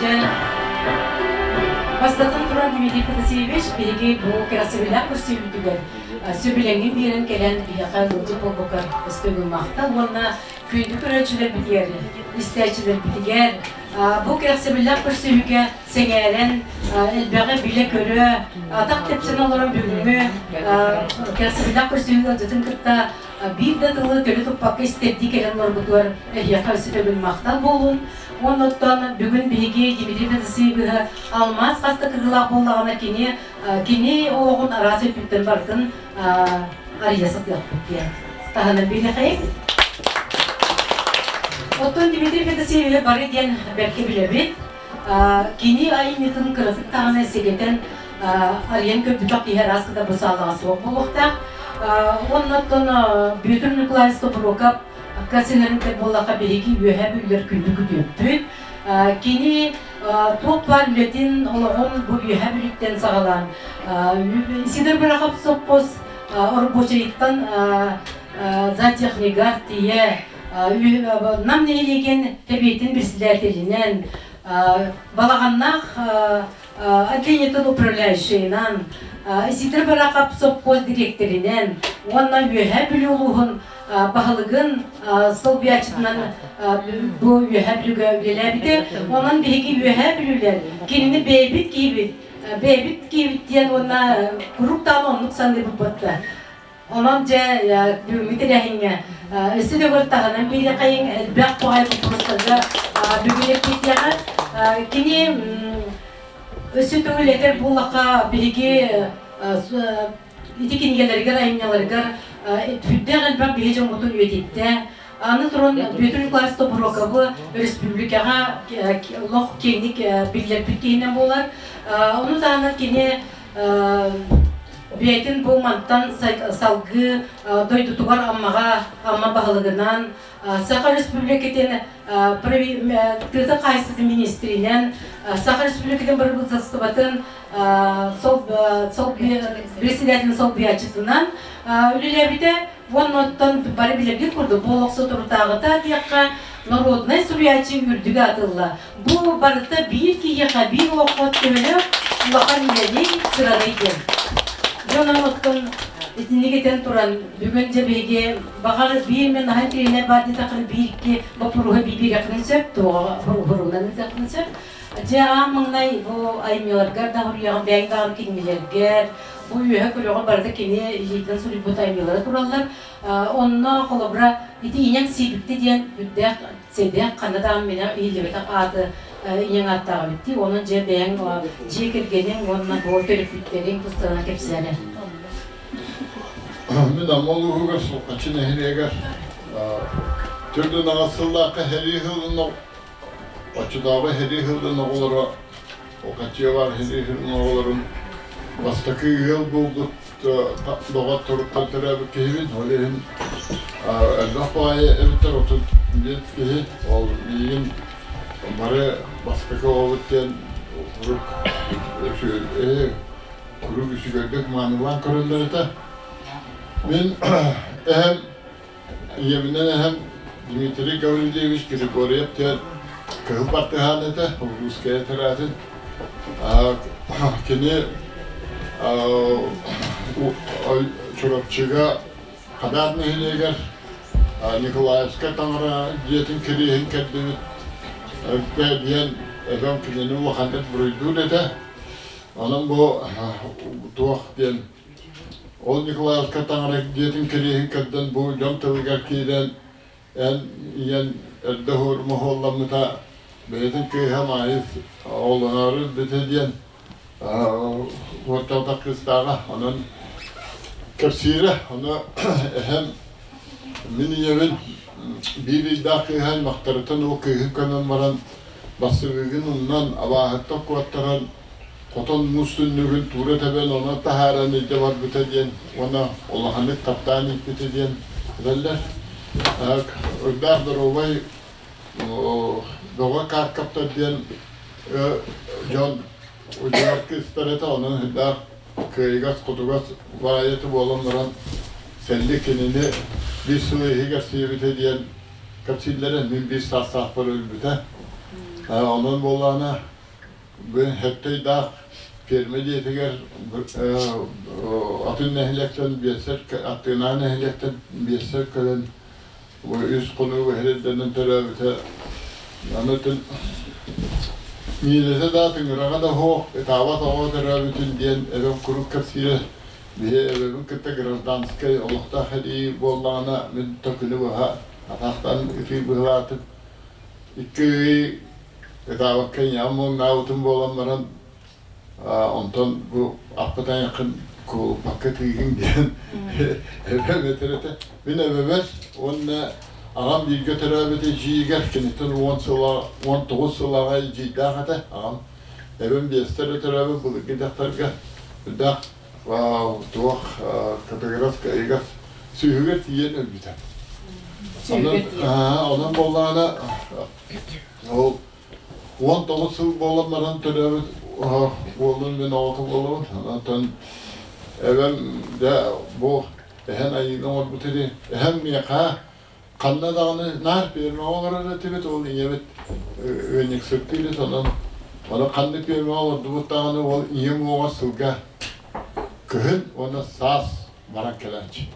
Дьэ, бастатан туран Дмитрий Федосеевич биһиги бу кэрэхсэбиллээх көрсүһүүбүтүгэр сөбүлэҥин биэрэн кэлэн биһиэхэ ыалдьыт буолбуккар өстөөгүн махтал уонна күндү көрөөччүлэрбитигэр, истээччилэрбитигэр бу кэрэхсэбиллээх көрсүһүүгэ сэҥээрэн элбэҕи билэ-көрө, атах тэпсэн олорон бүгүҥҥү кэрэхсэбиллээх көрсүһүү ыалдьытын кытта биир да тылы төлө туппакка истэрдии кэлэн олорбутугар эһиэхэ өссө төгүл махтал буолун. Уонна оттон бүгүн биһиги Дмитрий Федосеевиһы алмаас хас да кырыылаах буоллаҕына кини кини олоҕун араас өттүттэн барытын арыйа сатыахпыт диэн таһынан билиэхэйик. Оттон Дмитрий Федосеевиһы бары диэн бэркэ билэбит. Кини айымньытын кыратык даҕаны сэгэтэн арыйан көрбүтэх киһи араас кыта бу саалаҕа суох буолуохтаах. Уонна оттон Бүөтүр Николаевич Тобуруокап сыһыарыгар буоллахха биһиги үөһээ бүллэр күндү күтүөппүт. Кини туох баар үлэтин, олоҕун бу үөһээ бүлүүттэн саҕалаан Сидор Барахов сопхуос оробуочайыттан зоотехнигар тиийэ Нам нэһилиэгин Сэбиэтин председателинэн, Балаҕаннаах отделениетын управляющайынан, Исидор Барахов сопхуос дириэктэринэн уонна Үөһээ Бүлүү улууһун баһылыгын солбуйааччытынан бу Үөһээ Бүлүүгэ үлэлээбитэ. Онон биһиги Үөһээ Бүлүүлэр кинини бэйэбит киһибит, бэйэбит киһибит диэн уонна куруук даҕаны оннук саныыбыт буолла. Онон дьэ бүгүҥҥү тэрээһиҥҥэ өссө төгүл таһынан биэриэхэйиҥ элбэх баҕайы боппуруостарга бүгүн эппиэттиэҕэ. Кини өссө төгүл этэр буоллахха биһиги ити кинигэлэригэр, айымньыларыгар сүрдээх элбэх биһи дьоммутун үйэтиттэ. Аны туран Бүөтүр Николаевич Тобуруокабы республикаҕа олох киэҥник биллэрбит киһинэн буолар. Ону таһынан кини Бэйэтин бу мантан салгыы дойдутугар Аммаҕа Амма баһылыгынан, Саха Республикатын тыа хаһаайыстыбатын министринэн, Саха Республикатын бырабыыталыстыбатын председателин солбуйааччытынан үлэлээбитэ. Уонна оттон бары билэргит курдук, бу олох соторутааҕыта диэххэ, народнай суруйааччы үрдүгэ атылла. Бу барыта биир киһиэхэ, биир олоххо төһөлөөх улахан үлэни, сыраны диэн. Дьон оттон итинник этэн туран, бүгүн дьэ биһиги баҕар биир мен аһан тренер баар диэтэххинэ биир-икки боппуруоһу биириэххинэ сөп, туоҕа уһуруунан ыытыаххына сөп. Дьэ аан маҥнай бу айымньыларгар да суруйаҕын, бэйэҥ даҕаны кинилэргэр, бу үөһэ көрөҕүн барыта кини илиитинэн суруйбут айымньылара тураллар. Онно холобура ити инэҥ сиибикти диэн үрдээх сэдэх ханна даҕаны мэнэ иһиллибэтэх ааты ийэҥ ааттаах эбит дии. Онон дьэ бэйэҥ дьиэ кэргэниҥ уонна бу төрөппүттэриҥ тустарынан кэпсээн эр. Мин Амма улууһугар Сулҕаччы нэһилиэгэр төрдүн аҕыс сыллаахха сэрии сылын оччотооҕу сэрии сылын оҕолоро Окачевар сэрии сылын оҕолорун бастакы ыал буолбут доҕотторуттан төрөөбүт киһибин. Ол иһин элбэх баҕайы эбиттэр 35 киһи. Ол миигин бары бастакы оҕобут диэн куруук куруук үчүгэйдик маанылаан көрөллөр этэ. Мин эһэм ийэбинэн эһэм Дмитрий Гаврильевич Григорьев диэн кыһыл бартыһаан этэ, Русская этэрээтин. Кини Чурапчыга Хадаат нэһилиэгэр Николаевскай таҥара дьиэтин кириэһин кэрдибит диэн эбэм кинини улаханнык буруйдуур этэ. Онон бу туох диэн ол Николаевскай таҥара дьиэтин кириэһин кэрдэн бу дьон тылыгар киирэн эн ийэн эрдэ моһуолламмыта бэйэтин кыыһа Маайыс оҕолоноору өлбүтэ диэн уоттаах кыыстааҕа. Онон кэпсиирэ. Ону эһэм мин ийэбин биир ыйдаах кыыһа аймахтарыттан ол кыыһын көмөн баран бассыбыыгын умнан абааһыттан куоттаран хотон муус түннүгүн туура тэбэн онон таһааран илдьэ барбыта диэн уонна улаханнык таптаан ииппитэ диэн этэллэр. Ырдаах доруобай бөҕө Кааркаптар диэн дьон удьуор кыыстар этэ, онон ырдаах кыайыгас-хотугас баайыты буолан баран сэллик кинини биир сыл иһигэр сиэбитэ диэн кэпсииллэрэ, мин биир саастаахпар өлбүтэ. Онон буоллаҕына бу Хэттейдаах ферма дьиэтигэр атын нэһилиэктэн биэссэр аттыынааҕы нэһилиэктэн биэссэр кэлэн бу үс хонуу бэһирдэнэн төрөөбүтэ. Аны миилэтэ да тыҥыраҕа да суох ытаабат оҕо төрөөбүтүн диэн эбэм куруук кэпсиирэ. Биһи эбэбин кытта гражданскай олохтоох сэрии буоллаҕына мин төкүнү быһа атахтан ытыы быһылаатым. Икки ый ытаабакка ийэм муҥнаабытым буолан баран онтон бу аппыт айаххын куолуппакка тыыгын диэн эбэм этэр этэ. Мин эбэбэр уонна аҕам бииргэ төрөөбүт эдьиийигэр киниттэн уон сыла 19 сыл аҕа эдьиийдээх этэ аҕам. Эбэм биэстэр эрэ төрөөбүт былыргы дьахтарга үрдээх туох категорическай ыйыгар сүүһүгэр тиийэн өлбүтэ. Сүүһүгэр тиийэн. Онон буоллаҕына ол 19 сыл буолан баран төрөөбүт уолун мин оҕото буолабын. Онтон эбэм дьэ бу эһэн айыыны оҥорбут ини. Эһэм миэхэ ханна даҕаны наар пиэрмэҕэ олорор этибит, ол ийэбит ыанньыксыттыыр онон ону ханна пиэрмэҕэ олордубут даҕаны ол ийэм уоҕа сылга кыһын уонна саас баран кэлээччи.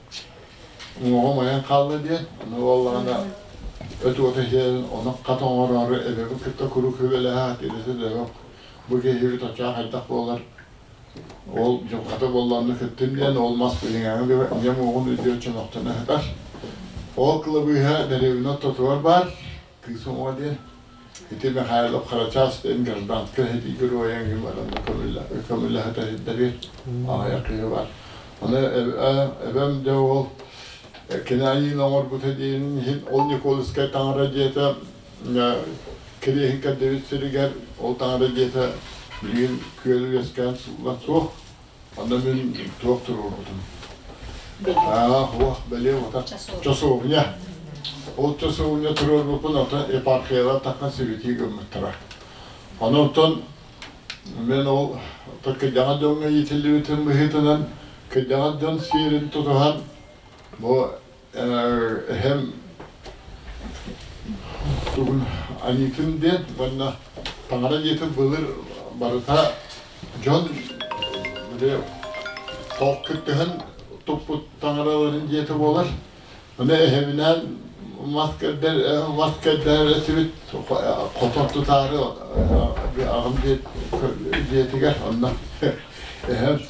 Уҥуоҕум айан хаалла диэн, ону буоллаҕына өт уота иһэрин ону хат оҥороору эбэбин кытта куруук сүбэлэһэ сатыыр эбэм бу киһибит оччоҕо хайдах буолар Ол дьылҕата буоллаҕына кыттын диэн ол мас билиҥҥээҥи да ийэм уоҕун үрдүгэр чөмөхтөнө сытар. Ол кылабыыһа дэриэбинэ ортотугар баар, кыыс уҥуоҕа диэн. Ити Михайлов Харачаас диэн гражданскай сэрии геройа эҥин баран көмүллэ сытар сирдэри аҕыйах киһи баар. Аны эбэм дьэ ол кини айыыны оҥорбута диэнин иһин ол Николскай таҥара дьиэтэ Кириэһин кэрдибит сиригэр ол таҥара дьиэтэ билигин күөл үөскээн сыллан суох. Онно мин туох туруорбутум. Аа, уох, бэлиэ уота. Часовня. Ол часовня туруорбуппун оттон епархиялар таххан сибитии гыммыттара. Онон мен ол кырдьаҕас дьоҥҥо иитиллибитим быһыытынан кырдьаҕас дьон сиэрин тутуһан бу эһэм тугун аньыытын диэн уонна таҥара дьиэтин былыр барыта дьон били кыттыһан туппут таҥараларын дьиэтэ буолар. Ону эһэбинээн мас кэрдэр мас кэрдэр этибит хотон тутаары аҕам дьиэтигэр онно эһэм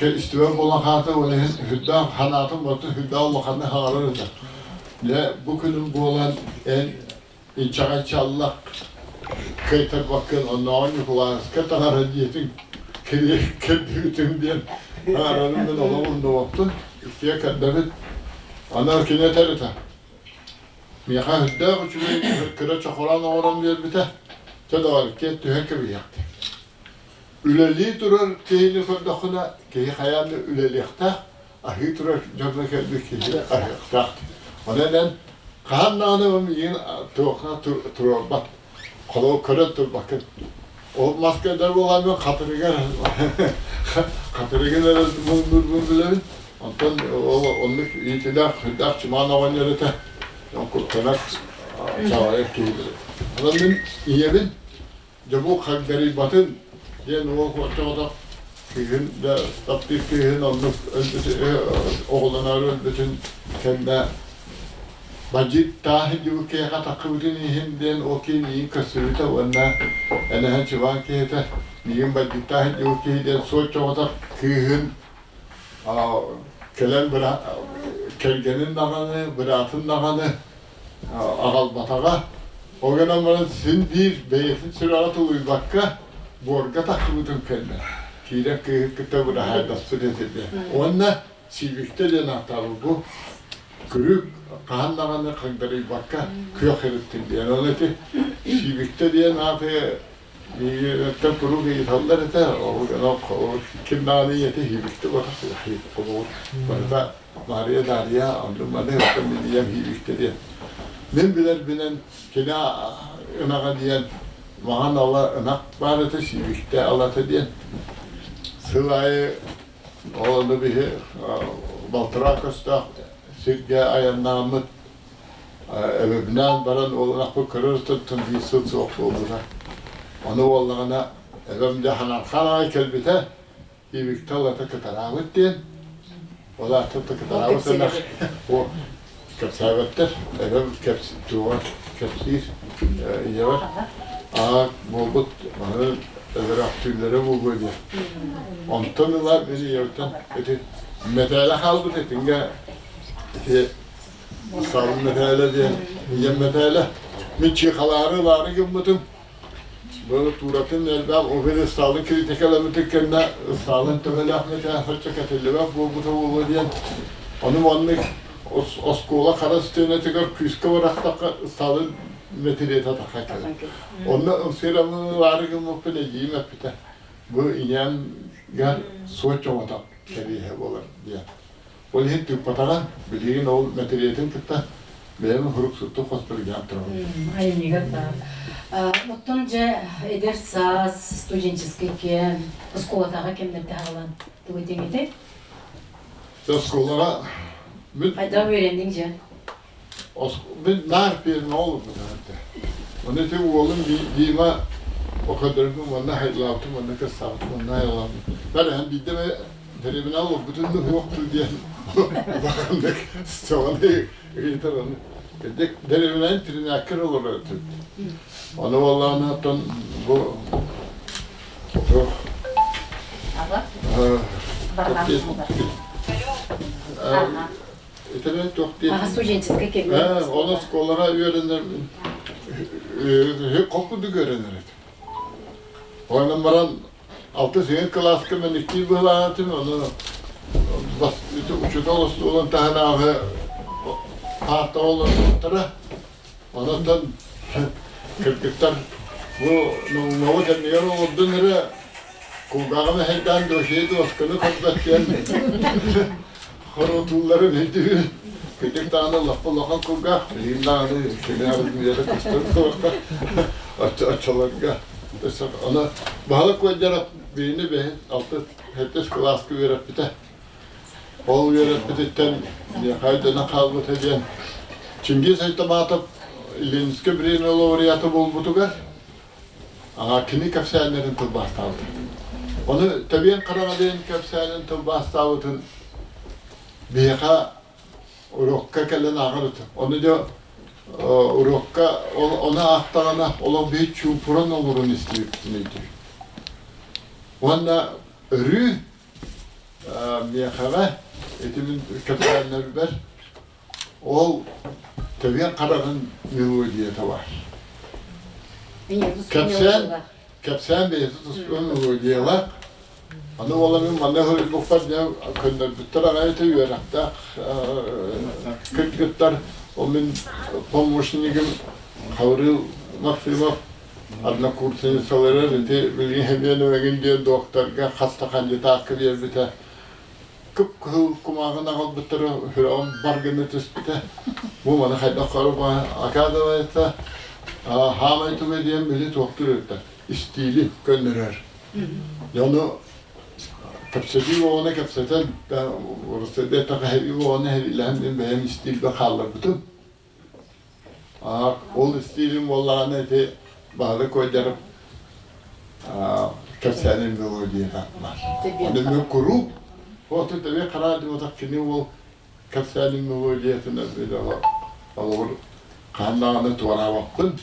Истибэт буолан хаата ол иһин сүрдээх санаатын барытын сүрдээх улаханнык хаҥарар этэ. Дьэ, бу күнүм буолан эн инчэҕэй чаллах кыайтарбаккын оннооҕор Ньукулааска таҥара дьиэтин кэрдибитим диэн хаҥарарын мин олох умнубаппын. Иккиэ кэрдэбит. Аны кини этэр этэ. Миэхэ сүрдээх үчүгэй кыра чохороон оҥорон биэрбитэ. Чэ доҕор, иккиэн түһэн кэбиһиэхтик. Үлэлии турар киһини көрдөххүнэ, киһи хайаан да үлэлиэхтээх, аһыы турар дьоно кэлбит киһи аһыахтаах. Онон эн хаһан даҕаны миигин туохха туруорбат, холобур көрөн турбаккын. Ол мас кэлэр буолан хатырыгар хатырыгын эрэ муҥнуурбун билэбин. Онтон ол оннук иитилээх, сүрдээх чымаан оҕонньор этэ. Куттанар, чаҕайар киһи. Онон мин ийэбин Дьэ бу хагдарыйбатын диэн уол оччоҕото кыыһын да таптыыр кыыһын оннук оҕолоноору өлбүтүн кэннэ бадьыыт тааһы дьыбы киэхэ таххыбытын иһин диэн ол киһи миигин көрсүбүтэ уонна энэһэн чыбаан киһитэ миигин бадьыыттаах дьыбы киһи диэн суоччоҕото кыыһын кэлэн кэргэнин даҕаны быраатын даҕаны аҕалбатаҕа. Ол гынан баран син биир бэйэтин сүрэҕэ тулуйбакка буорга тахсыбытын кэннэ киирэн кыыһы кытта быраһаайдаспыт этэ. Уонна Сиибиктэ диэн ааттаабыт бу күрүк хаһан даҕаны хагдарыйбакка күөх ириттин диэн. Ол ити Сиибиктэ диэн ааты Миигиттэн куруук ыйыталлар этэ, ол ким даҕаны ийэтэ Сиибиктэ буолар, холобур, барыта Маарыйа Дарья оннук-маны оттон мин ийэм Сиибиктэ диэн. Мин билэрбинэн кини ынаҕа диэн маҥан ала ынах баар этэ, Сиибиктэ алата диэн. Сыл аайы ол ону биһи балтараа көстөөх сиргэ айаннааммыт. Эбэбинээн баран уоллаахпын көрөр өттүттэн биир сыл суох буолбута. Ону буоллаҕына эбэм дьэ ханархан аҕай кэлбитэ, Ибикта ылата кытараабыт диэн. Ол аата кытараабыт ынах кэпсээбэттэр. Эбэм туоҕа кэпсиир ийэбэр аа буолбут маны өлөрөөхтүүллэрэ буолуо диэн. Онтон ыла мин ийэбиттэн ити мэтээлэ хаалбыт итингэ ити Саалым мэтээлэ диэн ийэм мэтээлэ. Мин чыхалаары ылаары гыммытым. Бу тууратын элбэх офер Сталин критикаламмытын кэннэ Сталин төһөлөөх мэтээн соччо кэтиллибэт буолбута буолуо диэн ону маннык оскуола хара стенатыгар күүскэ барахтахха Сталин мэтириэтэ тахха кэлэр. Онно ымсыыраммын ылаары гыммыппын эдьиийим эппитэ. Бу ийэм-гэр суот чоҥотох кэриэһэ буолар диэн. Ол иһин тыыппатаҕа, билигин ол мэтириэтин кытта бэйэм сурук-суттук хоспор иһэн турабын. Айымньыгар баар. Оттон дьэ эдэр саас, студенческий кэм, оскуолатааҕы кэмнэрдэ хаалан тугу этиҥ Оскуолаҕа мин Хайдах үөрэнниҥ дьэ? Мин наар пиэрмэ олорбутум этэ. Ону ити уолум Дима окодорбун манна хайылаабытым, манна кырсаабытым, манна айылаабытым. Бары биирдэ эмэ дэриэбинэ олорбутун да суохтуу диэн улаханнык соҕону ыйытар ону. Дэриэбинэни тиринээккэр олорор этибит. Ону буоллаҕына оттон бу туох Итинэн туох диэн Аҕа студенческай кэмҥэ Ол оскуолаҕа үөрэнэр курдук үөрэнэр этим. Онон баран 6-8 кылааска мен икки быһылаан этим, ону учуутал остуолун таһынааҕы паартаҕа олорбуттара. Онон кыргыттар бу наумовы кэннигэр олордун эрэ кулгааҕын эһэйдээн досье дуосканы көрбөт диэн Хорутуулларын өйдүүр. Кырдьык даҕаны лаппа улахан кулгаах, билигин даҕаны кини армията көстөр туохха оччолорго. Ону Баһылык Куойдаров биһини бэһис, алтыс, сэттис кылааска үөрэппитэ. Ол үөрэппититтэн миэхэ өйдөнөн хаалбыта диэн Чингиз Айтаматов Ленинскэй премия лауреата буолбутугар кини кэпсээннэрин тылбаастаабыта. Ону Тэбиэн Хараҥа диэн кэпсээнин тылбаастаабытын биһиэхэ уруокка кэлэн ааҕар этэ. Ону дьэ уруокка ону аахтаҕына олох биһи чуупуран олорон истибиппитин өйдүүр. Уонна өрүү миэхэҕэ ити мин кэпсээннэрбэр Ол Тэбиэн хараҕын мелодията баар. Кэпсээн, кэпсээн бэйэтэ туспа мелодиялаах. Аны уола мин манна суруйбуппар дьэ көннөрбүттэр аҕай этэ үөрэхтээх кыргыттар. Ол мин помощнигым Хаврил Максимов однокурсницалара ити билигин Хемиэн диэн докторга хас да кандидатка биэрбитэ. Кып-кыһыл кумааҕыны аҕалбыттара сүрэҕим бар гына түспүтэ. Бу маны хайдах хоруба оказывается, хаамай туга диэн били туохтуур эбиттэр истиили көннөрөр. Дьону кэпсэтии оҕону кэпсэтэн, урусайда эттэхэ оҕону эһэбилэһэн мин бэйэм истиилбэ хаалларбытым. Ол истиилим буоллаҕына ити баһылык Куойдаров кэпсээнин мелодията баар. Аны мен куруук оту тэбиэ хараа диэтэх кини уол кэпсээнин мелодиятын олоҕур хаһан даҕаны туораабаппын.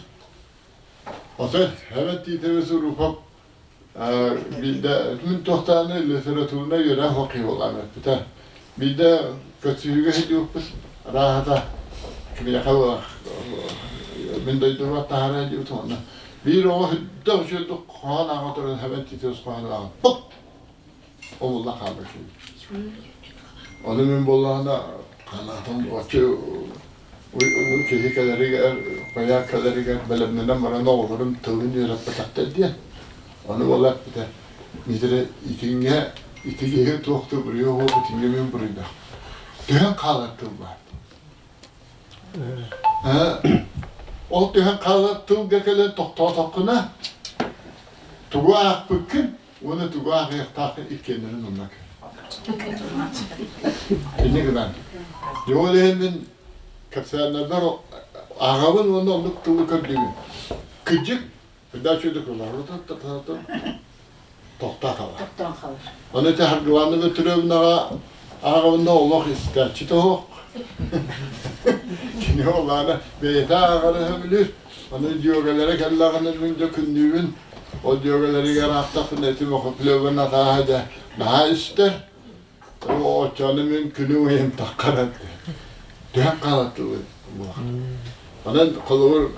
Отой эбэт Тиитэбис Урупов биирдэ мин туохтааны литературнай үөрэх окуйуолаан эппитэ. Биирдэ көрсүһүүгэ сылдьыбыппыт арааһата кимиэхэ мин дойдубар таһаараа диэбит уонна биир оҕо сүрдээх үчүгэйдик хоһоон ааҕа туран эбэт Тиитэбис хоһоон ааҕан пук Омулла хаалбыт Ону мин буоллаҕына ханаатым оччо киһи кэлэригэр, байаак кэлэригэр бэлэмнэнэн баран оҕолорум тылын үөрэппэтэхтэр диэн. Ону буола эппитэ, Миитэрэ итиҥҥэ ити киһи туох да буруйа суох итиҥҥэ мин буруйдаах. Түһэн хаалар тыл баар. Ол түһэн хаалар тылга кэлэн тохтоотоххуна тугу аахпыккын Уонна тугу ааҕыахтаах иккиэннэрин оннук. Инник гынан. Дьэ ол иһин мин кэпсээннэрбэр Ааҕабын уонна оннук тылы көрдүүбүн. Кыдьык, передача тохтоо хаалар. Тохтоон хаалар. Аны ити Харгылаана Петровнаҕа ааҕабына олох истээччи тоһуох. Кини олаана бэйэтэ ааҕары сөбүлүүр. Аны дьүөгэлэрэ кэллэҕинэ мин дьэ күннүүбүн. Ол дьүөгэлэригэр аахтахпына ити Мохоплевын атааһа дьэ наһаа истэр. Оччону мин күнү ыйын таххаран түһэн хаалаттылы. Онон холобур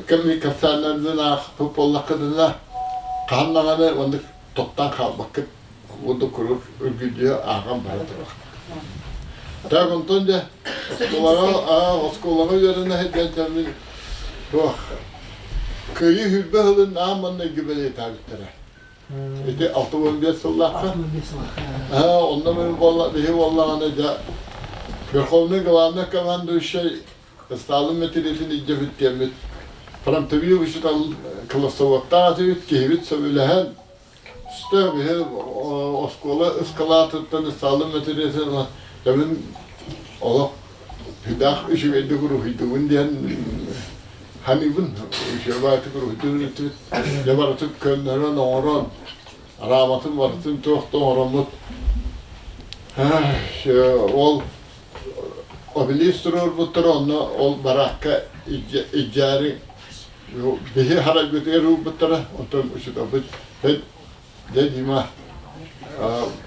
кэми кэпсээннэрбин аахпыт буоллаххытына хаһан даҕаны оннук тохтоон хаалбаккыт курдук куруук үргүлдьү ааҕан бара турар. Так онтон дьэ оскуолаҕа оскуолаҕа үөрэнэ сылдьан мин туох Кыайыы сүүрбэ сылын аан маҥнайгы бэлиэтээбиттэрэ. Ити 65 сыллаахха. Онно мин буолла биһи буоллаҕына дьэ Верховный главный командующий Сталин мэтириэтин илдьэ бүттүөммүт фронтовик учуутал классоводтаах этибит, киһибит сөбүлэһэн Үстэ биһи оскуола ыскалаатыттан Сталин мэтириэтин дьэ олох Сүрдээх үчүгэйдик уруһуйдугун диэн саныыбын. Үчүгэйдик уруһуйдугун өттүбүт. Дьэ барытын көннөрөн оҥорон, араабатын барытын туох да оҥороммут. Ол обелиск туруорбуттара онно ол бараакка илдьээри биһи харайбытыгар уурбуттара. Онтон учууталбыт дьэ Дима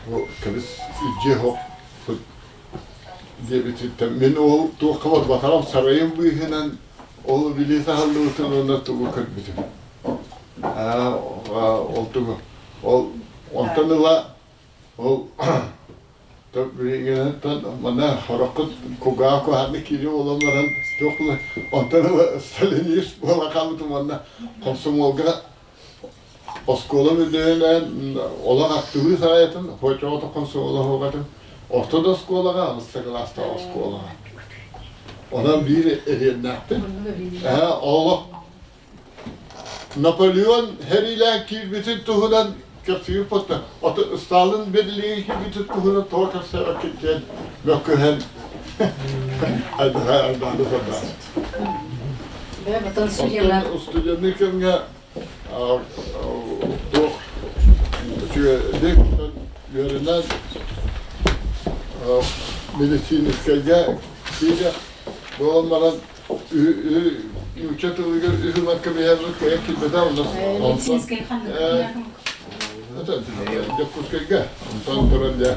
бу кэбис илдьиэ суох диэбититтэн мин ол туохха барбатаҕым сарайым быыһынан ол билиэт аһыллыбытын уонна тугу көрбүтүм ол тугу ол онтон ыла ол манна хороххут кугаа куһаҕаны киири буолан баран туох онтон ыла сталинист буола хаалбытым уонна комсомолга Оскуола үрдүнэн олох актыбыыс аҕайытын, хочоҕо комсомола оһуохатын орто да оскуолаҕа, алта кылаастаах оскуолаҕа. Онон биир эһиэннээхпин. Олох Наполеон сэриилээн киирбитин туһунан кэпсиир потта. Ото Сталин Берлиҥҥэ киирбитин туһунан тоҕо кэпсээбэккин диэн мөккүһэн айдаһа айдааны сордоон. Оттон студенный кэмҥэ Туох үчүгэйдик үөрэнэн медицинскэйгэ киирэ буолан баран нуучча тылыгар үһү кэбиһэрбит кыайан киирбэтэ Медицинскэй ханнык Дьокуускайга онтон туран дьэ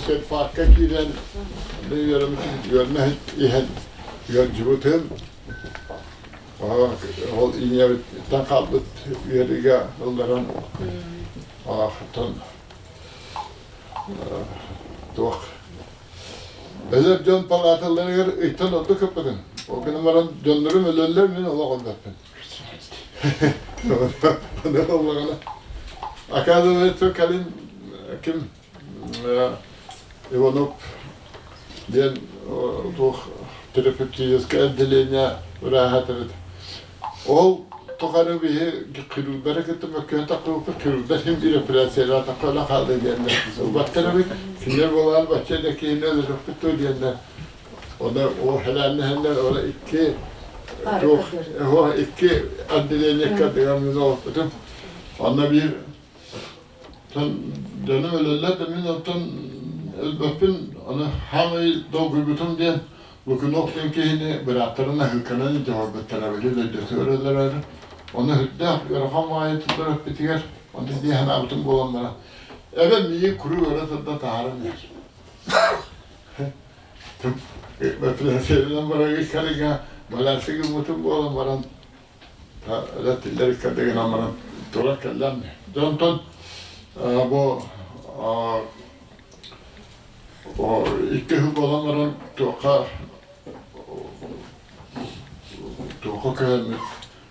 серфакка киирэн үөрэнэ иһэн ыалдьыбытым. Ол ийэбиттэн хаалбыт ыарыыга ылларан оттон туох өлөр дьон палааталарыгар ыйтан ордук ыппытым. Ол гынан баран дьоннорум өлөллөр, мин олох өлбөппүн. Аны оллаҕына оказывается кэлин ким Иванов диэн туох терапевтическое отделение ырааһа этэбит. Ол тухары биһи хирурдары кытта мөккүһэн таххыбыппыт, хирурдар син биир операциялаатахха өлө хаалла диэннэр ылбаттар эбит. Кинилэр буолаан бачча да киһини өлөрүөхпүт дуо диэннэр. Оны ол хэлээннэһэннэр ол икки туох икки отделение кардыгар мин олохпутум. Онно биир Дьонум өлөллөр да мин оттон өлбөппүн, ону хаамай долгуйбутум диэн Лукинов диэн киһини бырааттарын аһыыканан илдьэ барбыттара били дойдутугар өлөрөөрү. Ону сүрдээх ыарахан баҕайы төрөппүтүгэр ону дии санаабытым буолан баран эбэм миигин куруук өрө тарда таһааран иһэр. Бэппиэсэйинэн барарга кэлиҥҥэ балаасы гыммытым буолан баран Тиллэр иккэрдигинэн баран тура кэллэм. Дьонтон бу икки сыл буолан баран туохха туохха көһөммүт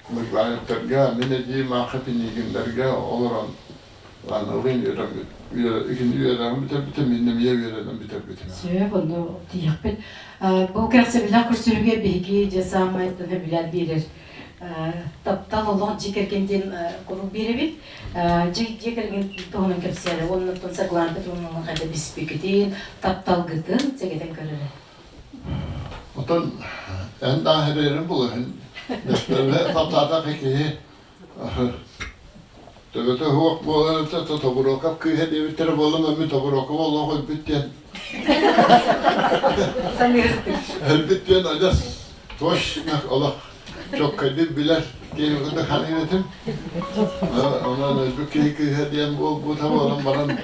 Мырбаевтарга, мин эдьиийим аахха Пинигиннэргэ олорон аналын үөрэммит. Икини үөрэҕин бүтэрбитим, мин эмиэ үөрэнэн бүтэрбитим. Сөп, онно тиийэхпит. Бу кэрэхсэбиллээх көрсүһүүгэ биһиги дьэ саамай билэн биэрэр таптал олох дьиэ кэргэн диэн куруук биэрэбит. Дьиэ кэргэн туһунан кэпсээрэ уонна Саргылаанта туһунан хайда биспикитин, тапталгытын сэгэтэн көрөрө. Оттон Эн дааһырыырын булуһун. Дьахтарга таптаатах киһи төбөтө суох буолан Тобуруокап кыыһа диэбиттэрэ буолан мин Тобуруокап олох өлбүт диэн өлбүт диэн адьас точно олох чоккайдык билэр киһи курдук саныыр этим. Онон өлбүт киһи кыыһа диэн буолбута буолан баран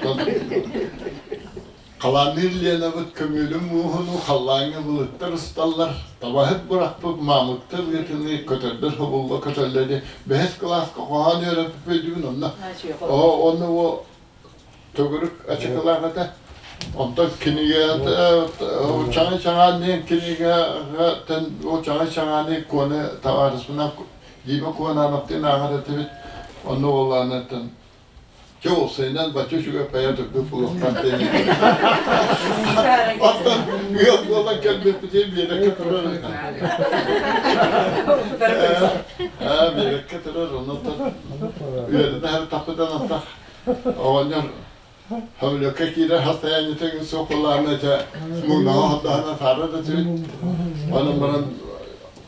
Халаанныыр Ленабыт көмүөлүн мууһунуу халлааҥҥа былыттар усталлар, табаһыт бырахпыт маамыкта быатыныы көтөрдөр хобулла көтөллөр диэн бэһис кылааска хоһоон үөрэппит өйдүүбүн онно онно о төгүрүк ачыкылаах этэ. Онтон кинигэ чаҥы чаҥаан диэн кинигэҕэ ол чаҥы чаҥааны куоны табаарыспынан Дима Куонаановтыын ааҕар этибит. Онно уоллаанаттан Чэ, уопсайынан бачча үчүгэй хайа турбут буолуохтаах диэн. Оттон ыал буолан кэлбиппитин биэрэккэ турар. Аа, биэрэккэ турар, онон үөрэнэ тахпытан аттах оҕонньор Хамлёкка киирэр хастайаанньытын суох буоллаҕына этэ муҥнаҕа хордоһон атаара да түбүт. Онон баран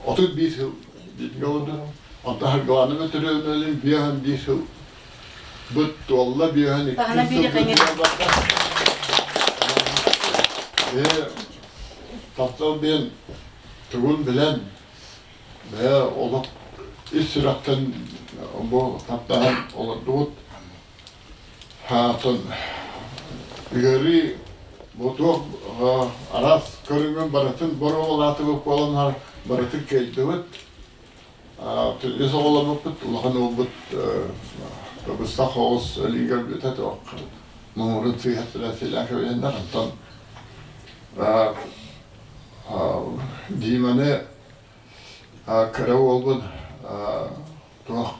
31 сыл бииргэ олордум. Онтон Харгылааны бөтөрөөнөлүн 51 сыл быт туолла 52 сыл быт Таптал диэн тугун билэн бэйэ олох ис сүрэхтэн бу таптаһан олордубут. Хаатын ыарыы бу туох араас көрүҥүн барытын боруобалаатыбыт буолан барытын кыайдыбыт. Үс оҕоломмуппут, улахан уолбут быстах оҕус өлүүгэ өлбүтэ туох муҥурун сыыһа силээн кэбиһэннэр онтон Диманы кыра уолбун туох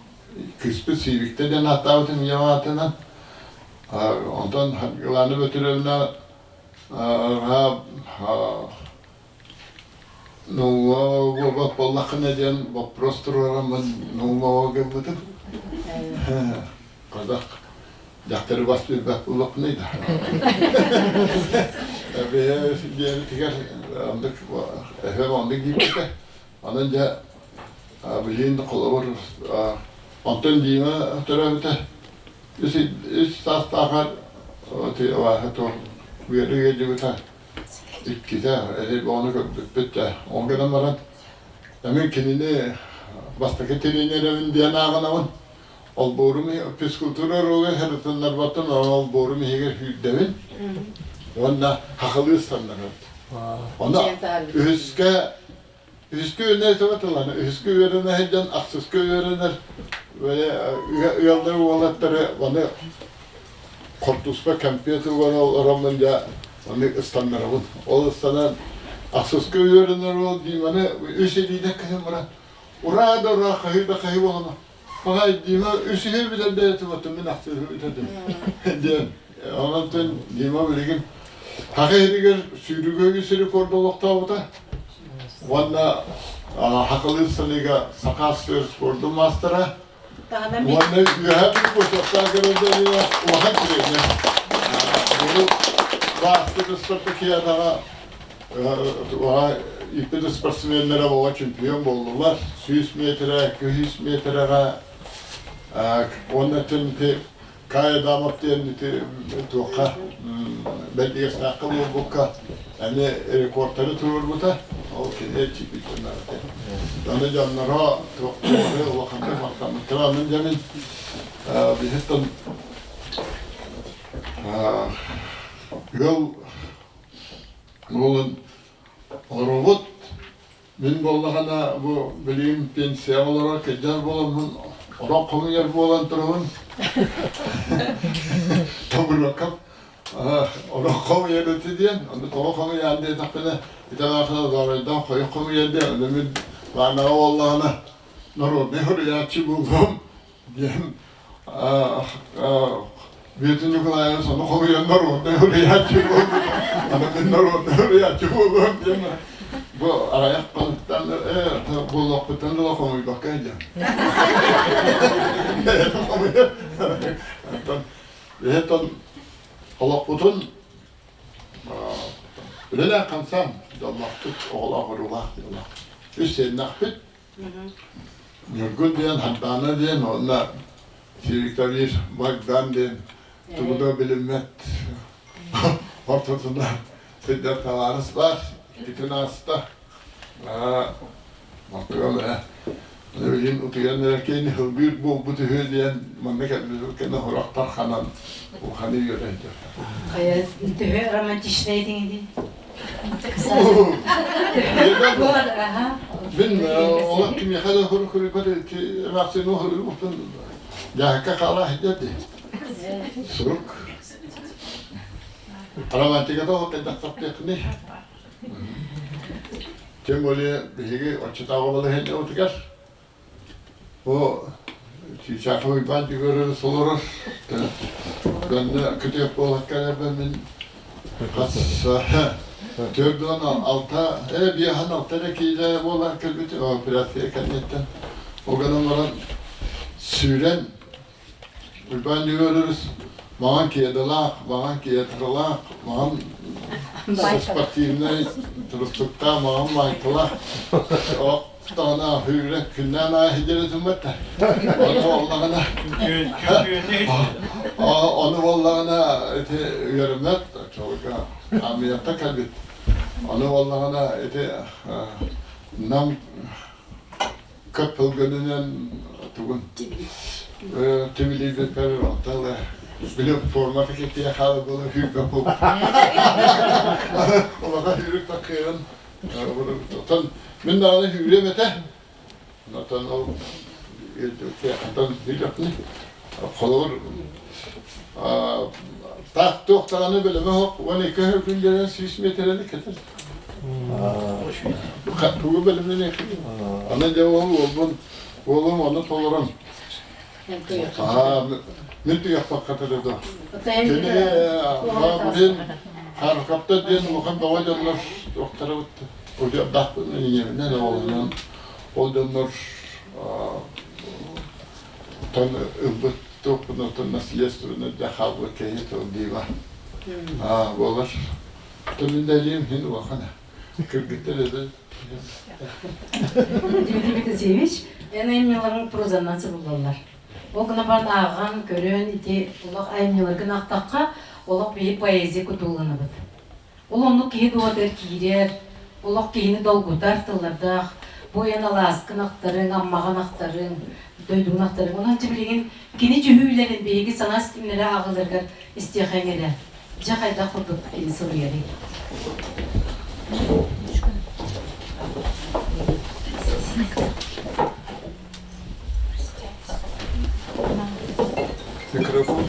кыыспыт Сиибиктэ диэн ааттаабытым ийэм аатынан. Онтон Саргылаана Бөтүрүөбүнэ ну буолбат буоллаххына диэн вопрос туруораммын нуумаҕа гыммытым. Казах дьахтары бас билбэт буоллахпыный да. Бэйэ диэбитигэр оннук эһэм оннук диэбитэ. Онон дьэ билигин холобур онтон Дима төрөөбүтэ үс саастааҕар үөрүү ыалдьыбыта иккитэ эһиги ону көрбүппүт да ол гынан баран эмин кинини бастакы тренерэбин диэн ааҕынабын олбуорум физкультура уруогар сырытыннарбаттан олбуорум иһигэр сүүрдэбин уонна хахылыы ыстаннарабын ону үһүскэ Үһүскэ үөрэнэр этэ тыллана. Үһүскэ үөрэнэ сылдьан ахсыска үөрэнэр ыаллар уолаттары аны хортууска кэмпиэт уган олороммун дьэ аны ыстаннарабын. Ол ыстанан ахсыска үөрэнэр уол Диманы үс илиинэн кыһын баран ураа да ураа хаһыы да хаһыы буолама. Паҕай Дима үсүһү бүтэрдэ этим мин ахсыһы бүтэрдим диэн. Онон Дима билигин Саха сиригэр сүүрүүгэ үс рекорду олохтообута. Уонна Хахалыыр Салига Саха СССР спордун маастара. Уонна үөһээ Бүлүү бочуоттаах гражданина улахан тренер. Бу бааспыт спартакиадаҕа иппит спортсменнара оҕо чемпион буоллулар. 100 метрэ, 200 метрэҕэ уонна ити Кая Дамов диэн ити туохха бэрдигэстээххэ буолбукка эмиэ рекордтары туруорбута. Ол кини чемпионнар этэ. Аны дьонноро туохтары улаханнык махтаммыттара. Онон дьэ мин биһиттэн ыал уолун олоробут. Мин буоллаҕына бу билигин пенсияҕа олорор кырдьар буоламмын орох хомуйар буолан турабын. Тобуруокап орох хомуйар этэ диэн, ону тоҕо хомуйаан диэтэхпинэ, ити аахына дооройдоох хойох хомуйар диэн, ону мин баанаҕа буоллаҕына народнай суруйааччы буолуом диэн Бүөтүр Николаевич ону хомуйан народнай суруйааччы буолбут. Аны мин народнай суруйааччы буолуом диэн бу аҕыйах хонуктан буолуохпуттан ыла хомуйбакка сылдьан. Хомуйар. Оттон биһиттэн олохпутун үлэлээн хамсаан дьоллоохтук оҕолоох уруулаах дьоллоох. Үс сиэннэхпит. Ньургун диэн, Хардаана диэн уонна Сириктабир Богдан диэн тугу да билиммэт ортотунан сылдьар табаарыс баар. Иккитин ааста. Мартыгал ээ. Билигин утуйан эрэр киһини һылгыыр буолбут үһү диэн манна кэлбит кэннэ сурахтар ханан улаханы үөрэ сылдьар. Хайа төһө романтичнай этиҥ Мин олох кимиэхэ да хорук-хоруйбат эмээхсин хоруйбуппун дьааһыкка хаала сылдьар дии. Сурук. Романтиката ол хайдах таптыаххыный? Тем более биһиги оччотооҕу балаһыанньабытыгар бу Чыычаахы Уйбаан Дьөгүөрү олорор. Дьонно күтүөп буолакка эрэрбин мин хас 46 56 эрэ киилэ буолан кэлбит операция кэнниттэн. Ол гынан баран сүүрэн Уйбаан Дьөгүөрүс маҥан кедалаах, маҥан кетралаах, маҥан спортивнай трусуктаах, маҥан майкалаах даҕаны аһыыра күннээн аайы сидьэрэ тумматтар. Ону буоллаҕына ону буоллаҕына ити үөрэммэт оччолорго армияттан кэлбит. Ону буоллаҕына ити Нам көп тылгынынан тугун тибилийбиппэр онтон били формата киттиэ хаала буола хүүрбэ буол улахан хүүрүк таккыйан оттон мин даҕаны хүүрүөм этэ оттон ол оттон билэхпин холобур таах туох даҕаны бэлэмэ суох 12 күннэринэн 100 миэтэрэни кэтэр Тугу бэлэмнэниэх Аны дьэ ол уолбун уолум ону толорон мин туйахпакка да Кини билин Харкаптар диэн улахан бөҕө дьоннор туохтара удьуордаахпын ийэбинэн оҕолонон ол дьоннор тон ылбыт туохпун наследственный дьэ хаалбыт киһи тыл диива буолар Төнүннэриим иһин улахан кыргыттар эдэр Дмитрий Петрович, эн айымньыларыҥ прозанан суруллаллар. Ол гынан баран ааҕан, көрөн, ити олох айымньыларгын аахтахха, олох биһи поэзия кутулланабыт. Ол оннук киһи дуотар киирэр, олох киһини долгутар тыллардаах, бу эн алааскын ахтарыҥ, аммаҕын ахтарыҥ, дойдугун ахтарыҥ. Онон дьэ билигин кини дьүһүүлэрин биһиги саҥа ситимнэрэ ааҕыларыгар истиэхэҥ эрэ. Дьэ хайдах курдук кини суруйарый? Микрофон.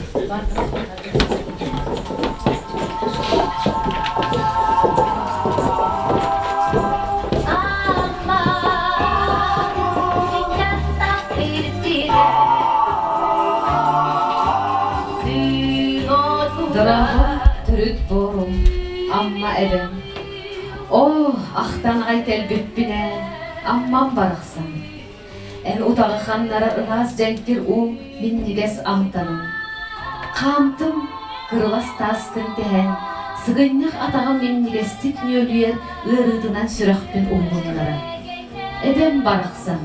Дорогом төрүт буорум, Амма эбэм. Оо, ахтан аҕай кэлбиппин ээ, Аммам барахсан. Эн утаҕы ханнара ыраас дьэҥкир уу минньигэс амтанын. Хаамтым, кырылас тааскын тэһэн, сыгынньах атаҕым минньигэстик нүөлүйэр ыарыытынан сүрэхпин уһугуннара. Эбэм барахсан,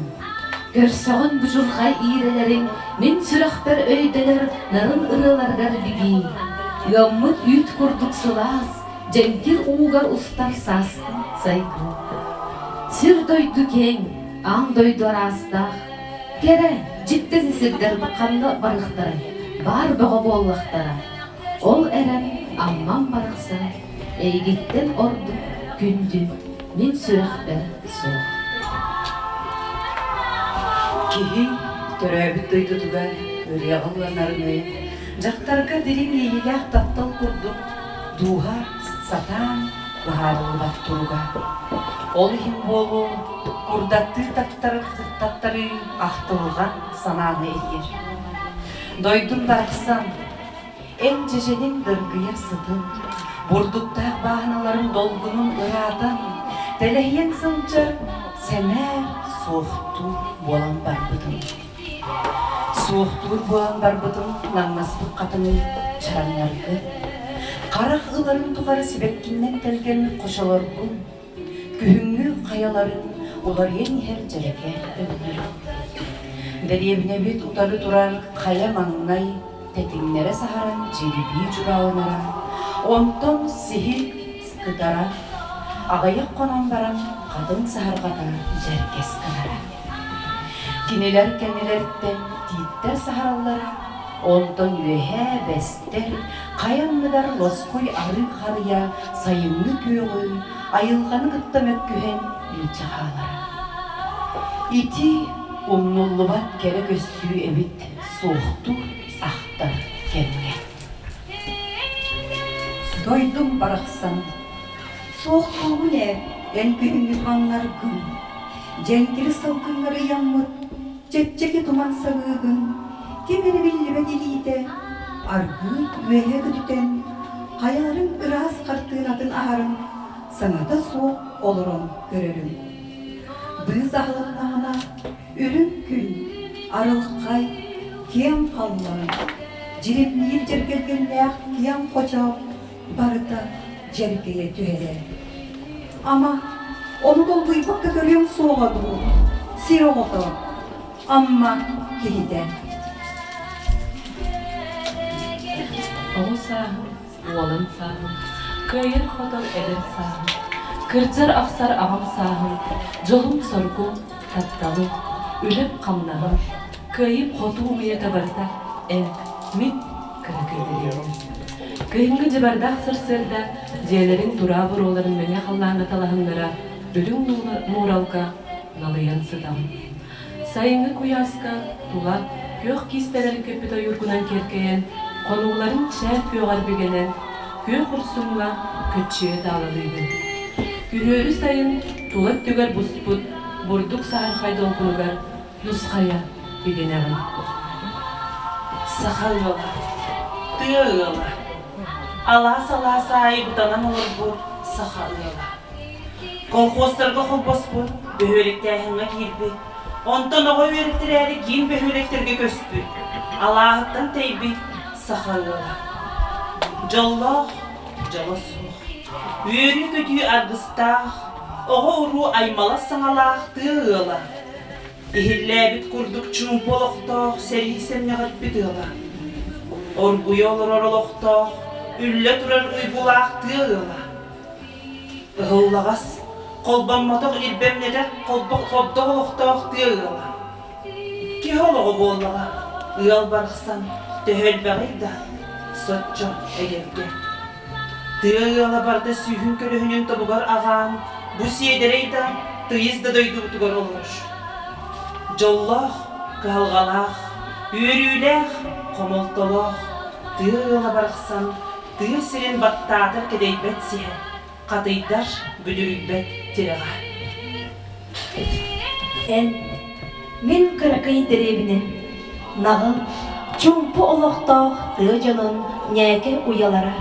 көрсөҕүн будьурхай иирэлэриҥ мин сүрэхпэр өйдөнөр нарын ырыаларгар бигии, ыаммыт үүт курдук сылаас, дьэҥкир уугар устар сааскы сайгыы. Сир-дойду киэҥ, аан дойду араастаах, кэрэ, дьикти сирдэр ханна барыахтарай, баар бөҕө буоллахтара. Ол эрэн Аммам барахсан эйигиттэн ордук күндү мин сүрэхпэр суох. Киһи төрөөбүт дойдутугар ырыаҕа ылланарыныы, дьахтарга дириҥ иэйиилээх таптал курдук дууһа сатаан быһаарыллыбат туруга. Ол иһин буолуо, курдаттыы таттарыы ахтылҕан санааны эрийэр. Дойдум барахсан, эн дьэдьэниҥ дыргыйар сытын, бурдуктаах бааһыналарын долгунун ыраатан, тэлэһийэн сылдьар сэмээр суохтуур буолан барбытым. Суохтуур буолан барбытым наҥнаспыт хатыҥын чараҥнаргын, харах ыларын тухары сибэккиннэн тэлгэммит хочолоргун, күһүҥҥү хайаларын. уларыйан иһэр дьэрэкээн өҥнөрүн. Дэриэбинэбит утары турар хайа маҥнай тэтиҥнэрэ саһаран дьирибии дьурааланара, онтон сиһи кытара, аҕыйах хонон баран хатыҥ саһарҕата дьэргэс гынара. Кинилэр кэннилэриттэн тииттэр саһараллара, онтон үөһээ бэстэр хайа анныгар лоскуй арыы харыйа сайыҥҥы күөҕү айылҕаны кытта мөккүһэн илдьэ хаалара. Ити умнуллубат кэрэ көстүү эбит суохтуур ахтар кэмҥэ. Дойдум барахсан, суохтуубун ээ эн күһүҥҥү туманнаргын, дьэҥкир салгыҥҥар ыйаммыт чэпчэки туман сабыыгын, ким эрэ биллибэт илиитэ аргыый үөһэ көтүтэн, хайаларын ыраас хартыынатын аһарын саҥата суох олорон көрөрүм. Быыс аһылыннаҕына Үрүҥ күн, арылхай, киэҥ халлаан, дьиримниир дьэргэлгэннээх киэҥ хочо барыта дьэргэйэ түһэрэ. Ама, ону долгуйбакка көрүөҥ суоҕа дуу, сир оҕото, Амма киһитэ. Оҕо сааһым, уолан сааһым, кыайар-хотор эдэр сааһым, кырдьар-ахсар аҕам сааһым, дьолум-соргум, тапталым, үлэм-хамнаһым, кыайым-хотуум ийэтэ барыта эн, мин кыракый дэриэбинэм. Кыһыҥҥы дьыбардаах сарсыарда дьиэлэрин тураа буруоларын мэҥэ халлааҥҥа талаһыннара үрүҥ нууралга налыйан сытаҕын. Сайыҥҥы куйааска тула күөх киистэлэрин көппүт ойуургунан киэркэйэн, хонууларын чээл күөҕэр бигэнэн, күөх урсуҥҥа көччүйэ таалалыыгын. Күһүөрү сайын тула өттүгэр буспут бурдук саһархай долгунугар нусхайа бигэнэҕин. Саха ыала, тыа ыала, алаас-алаас аайы бытанан олорбут саха ыала. Колхозтарга холбоспут, бөһүөлэктээһиҥҥэ киирбит, онтон оҕо үөрэттэрээри киин бөһүөлэктэргэ көспүт, алааһыттан тэйбит саха ыала. Дьоллоох, дьоло суох, үөрүү-көтүү аргыстаах, оҕо-уруу аймалас саҥалаах тыа ыала. Иһиллээбит курдук чуумпу олохтоох сэрии сэмнэҕирпит ыала. Оргуйа олорор олохтоох, үллэ турар уйгулаах тыа ыала. Ыһыллаҕас, холбоммотох ирбэмнэтэр холбох хобдох олохтоох тыа ыала. Киһи олоҕо буоллаҕа, ыал барахсан төһө элбэҕий да, соччо эгэлгэ. Тыа ыала барыта сүүһүн көлөһүнүн тобугар аҕаан, бу сиэдэрэй да, тыйыс да дойдубутугар олорор. Дьоллоох, кыһалҕалаах, үөрүүлээх, хомолтолоох тыа ыала барахсан тыа сирин баттаатар кэдэйбэт сиһэ, хатыйдар бүдүрүйбэт тирэҕэ. Эн, мин кыракый дэриэбинэм, наҕыл, чуумпу олохтоох тыа дьонун ньээкэ уйалара,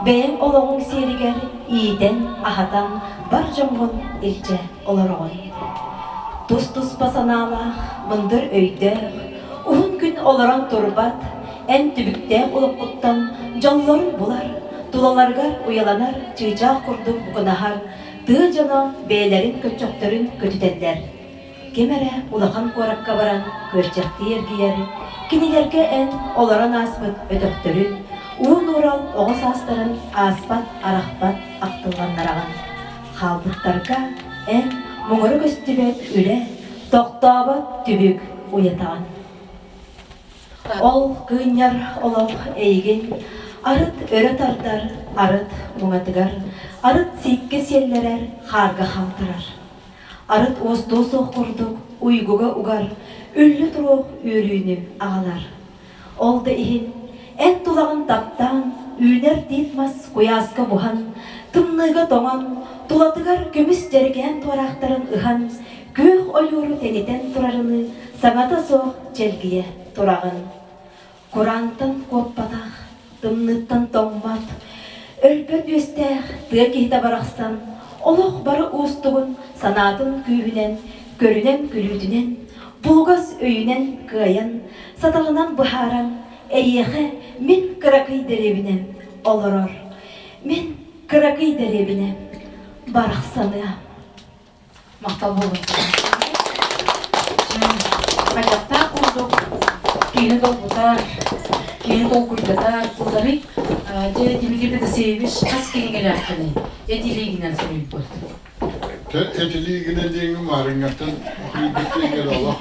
бэйэҥ олоҕуҥ сиэригэр иитэн-аһатан бар дьоҥҥун илдьэ олороҕун. Тус-туспа санаалаах, мындыр өйдөөх, уһун күн олорон турбат, эн түбүктээх олоххуттан дьоллорун булар, тулаларыгар уйаланар чыычаах курдук букунаһар тыа дьоно бэйэлэрин көччөхтөрүн көтүтэллэр. Ким эрэ улахан куоракка баран күөрчэхтии эргийэр, кинилэргэ эн олорон ааспыт өтөхтөрүн, уу нуурал оҕо саастарын ааспат-арахпат ахтылҕаннараҕын. Хаалбыттарга эн муҥура көстүбэт үлэ, тохтообот түбүк уйатаҕын. Ол кыынньар олох эйигин арыт өрө тардар, арыт муҥатыгар, арыт сииккэ сиэллэрэр, хаарга хаалтарар. Арыт уостуо суох курдук уйгуга угар, үллэ туруох үөрүүнү аҕалар. Ол да иһин эн тулаҕын таптаан, үүнэр тиит мас куйааска буһан, тымныыга тоҥон, тулатыгар көмүс дьэрэкээн туораахтарын ыһан, күөх ойууру тэнитэн турарыныы саҥата суох чэлгийэ тураҕын. Кураантан куоппатах, тымныыттан тоҥмот, өлбөт үөстээх тыа киһитэ барахсан олох бары уустугун санаатын күүһүнэн, көрүнэн күлүүтүнэн, булугас өйүнэн кыайан, саталынан быһааран, эйиэхэ мин кыракый дэриэбинэм олорор. Мин кыракый дэриэбинэм барахсаныа. Махтал буолун. Хайдахтаах курдук киһини долгутар, киһини толкуйдатар тылларый дьэ Дмитрий Федосеевич хас кинигэлээххиний этилиигинэн суруйбут? Этилиигинэн диэҥҥэ маарыҥҥаттан суруйбут диэҥҥэ олох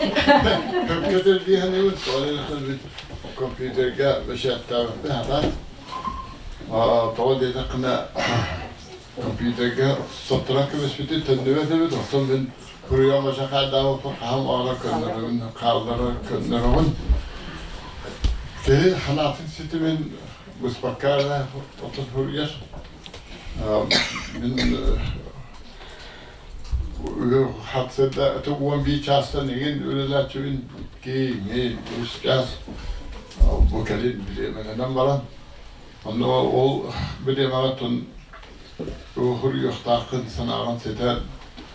көтөр дии саныыбын. Компьютерга бэчээттээбиппин хатаан. Тоҕо диэтэххинэ компьютерга соттуран кэбиспитин төннүбэт эбит, оттон мин суруйан бачахаайдаабыппын хаһан баҕарар көннөрөбүн, хаалларар көннөрөбүн. Киһи санаатын ситимин быспакка эрэ отон суруйар. Мин хатсыда 11 чаастан игин үлэлээччибин икки, үс чаас бу кэлин бириэмэлэнэн баран Онно ол бириэмэҕэ тун уһуруйуохтааххын санааҕын ситэн,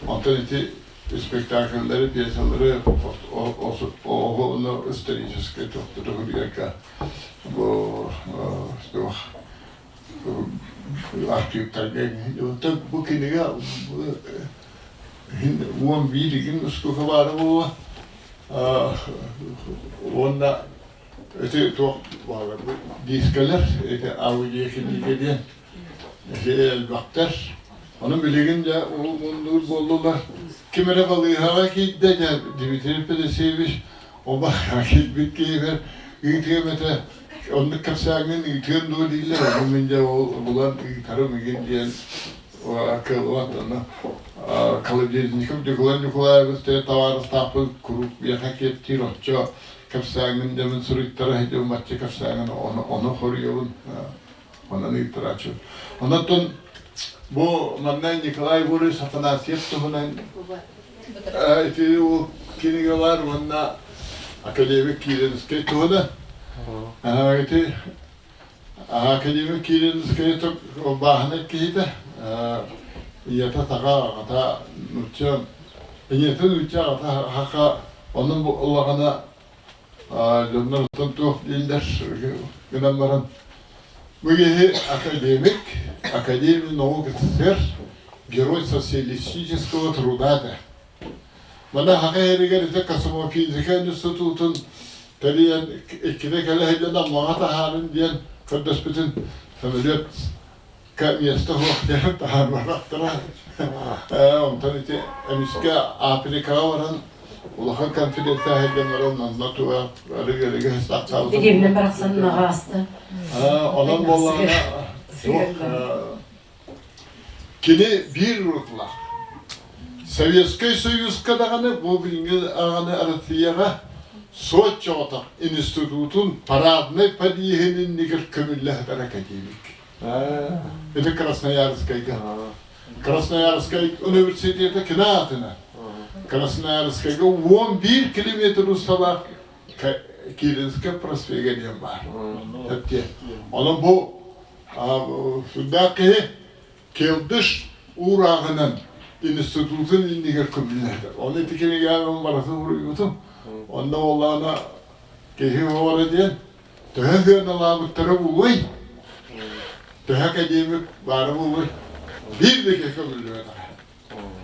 онтон ити спектакльлары, пьесалары ону историческай туохтары уһуруйарга бу туох архивтарга бу кинигэ 11 игин устуука баара буолуо уонна Ити туох баара диискэлэр, ити аудиокинигэ диэн ити элбэхтэр. Ону билигин дьэ муннуур буоллулар. Ким эрэ балыыһаҕа киирдэ дьэ Дмитрий Федосеевич оба киирбит киһибэр ыытыам этэ оннук кэпсээҥҥин ыытыан дуо дииллэр. Ону мин дьэ ол булан ыытарым игин диэн кыаллыбат онно Колодезников Николай Николаевич табаарыстаахпын куруук миэхэ киэптиир оччо кэпсээҥҥин дэмин суруйтара сылдьабын бачча кэпсээҥҥин ону хоруйабын онон ыыттарааччыбын. Онон бу манна Николай Егорович Афанасьев туһунан ити ол кинигэ бар уонна академик Киренскэй туһунан. Ити академик Киренскэй бааһынай киһитэ ийэтэ таға аҕата нуучча ийэтэ нуучча аҕата хаха Онон улахана дьоннор оттон туох дииллэр гынан баран бу киһи академик, Академия наук СССР, герой социалистического труда этэ. Мана Хаха иһэригэр ити космофизика институтун тэрийэн иккитэ кэлэ сылдьан Аммаҕа таһаарын диэн көрдөспүтүн самолет место суох диэн таһаарбатахтара. Онтон ити эмискэ Африкаҕа баран улахан конференция сылдьан баран манна туга арыгы сахтаабытым. Дэриэбинэ барахсан наҕааста. Онон буоллаҕына суох кини биир уратылаах. Советскай Союзка даҕаны бу билиҥҥи даҕаны Россияҕа соччоҕотох институтун параднай подъеһын иннигэр көмүллэ сытар академик. Это Красноярскайга. Красноярскай университета кини аатына. Красноярскайга 11 километр усталаах Киринскэй проспега диэн баар. Онон бу сүрдээх киһи Келдыш уурааҕынан институтун иннигэр көмүллээтэ. Оны ити кинигэҕэ барытын суруйбутум. Онно буоллаҕына киһи оҕоро диэн Төһө сыаналаабыттара буолуой? Төһө академик баара буолуой? Биир да киһи көҥүллүбэтэҕэ.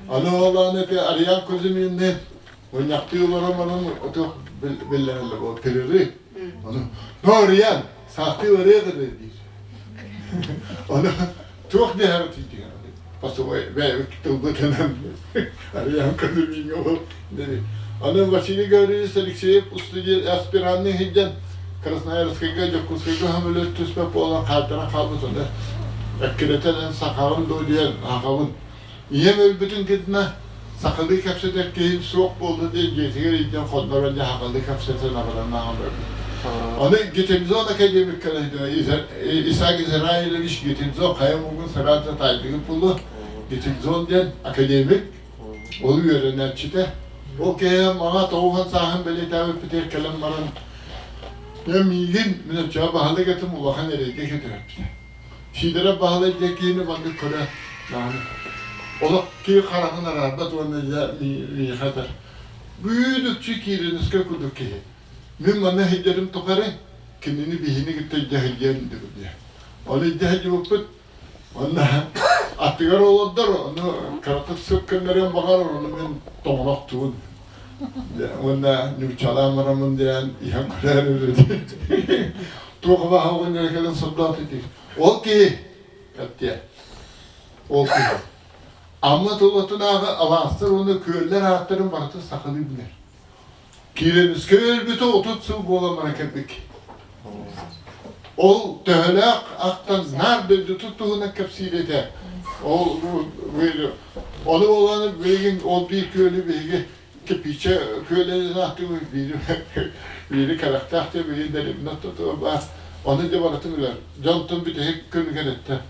Аны ол ааны ити Ариан Кузьминны мунньахтыы олорон баран отуох биллэрэллэр буол перерыв. Ону «Но, Ариан, саахтыы барыах этэ» диир. Ону туох диэхэр тиийдиҥ Посовой бэйэбит тылбытынан Ариан Кузьмиҥҥа ол Аны Василий Гаврильевич Алексеев студент аспиранныы сылдьан Красноярскайга, Дьокуускайга көмөлөт түспэт буолан хаайтаран хаалбыт онно эккирэтэн сахаҕын дуо диэн аҕабын. Ийэм өлбүтүн кытына сахалыы кэпсэтэр киһим суох буолла диэн дьиэтигэр илдьэн хоннорон дьэ сахалыы кэпсэтэн аҕалан ааҕан барбыт. Аны Гетензон академик Исаак Израилевич Гетензон хайа муҥун сараата таайдыгын булу Гетензон диэн академик Ол үөрэнээччитэ. Ол киһи маҥа тоҕуһан сааһын бэлиэтээбиппитигэр кэлэн баран, дьэ миигин, мин оччоҕо баһылык этим, улахан эрэйгэ кэтирэппитэ. Сиидэрэ Баһылай диэн киһини маннык көрө даҕаны олох киһи хараҕын араарбат уонна дьэ миэхэ этэр: «Бүүдүкчү Кииринискэй курдук киһи. Мин манна сылдьарым тухары кинини биһини кытта илдьэ сылдьыам диэн». Ону илдьэ сылдьыбыппыт. Онно Аттыгар олордор, ону кыратык сып көннөрүөн баҕарар, ону мин тоҥонохтуун. Уонна нууччалаан бараммын диэн иһэн көрөр Туох баһа оҕонньоро кэлэн сордоото дии. Ол киһи, кэптиэ, ол киһи. Амма тулатынааҕы алаастар уонна күөллэр ааттарын барытын сахалыы билэр. Киирэмискэ өлбүтэ 30 сыл буолан баран кэлбик. Ол төһөлөөх ахтан наар дойдутун туһунан кэпсиир этэ. Ол ону буолан билигин ол биир күөлү биһиги кирпииччэ күөлэнэн ааттыыбыт биири биири кэрэхтээх диye билигин дэриэбинэ ортотугар баар. Ону дьэ барытын билэр. Дьонтон бүтэһик күнүгэр эттэ.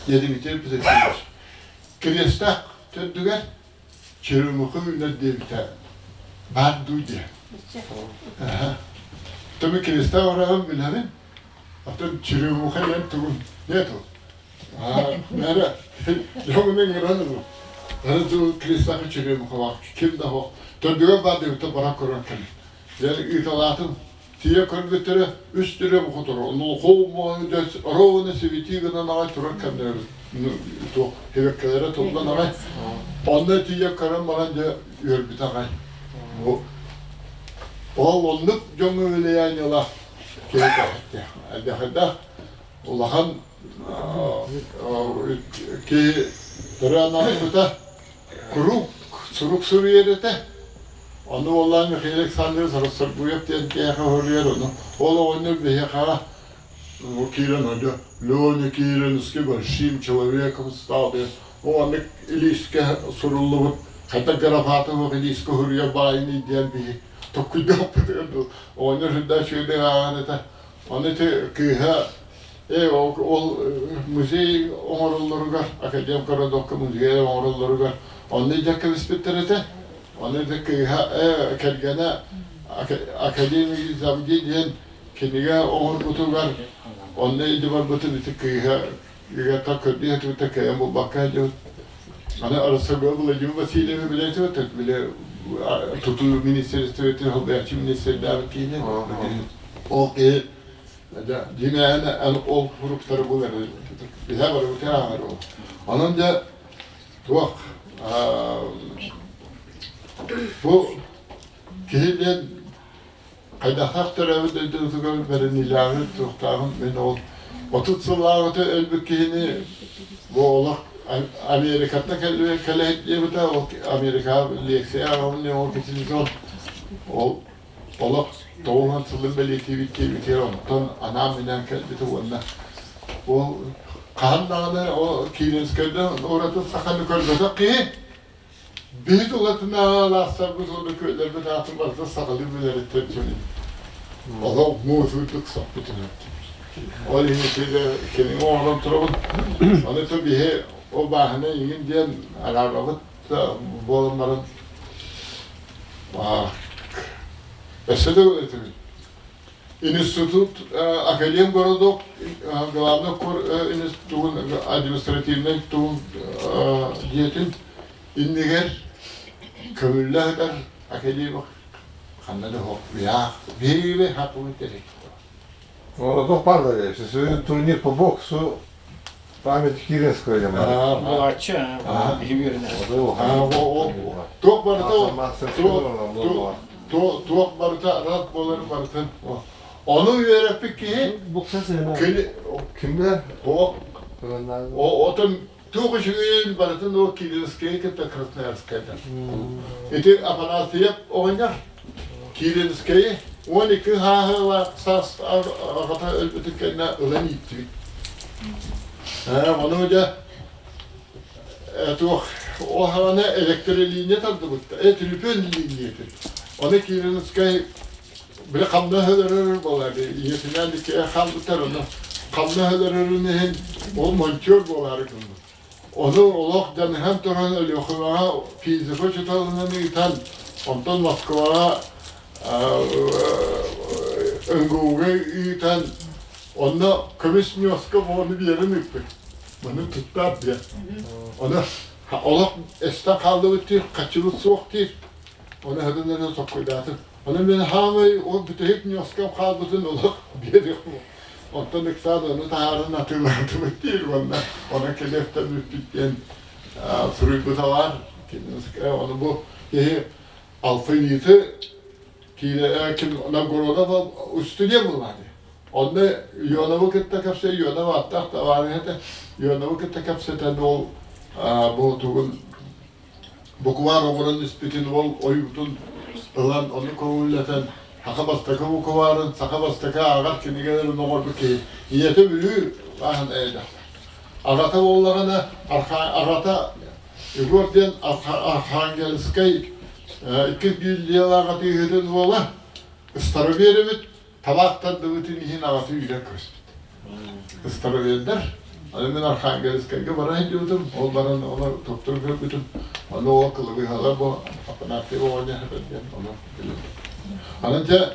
Дмитрий Петрович. Кириэстээх төрдүгэр Черемуха үүнэр диэбитэ баар дуу диэ. Төбө кириэстээх ораҕын билэбин. Оттон черемуха диэн тугун нету. Нэрэ, дьоҥун ыҥыран ылым. Аны тыл кириэстээх черемухалаах ким да суох. Төрдүгэр баар диэбитэ баран көрөн кэлин. Дьэ ыыталаатым. Тиийэ көрбүттэрэ үс черемуха турар. Ону ровно сибитии гынан аҕай турар кэмнэрэ туох хибэккэлэрэ туллан аҕай. Онно тиийэ көрөн баран дьэ үөрбүтэ аҕай. Бу ол оннук дьоҥҥо влияниелаах киһи элбэхэрдээх улахан киһи төрөөн ааспыта куруук сурук суруйар этэ. Ону уоллаан Михаил Александрович Расторгуев диэн киһиэхэ суруйар ону. Ол оҕонньор биһиэхэ киирэн одьо Леня Кириновский большим человеком стал диэн оннук илиискэ суруллубут хайдах графата суох илиискэ суруйар баайыный диэн биһи токкуйдаахпытыгар дуу оҕонньор сүрдээх үчүгэйдик ааҕар этэ. Аны ити кыыһа ол музей оҥороллоругар, Академгородокка музей оҥороллоругар онно илдьэ кэбиспиттэр этэ. Аны ити кыыһа кэргэнэ Академик Завди диэн кинигэ оҥорбутугар онно илдьэ барбытын ити кыыһа ыгата көрдүү сатыырта кыайан булбакка сылдьыбыт. Аны Арасыгы Владимир Васильевы билэ били тутуу министерствотын холбооччу министрдээбит киһини. Ол киһи дьиҥээн ол суруктары булар биһэ барыбыта ааҕар ол. Онон дьэ туох бу киһи диэн хайдахтаах төрөөбүт дойдутугар бэриниилээҕин туохтааҕын мин ол 30 сыллааҕыта өлбүт киһини бу олох Америкаттан кэлэһит диэбитэ ол Америкаҕа лекция ааҕабын диэн ол киһини ол олох 90 сылын бэлиэтиибит диэбитигэр онтон анаан-минээн кэлбитэ уонна ол хаһан даҕаны ол Кииринскэйдэн ураты саханы көрбөтөх киһи биһи тулатынааҕы алаастарбыт уонна күөллэрбит аатын барыта сахалыы билэриттэн сүрүн олох муусуйдук соппутунан ол иһин кинигэ оҥорон турабын аны то биһи ол бааһына иҥин диэн араарабыт буолан баран өссө да этибит институт академгородок главный институтун административнай тугун дьиэтин иннигэр көмүллэ сытар академик ханна да суох биһиги хакыбыт эрик Городок бар да турнир по боксу память Киринского Булааччы, Туох барыта туох барыта рад буолар барытын. Ону үөрэппит киһи Кимдер? Отон туох үчүгэйин барытын ол Киринскэйи кытта Красноярскайдан. Ити Афанасьев оҕонньор Киринскэйи 12 хааһылаах саас аҕата өлбүтүн кэннэ ылан ииттибит. Ону дьэ туох ол хаҕана электролиния тардыбытта, түлүпүөн линиятын. Ону Киринскэй били хамна өлөрөр буолар, ийэтинээн иккиэ хаалбыттар, ону хамна өлөрөрүн иһин ол монтер буолаары гыммыт. Ону олох дьаныһан туран Өлүөхүмэҕэ физика учууталынан ыытан, онтон Москваҕа МГУ-га ыытан, онно көмүс ньуоска буоланы биэрэн ыыппыт. Маны туттаат диэн. Ону олох эстэн хааллыбыт диир, хаччыбыт суох диир. Ону хатан эрэ соккуйдаатым. Ону мин хаамай ол бүтэһик ньуоскам хаалбытын олох биэриэх. Оттон ыксаан ону таһааран атыылаатыбыт диир уонна онон кэлиэхтэн бүппүт диэн суруйбута баар. Ону бу киһи алфавиты ким Новгородов устудьуон буолаады. Онно Ионовы кытта кэпсэ, Ионов ааттаах табаарыһа этэ. Ионовы кытта кэпсэтэн ол бу тугун букваар оҥорон испитин ол ойуутун ылан ону көҥүллэтэн саха бастакы букваарын, саха бастакы ааҕар кинигэлэрин оҥорбут киһи. Ийэтэ Бүлүү бааһын эйэлээх. Аҕата буоллаҕына, аҕата Егор диэн Архангельскай иккис гильдиялаах атыыһытын уола Староверовит табаах тардыбытын иһин аҕата үүрэн көспүт. Старовердар аны мин Архангельскайга бара сылдьыбытым, ол баран ону тохтор көрбүтүм, ону ол кылыбыһалар бу Апанасий оҕонньор диэн ону билим. Аны дьэ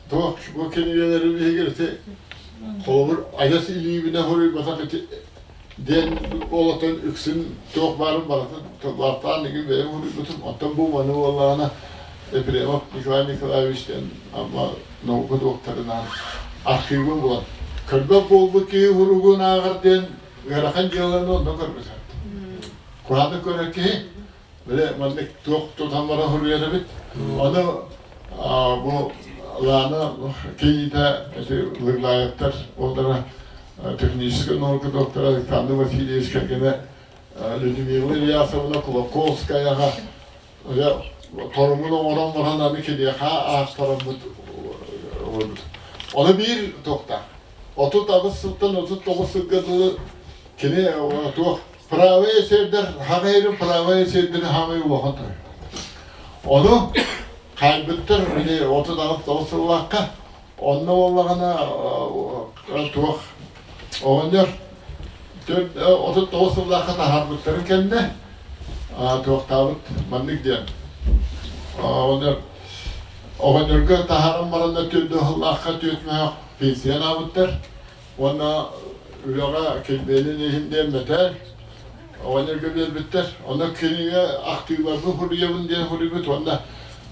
туох бу кинигэлэри биһиги ити холобур айас илиибинэ хоруйбатах ити диэн олотон үксүн туох баарын барытын тылбаастаан игин бэйэм хоруйбутум. Оттон бу маны буоллаҕына Ефремов Николай Николаевич диэн Амма наука докторынаан архивын булан көрбөт буолбут киһи уругун ааҕар диэн ыарахан дьыаланы онно көрбүт. Куһаҕаны көрөр киһи били маннык туох тутан баран суруйар эбит. Ону бу Лана кийиитэ ити Лыглаевтар уоллара техническэй наука доктора Александр Васильевич кэргэнэ Людмила Ильясовна Кулаковскаяҕа торумун оҥорон баран аны киниэхэ аахтараммыт Ону биир туохтаах 38 сылтан 39 сылга дылы кини туох правые сирдэр хаҕайрын правые сирдэр хаамай улахан той. Ону хайбыттар били 38 сыллаахха онно буоллаҕына туох оҕонньор 39 сыллаахха таһаарбыттарын кэннэ туохтаабыт маннык диэн оҕонньор оҕонньорго таһааран баран төрдө сыллаахха түөрт мөһөх пенсиянаабыттар уонна үлэҕэ килбиэнин иһин диэн мэтээл оҕонньорго биэрбиттэр. Онно кинигэ ахтыыларбын суруйабын диэн суруйбут уонна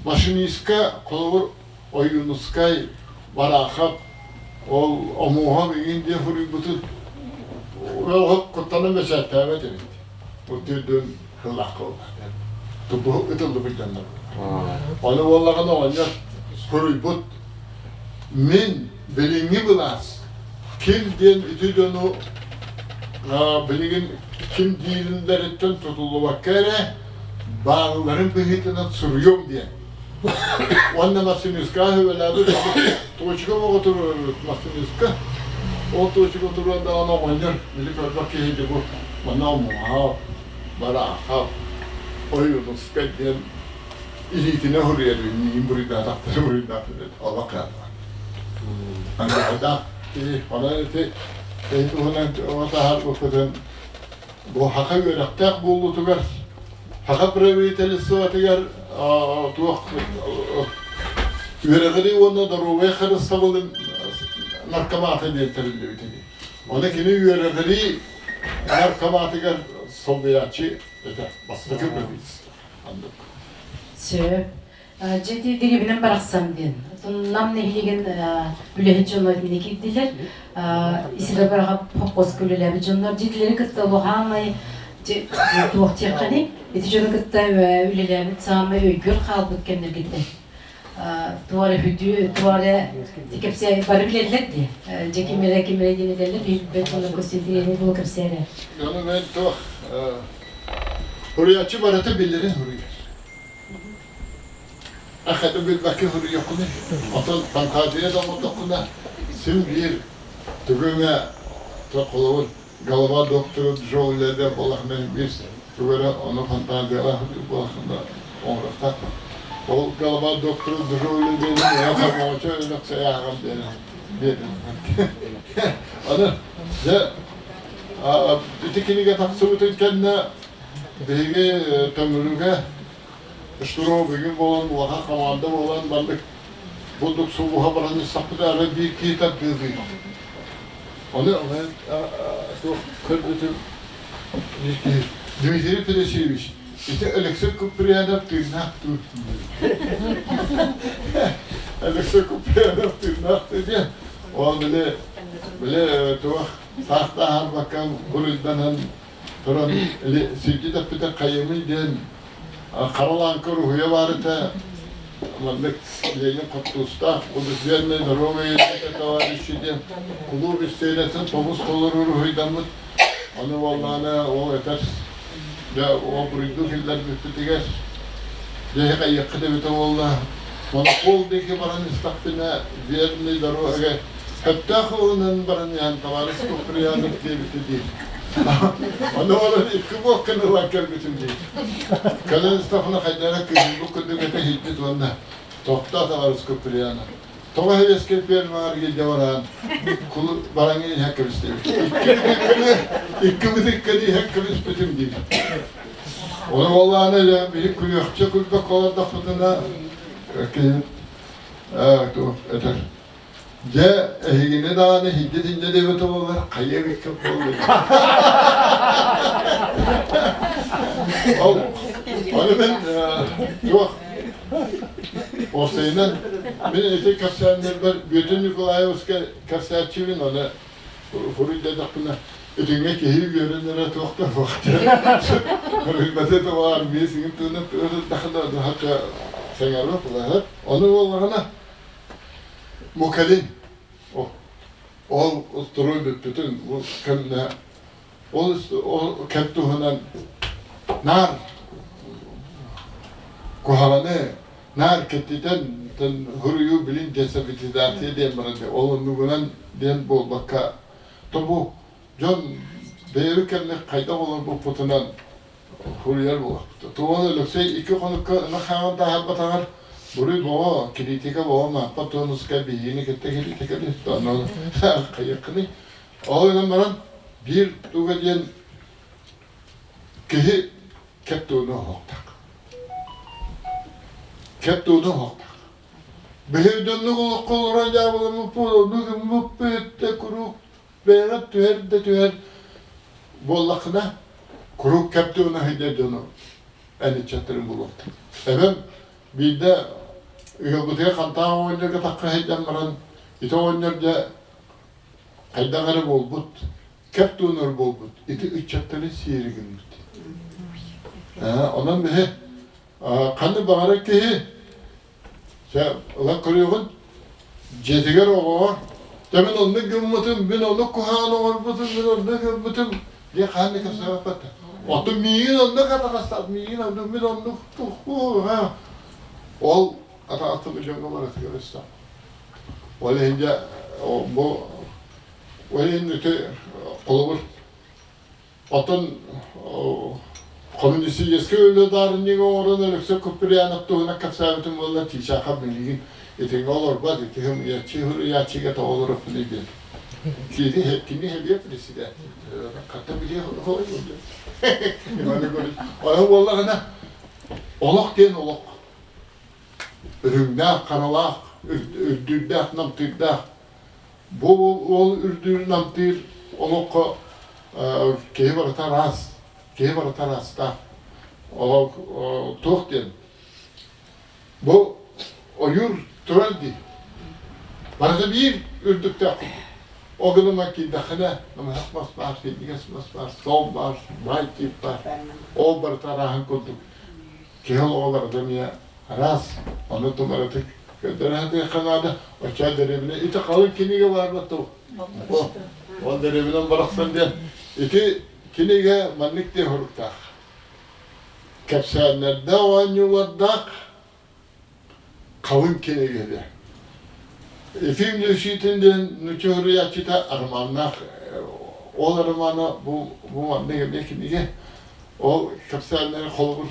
машинистка холобур Ойуунускай, Бараахап ол омуоһа игин диэн суруйбутун ол куттанан бэчээттээбэт эбит. Бу түрдүн сыллаахха тубу ытыллыбыт дьоннор. Ону буоллаҕына оҕонньор суруйбут мин билиҥҥи былаас ким диэн ити дьону билигин ким диириндэриттэн тутуллубакка эрэ баалларын быһыытынан суруйуом диэн. Уонна Максимиска сүбэлээбит туочука оҕо туруорбут Максимиска. Ол туочука туруор даҕаны оҕонньор били көрбөх киһи бу манна омуһаап, бараахап, Ойуунускай диэн илиитинэ суруйар миигин буруйдаатахтара буруйдаатар олох хаалла. Андаардаах киһи онон ити киһи туһунан оҕо таһаарбыппытын бу саха үөрэхтээх буолуутугар саха правительствотыгар туох үөрэҕирии уонна доруобуйа харыстабылын наркомата диэн тэриллибит ини. Ону кини үөрэҕирии наркоматыгар солбуйааччы этэ бастакы правительство. Андык. Сөп. Дьэ ити дэриэбинэм барахсан диэн. Нам нэһилиэгин үлэһит дьоно итиннэ киирдилэр. Исидор Барахов хоппуоска үлэлээбит дьоннор дьиэтилэри кытта улахаамай туох диэххэний? Ити дьону кытта үлэлээбит саамай өйгөр хаалбыт кэмнэргиттэн туора хүдүү туора кэпсээ бары билэллэр дии. Дьэ ким эрэ ким эрэ диэн этэллэр билбэт онно Константин була кэпсээрэ. Ону мен туох Суруйааччы барыта билэрин суруйар. Ахата билбэккэ суруйуоххунуй. Оттон фантазия да оҥордоххуна син биир тугу эмэ холобур голова доктора Джоуля буоллахына биир тугу эрэ ону фантазиялаах буоллахына оҥоруохтаах. Ол голова доктора Джоуля диэни миэхэ оҥочо өлөксөй ааҕан биэрэн Аны дьэ ити кинигэ тахсыбытын кэннэ биһиги Төҥүлүгэ Штуров бүгүн буолан улахан хамаанда буолан маннык бурдук сулуһа баран истэхпитинэ арай биир киһи тардыалыыр. Ону туох көрбүтүм биир киһи Дмитрий Федосеевич ити Алексей Куприянов тыыннаах дуу Алексей Куприянов тыыннаах дуу диэн ол били Били туох саахтааһарбакка буруйданан туран сирдьит эппитэ хайымый диэн харалааҥка уруһуйа баар этэ. Маннык Ленин хортуустаах удушевленный здоровый товарищи диэн кулууп истиэнэтин тобус толору уруһуйдаммыт. Ону буоллаҕына ол этэр дьэ ол буруйду киллэрбиппитигэр дьэ хайыаххыт эбитэ буолла. Монопол диэки баран истэхпинэ верный дорога сөптөөх ылынан баран иһэн товарищ Куприянов диэбитэ дии. Ону баран икки буокканы ылан кэлбитим дии. Кэлэн истэхпинэ хайдах кыһыҥҥы курдук этэ иһийбит уонна тохтоо товарищ Куприянов. Тоҕо эһэбиэскэй фермаҕар киирдэ баран бараҥҥа иһэн кэбистибит. Икки бытыкканы иһэн кэбиспитим диир. Ону буоллаҕына биһи күлүөхчэ күлбэккэ олордохпутуна киһи туох этэр дьэ эһигини даҕаны иһийдит инньэ диэбитэ буоллар хайа эбиккэ буоллун ол ону мин туох Уопсайынан, мин ити кэпсээннэрбэр Бүөтүр Николаевичка кэпсээччибин, аны хоруйдаатахпына, итинҥэ киһи үөрэнэрэ туох да суох Хоруйбата да биэс иҥин тыынан тыырдахына хача сэҥээрбэт булаһар. Ону буоллаҕына, Мукалин ол устуруй бүппүтүн бу кэмнэ ол кэм туһунан наар куһаҕаны наар кэттитэн суруйуу билин десабитизация диэн баран ол оннугунан диэн буолбакка тобу дьон бэйэбит кэмҥэ хайдах олорбуппутунан суруйар буолуохпут. Тугун Өлөксөй икки хонукка ынах хааман таһаарбатаҕар буруй боҕо, критика боҕо Мааппа Туонуска биһигини кытта критика түстэ. Онон хайыаххыный? Ол гынан баран биир туга диэн киһи кэп тууну оһохтох. Кэп тууну оһохтох. Биһи дьоннук олоххо олорон дьаабыламмыппыт, оннук гыммыппыт куруук бэйэҕэ түһэр да түһэр буоллаххына, куруук кэп тууну сылдьар дьону эн ыччаттарын булуохтар. Эбэм биирдэ ыалбытыгар хантаах оҕонньорго тахха сылдьан баран, ити оҕонньор дьэ хайдах эрэ буолбут, кэп туонар буолбут, ити ыччаттары сиэри гыммыт. Онон биһи ханнык баҕарар киһи ылан көрүөҕүн, дьиэтигэр оҕоҕор дьэ мин оннук гыммытым, мин оннук куһаҕан оҥорбутум, мин оннук гыммытым диэн хаһан да кэпсээбэппэт. Оттон миигин оннук атаҕастаат, миигин оннук, мин оннук ол атаҕастабыл дьоҥҥо барытыгар өстөөх. Ол иһин дьэ бу ол иһин ити холобур оттон коммунистическай үлэ даарынньыга оҥорон Өлөксөй Куприянов туһунан кэпсээбитим буоллар Чыычаахап билигин итингэ олорбот ити һымыйаччы суруйааччыга тоҕо олороппунуй диэн кини кини хэбиэ председатель хата билиэ Ону буоллаҕына олох диэн олох Үрүҥнээх, харалаах, үрдүүрдээх, намтыырдаах. Бу ол үрдүүр, намтыыр олоххо киһи барыта араас, киһи барыта араастаах. Олох туох диэн бу ойуур турар дии. Барыта биир үрдүктээх курдук. Ол гынан киирдэххинэ намыһах мас баар, синньигэс мас баар, сол баар, баай тиит баар. Ол барыта арааһын курдук. Киһи олоҕо барыта эмиэ араас, ону тумарытык көрдөрө сатыахха наада. Оччоҕо дэриэбинэ ити халыҥ кинигэ баар буолту. Ол дэриэбинэн барахсан диэн ити кинигэ маннык диэн суруктаах. Кэпсээннэрдээх оонньуулардаах халыҥ кинигэ диэн. Ефим Левшитин диэн нуучча суруйааччыта романнаах. Ол романа бу бу маннык эмиэ кинигэ. Ол кэпсээннэри холобур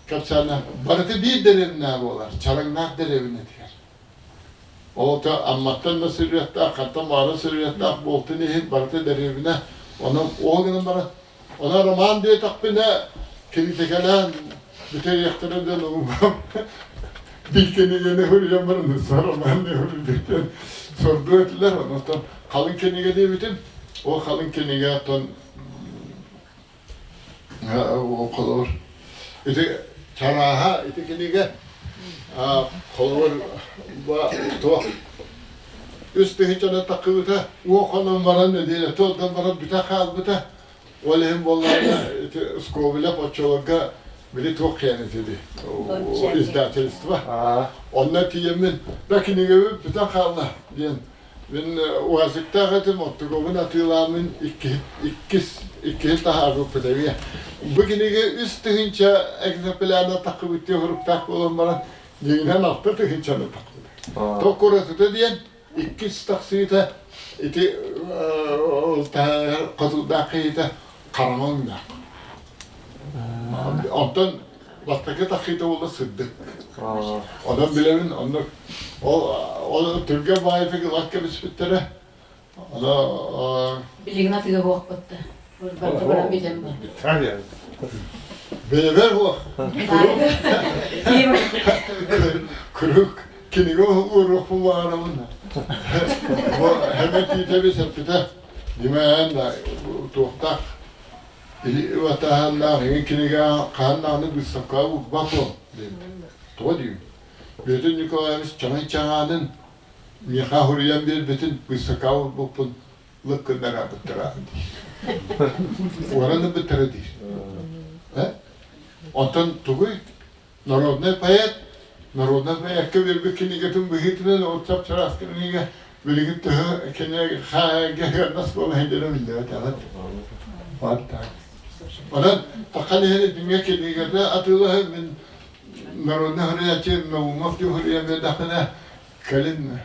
кэпсээнэ барыта биир дэриэбинэ буолар, Чараҥнаах дэриэбинэтигэр. Ол то Амматтан да сырыахтаах, хантан баҕарар сырыахтаах буолтун иһин барыта дэриэбинэ. Онон ол гынан баран, онон роман диэтэхпинэ, киритикэлээн бүтэриэхтэрэ диэн умам биир кинигэни суруйан баран роман диэн сордуу этилэр. Онон халыҥ кинигэ диэбитим. Ол халыҥ кинигэ оттон Холобур, ити чарааһа ити кинигэ холобур туох Үс тыһыынчаны таххыбыта, уо хонон баран нэдиэлэтэ онтон баран бүтэ хаалбыта. Ол иһин буоллаҕына ити Скобелев оччолорго били туох киэн этиди издательство. Онно тиийэммин да кинигэбит бүтэн хаалла диэн мин УАЗиктаах этим, оттугобун атыылааммын иккис иккиһин таһаарбыппыт эмиэ. Бу кинигэ 3000 экземплярна таххыбыт диэн суруктаах буолан баран дьиҥинэн 6 тыһыынчаны таххыбыт. Токуратыта диэн иккис тахсыыта ити хотулдаах киһитэ хараҥа өҥнөөх. Онтон бастакы тахсыыта буолла сырдык. Онон билэбин оннук ол ол түргэн баайытык ылан кэбиспиттэрэ. Ону Билигин атыыга буохпут да. Барыта баран билэн бар. Бэйэбэр буох. Куруук кинигэ ууруохпун баҕарабын. Бу хэмэ тиитэби сеппитэ. Димээн да туохтаах ватаһаннаах иҥин кинигэ хаһан даҕаны выставкаҕа уурбаппын диэн. Тоҕо диибин? Петр Николаевич чаҥый чаҥаанын миэхэ суруйан биэрбитин выставкаҕа уурбуппун лык гыннараабыттара диир. Уоран ылбыттара диир. Онтон тугуй? Народный поэт, народный поэкка биэрбит кинигэтин быһыытынан ол чап-чараас кинигэ билигин төһө кинигэ хаайга буола сылдьара биллибэт аҕат. Вот так. Онон тахан иһин итингэ кинигэтэ атыылаһы мин народный суруйааччы Наумов диэн суруйан биэрдэхпинэ кэлин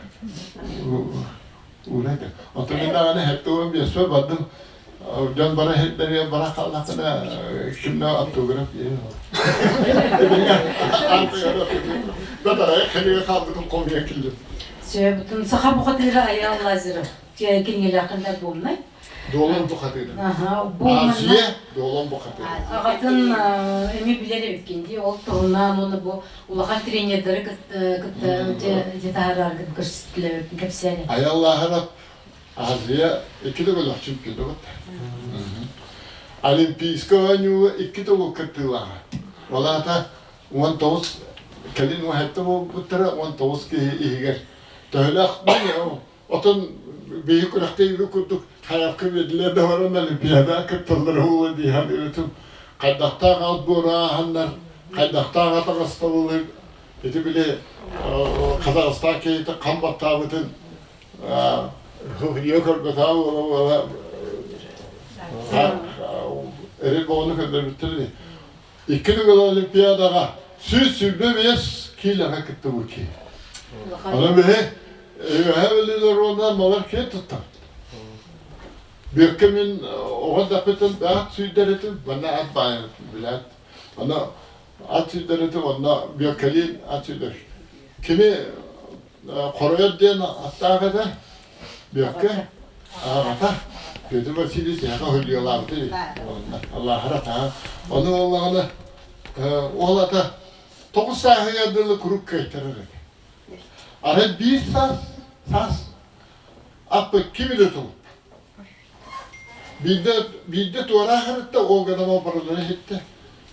уурайда. Оттон мин даҕаны 75-пэр бардым. Дьон бара иһиттэригэр бара хааллахпына кимнэ автограф диэн. Батарайа кэлигэ хаалбытым хомуйа киллим. Сөбүтүн саха бухатыыра Айаал Лазарев кинигэлээххин альбомнай. Дуолан бухатыыра. Аха, бу Азия Дуолан бухатыыра. Аҕатын эми билэр эбиккин дии, ол туһунан уонна бу улахан тренердары кытта дьэ таһаараргын көрсүтүлэбиппин кэпсээн. Айаал Лазарев Азия икки төгүл чемпиону Олимпийскай оонньууга икки төгүл кыттыылааҕа. Ол аата 19 кэлин уһатта буолбуттара 19 киһи иһигэр төһөлөөх отон биһи күрэхтэһиигэ курдук хайахха биэрдилэр да баран Олимпиадаҕа кытталлара буолуо дии саныырытым. Хайдахтаах отбор ааһаннар, хайдахтаах атаҕастабылы ити били Казахстан киһитэ хам баттаабытын Ийэ көрбөтөҕө буола-буола эрэй боҕону көрдөрбүттэр ини. Икки төгүл Олимпиадаҕа 125 киилэҕэ кыттыбыт киһи. Аны биһи Үөһээ Бүлүүлэр уонна малар киэн туттабыт. Бүөккэ мин оҕо эрдэхпиттэн ат сүүрдэр этим, манна ат баайар этим, билээт. Аны ат сүүрдэр этим, онно Бүөккэлиин ат сүүрдэр. Кини Хоройор диэн аттаах этэ, Бүөккэ, аҕата Петр Васильевич эһэҕэ уһуйдуйалаабыта дии. Аллаһар атаҕа. Ону буоллаҕына ол ата 9 сааһыгар дылы куруук кыайтарар этэ. Арай биир саас, саас аппыт ким илэ тулуппут. Биирдэ, биирдэ туораах сырытта, ол гынан барылары иһиттэ.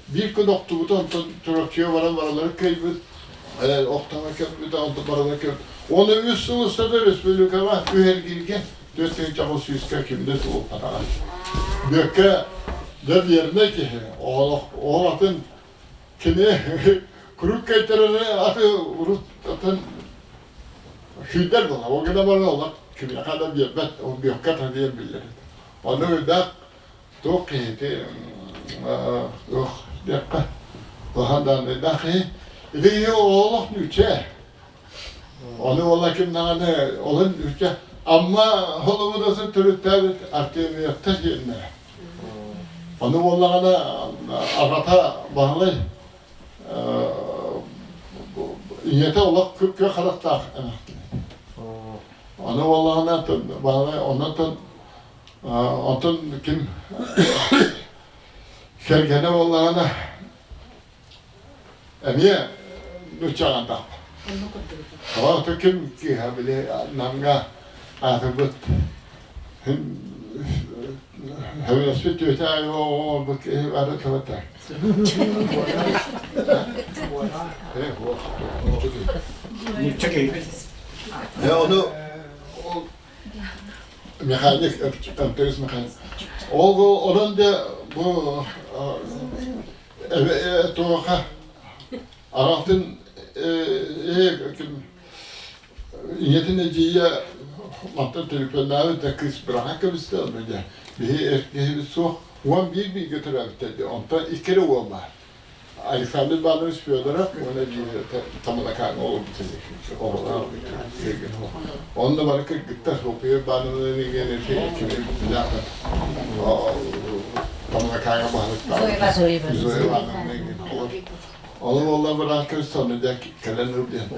Биир күн охтубута, онтон Чурапчыга баран барылары кыайбыт, охтоҥо кэлбитэ, онтон барылары кыайбыт. Уонна 3 сыл устата республикаҕа үһэргииргэ 4800-кэ ким да тулуппатаҕа. Бүөккэ дьэ вернай киһи, ол атын кини куруук кыайтарары аты урут атын сүүрдэр буолла. Ол гынан баран олох кимиэхэ да биэрбэт, ол Бүөккэ ата диэн биллэр. Ону үрдээх туох киһити туох диэххэ улахан дааннайдаах киһи. Ити киһи олох нүүчэ. Ону уола ким даҕаны олун нүүчэ. Амма холобудасын төрүттээбит Артемьевтар диэннэрэ. Ону буоллаҕына аҕата Баһылай ийэтэ олох күөх харахтаах эмээхтин. Ону буоллаҕына Баһылай оннотон онтон ким кэргэнэ буоллаҕына эмиэ нуччаҕандаах. Ото ким киһи били Намҥа аатырбыт Хөбүлэспит түөтэ оҥорбут киһи бары тылата. Ону Механик, МТС механик. Ол онон да бу туоха аҕатын ийэтин эдьиийэ мантан төлөпүөннээбит да кыыс быраҕан кэбистэ онно дьэ биһи эр киһибит суох 11 бииргэ төрөөбүттэр дии онтон икки эрэ уол баар Александр Иванович Федоров уонна Тамалакааҥҥа олорбут Онно бары кыргыттар Софья Ивановна Тамалакааҥҥа баһылыктаах Зоя Ивановна Ол буолла быраакка сонно дьэ кэлэн ыл диэн.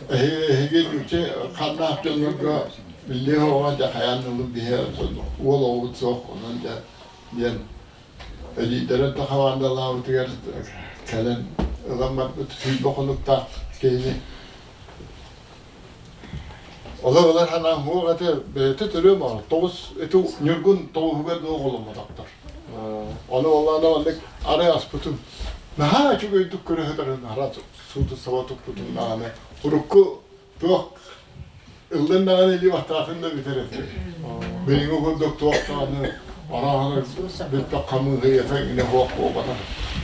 Эһиги үчэ ханнаах дьоннорго биллиэ оҕо дьэ хайаан ылын биһэ уол оҕобут суох онон дьэ диэн Эдьиийдэрин да хамаандалаабытыгар кэлэн ылан барбыт сүүрбэ хонуктаах киһини Олор санаам суох этэ, бэйэтэ төрүөм оҕо тоҕус ити Ньургун тоҕуһугар да оҕоломмотохтор. Ону олаана маннык арай аспытым наһаа үчүгэйдик көрө сытарын араас сууту саба туппутум даҕаны урукку туох ыллын даҕаны илии баттаатын да бүтэр этэ. Билиҥҥи курдук туох даҕаны арааһына бүппэх хамыыһыйата иҥнэ суох буолбатах.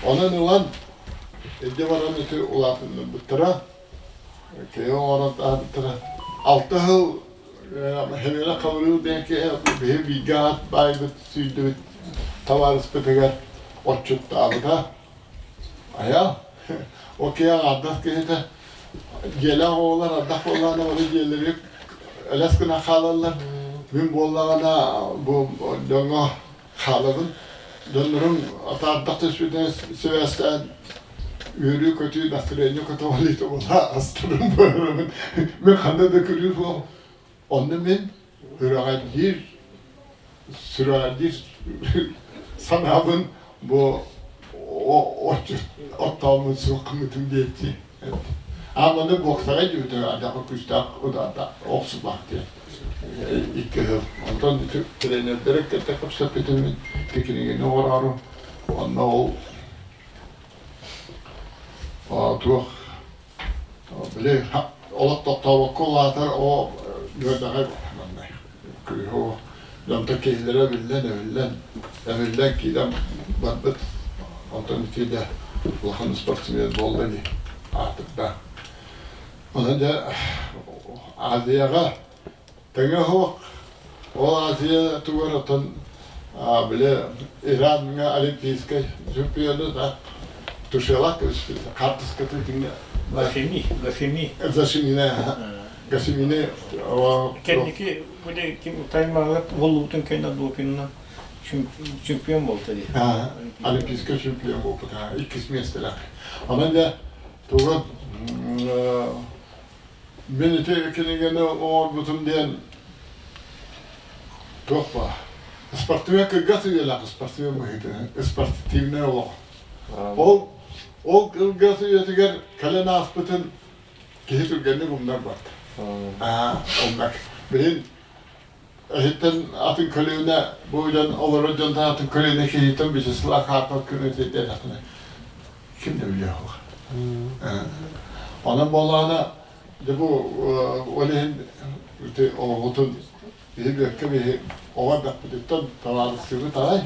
Онон ылан илдьэ баран ити улаатыннарбыттара. Киһи оҥорон таһаарбыттара. Алта сыл Хемиэнэ Хабырыыл диэн киһи биһи бииргэ аат баайбыт сүүрдүбүт табаарыспытыгар отчуттаабыта. Айа, ол киһи аҥаардас киһитэ дьиэлээх оҕолор ардах буоллаҕына бары дьиэлэри элэс гына хаалаллар. Мин буоллаҕына бу дьоҥҥо хаалабын. Дьоннорум атаардах түспүтүнэн сибээстээн үөрүү-көтүү, настроение көтөҕөлүүтэ буола астарым буоларым. Мин ханна да күлүү суох. Онно мин сүрэҕэлдьиир сүрэҕэлдьиир санаабын бу оттооммун суох гыммытым диэччи. Ааманы боксаҕа дьүбүтэ адьаҕа күүстээх удаата охсубах диэн икки сыл. Онтон тренердэрэ кытта кэпсэппитим ити кинигэни оҥороору. Онно ол туох били олох тохтообокко улаатар оо үөрдэҕэ манна күүһэ дьонтон киһилэрэ биллэн эбиллэн эбиллэн киирэн барбыт онтон ити да улахан спортсмен буолла дии аатырда онон дьэ Азияҕа тэҥэ суох ол Азия тугар оттон били Ираҥҥа олимпийскай чемпиону да Тушелак хаартыскатын тиҥэ Гасими, Гасими. Гасимине, Гасимине Кэнники били ким таймаҕыт буолуутун кэннэ допинна чемпион буолта дии. Олимпийскай чемпион буолбута иккис миэстэлээх. Онон дьэ тугу мин ити кинигэни оҥорбутум диэн туох баар спортивнай кыргас үйэлээх спортивнай быһыытынан спортивнай олох. Ол ол кылгас үйэтигэр кэлэн ааспытын киһи түргэнник умнар барда. Аа, умнар. Билин эһиттэн атын көлүөнэ бу дьон олорор дьонтон атын көлүөнэ киһиттэн Вячеслав Карпов күнү диэтэххинэ ким да билиэ суоҕа. Онон буоллаҕына дьэ бу ол иһин ити оҕобутун биһи бүөккэ биһи оҕо эрдэхпититтэн табаарыстыыбыт аҕай.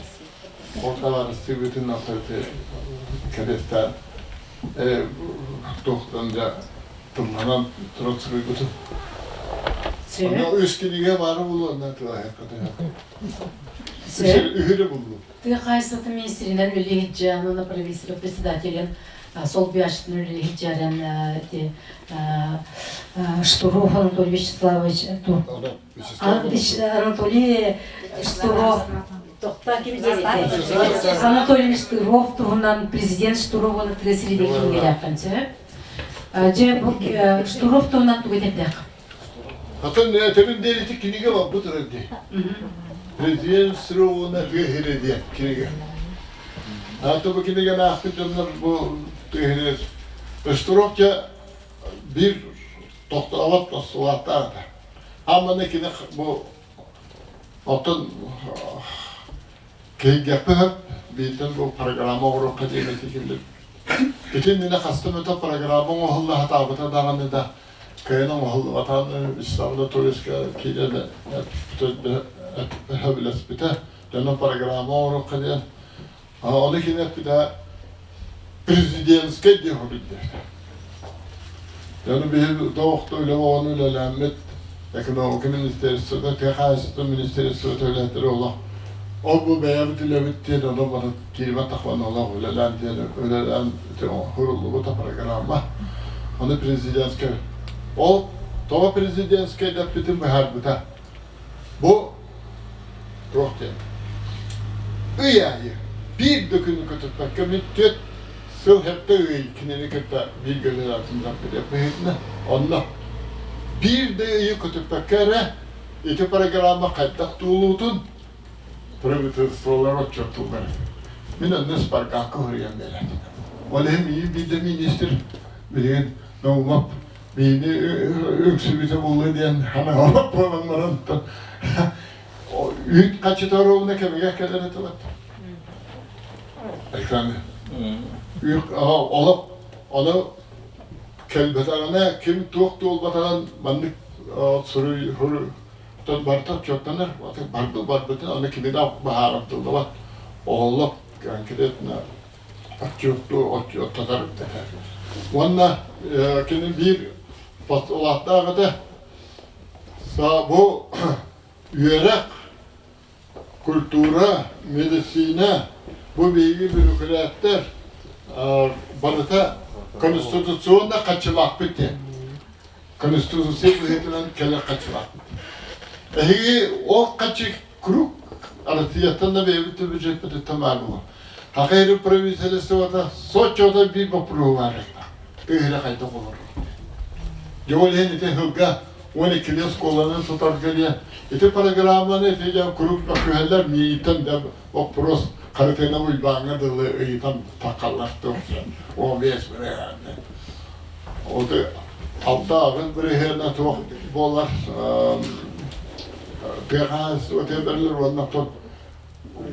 Ол табаарыстыыбытын ити кэриэстээн туохтан дьэ тылланан туран суруйбутум. Онно үс кинигэ баара буолуо онно тылаһыахха Үһүрэ буллум. Тыа хаһаайыстыбатын министринэн үлэлиһиджан уонна правительство председателин солбуйааччытын үлэлиһиджарен эти Штуров Анатолий Вячеславович Анатолий Штуров Анатолий Штыров туһунан президент Штуров уонна тыа сиригэр киингэлээххин сөп. Дьэ бу Штуров туһунан тугу этэрдээх? Атын этэрин диэн кинигэ барбыт дии. Президент Штыров тыа сирэ диэн кинигэ. Аты бу кинигэни аахпыт дьоннор бу тыа сирэ Штыров дьэ биир тохтообот остулааттаах этэ. Амманы кини бу Оттон киһиргэхпин сөп, бииртэн бу программа оҥоруохха диэн этии киллэрбит. Ити иннинэ хаста эмэтэ программа оҥоһулла сатаабыта даҕаны да, Кыайан оҥоһуллубатаҕын Вячеслав Анатольевичка киирэн сөбүлэспитэ. Дьоно программа оҥоруохха диэн. Ону кини эппитэ президентскэй диэн хоруйдаата. Дьону биһи тоох да үлэ оҕону үлэлээммит экономика министерствота, тыа хаһаайыстыбатын министерствота үлэһиттэрэ олох ол бу бэйэбит үлэбит диэн ону бары киирбэт тахван олох үлэлээн диэн үлэлээн хуруллубута программа. Ону президентскэй. Ол тоҕо президентскэй дэппитин быһаарбыта. Бу туох диэн ый аайы биир да күнү көтүппэккэ мин түөрт сыл хэттэ ый кинини кытта бииргэ үлэлээтим быһыытынан онно биир да ыйы көтүппэккэ эрэ ити программа хайдах туолуутун правительстволар отчуоттууллар. Мин онно спаргакка суруйан биэрэтим. Ол иһин миигин биирдэ министр билигин Наумов биһини үксүбүтэ буолуо диэн ханаҕалап буолан баран үүт хаччыта оруобуна кэмигэр кэлэр этилэр. Экраны. Олох ону кэлбэтэҕинэ ким туох туолбатаҕын маннык суруй Оттон барыта отчуоттанар, барбыт барбытын аны кими да баһаарар тыллабат. Оһоллох конкретно отчуоттуу отчуоттатар этэ. Уонна кини биир улааттаах этэ. Бу үөрэх, культура, медицина, бу биһиги бүрүкүрээттэр барыта конституционно хаччылаахпыт диэн. Конституция быһыытынан кэлэр хаччылаахпыт. Эһиги ол хаччы круг Россияттан да бэйэбит да бюджеппытыттан баар буолар. Хахайры правительствота соччото биир боппуруоһу баарыахтаах. Тыһыра хайдах олорор. Дьэ ол иһин ити сылга 12 оскуоланы тутарга диэн ити программаны ити дьэ куруук мөккүһэллэр миигиттэн да вопрос Харытыана Уйбааҥҥа дылы ыйытан таххаллар туох 15 бырыһыаны. Оты алта аҕыс бырыһыана туох буолар тыа хаһаайыстыбата бэриллэр уонна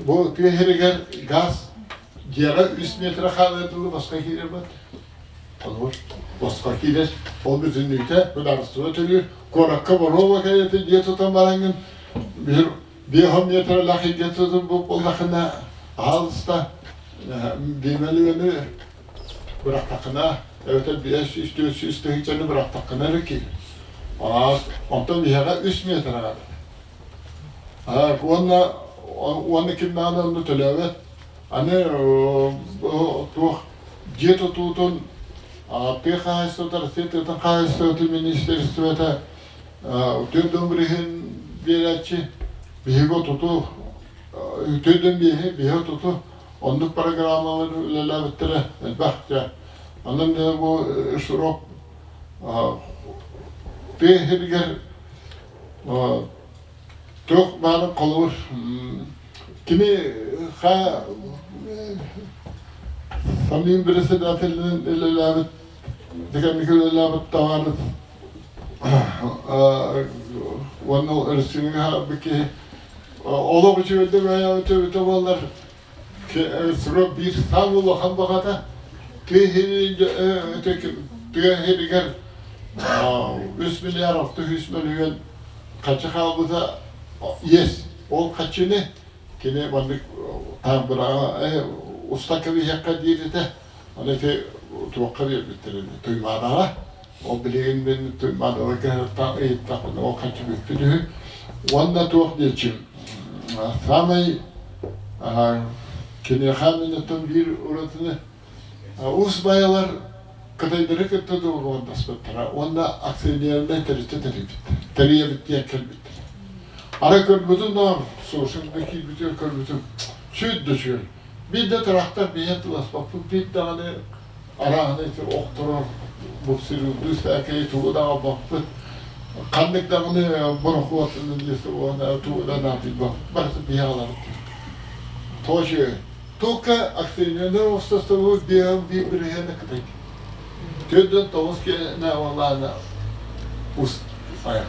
бу тыа сиригэр газ дьиэҕэ үс метр хаалыар дылы босхо киирэр бат. Холобур, босхо киирэр. Ол бүтүннүүтэ судаарыстыба төлүүр. Куоракка боруоба кэриэтэ дьиэ тутан бараҥҥын биир биэс метрэлээх дьиэ тутан буоллаххына аһаалыста биэмэлигэни бырахтаххына эбэтэр 500 400 тыһыынчаны бырахтаххына эрэ киирэр. Онтон биһиэхэ үс метрэҕэ уонна уонна ким даҕаны онно төлөөбөт. Аны туох дьиэ тутуутун тыа хаһаайыстыбата Россия тыатын хаһаайыстыбатын министерствота төрдөн бырыһын биэрээччи биһиги туту төрдөн биэһи биһиги туту оннук программалар үлэлээбиттэрэ элбэх дьэ. Онон бу срок тыа сиригэр туох баарын холобур кини ха самим председателинэн үлэлээбит деканник үлэлээбит товарищ уонна өрөспүүбүлүкэ киһи олох үчүгэйдик өйөөбүтэ буоллар срок биир саамай улахан баҕата тыа сиригэр үс миллиард 600 мөлүйүөн хаччы хаалбыта иэс ол хаччыны кини маннык таамбыраҕа уста кэбиһиэххэ диир этэ аны ити туохха биэрбиттэр Туймаадаҕа ол билигин мин Туймаадаҕа ыйыттахпына ол хаччы бүппүт үһү уонна туох диэччим саамай киниэхэ мин биир уратыны Уус Байалар кытайдары кытта доҕордоспуттара уонна акционернай тэрилтэ тэрийбиттэр, тэрийэбит диэн кэлбиттэр. Арай көрбүтүм да, слушай, киирбитигэр көрбүтүм, сүт да үчүгэй. Биир да тырахтар биһиэн тыласпаппыт, биир даҕаны арааһынай ити охторор, буксируйдуу сээкэйи тугу да аҕалбаппыт. Ханнык даҕаны борохуотун тугу да наадыйбаппыт, барыта биһи аҕалабыт. Тоҕо үчүгэй. Только акционерное общество биэһин биир бырыһыана кытайд. Төрдөн тоҕус киэнэ уолаана ус айах.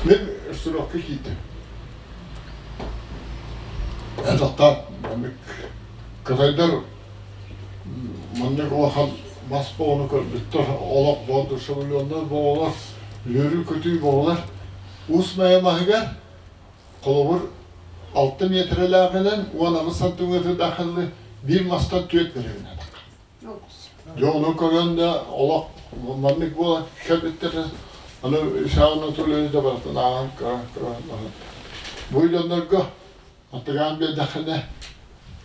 Мен срокка киирдим. Тохтоон маннык кытайдар маннык улахан мас боҕону көрбүттэр, олох воодушевленнай боҕолор, үөрүү-көтүү боҕолор. Уус Майа маһыгар, холобур, 6 миэтэрэлээҕинэн 18 сантиметрдаах биир мастан түөрт бэрэбинэ. Дьэ ону көрөн да олох маннык буолан кэлбиттэр. Аны Исаак Анатольевич да барытын ааҕан көрөн көрөн бу дьоннорго Атыгаан биэрдэххинэ,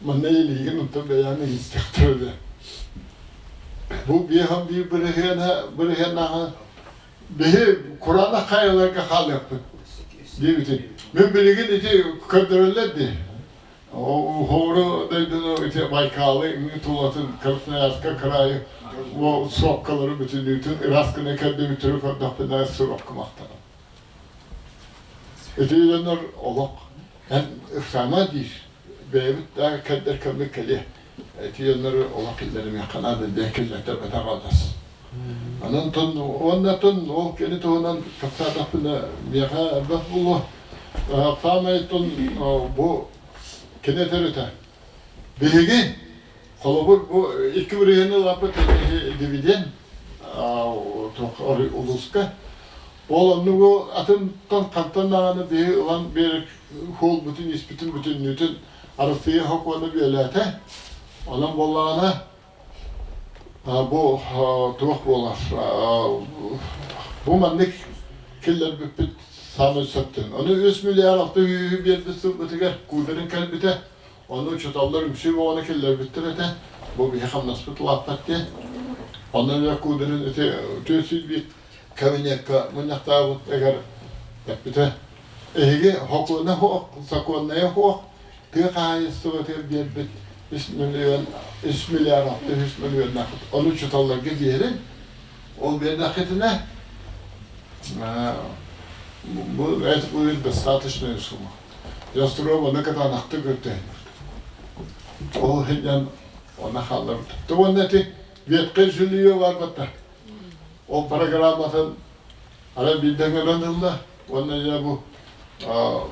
манна илиигин онтон бэйэҥ ыйыстахтара да. Бу биэһэн биир бырыһыана бырыһыаннааҕы биһи кураанах хайаларга хаалыахпыт диэбитин. Мин билигин ити көрдөрөллөр дии. Уһууру дойдуну ити Байкалы тулатын Красноярска кыраайы сопкалары бүтүннүүтүн ыраас гына көрдөбүттэрин көрдөхпүнэ сорохко махтанам. Ити дьоннор олох эн ыксаама диир, бэйэбит да кэрдэр кэммит кэлиэ. Ити дьоннору олох киллэримиэххэ наада диэн киллэртэрбэтэх адас. Онон тон уонна тон ол кини туһунан кэпсээтэхпинэ миэхэ элбэх буолуо. Саамай тон бу кини этэр этэ. Биһиги холобур бу икки бырыһыаны ылаппыт дивиденд улууска Ол оннугу атынтан хантан даҕаны биһи ылан биэрэр хуолбутун испитин бүтүннүүтүн Арассыыйа сокуона бүөлээтэ. Онон буоллаҕына бу туох буолар бу маннык киллэрбиппит саамай сөптөн. Ону 3 миллиард 6 сүүһү биэрбит сылбытыгар куударын кэлбитэ. Ону учууталлар үҥсүү бөҕөнү киллэрбиттэр этэ. Бу биһи хамнаспыт улааппат диэн. Онон эрэ куударын ити 401 кабинекка мунньахтаабыт эгэр эппитэ эһиги сокуона суох сокуоннайа суох тыа хаһаайыстыбатыгар биэрбит 3 миллион 3 миллиард 600 миллионнаахыт ону учууталларга биэрин ол биэрдэххитинэ бу это будет достаточная сумма Ястров оны кытаанахтык үрдэһиннэр ол иһинэн она хаалларбыт уонна ити ветхое жилье барбыттар Ол программатын арай биирдэ ыҥыран ылла уонна дьэ бу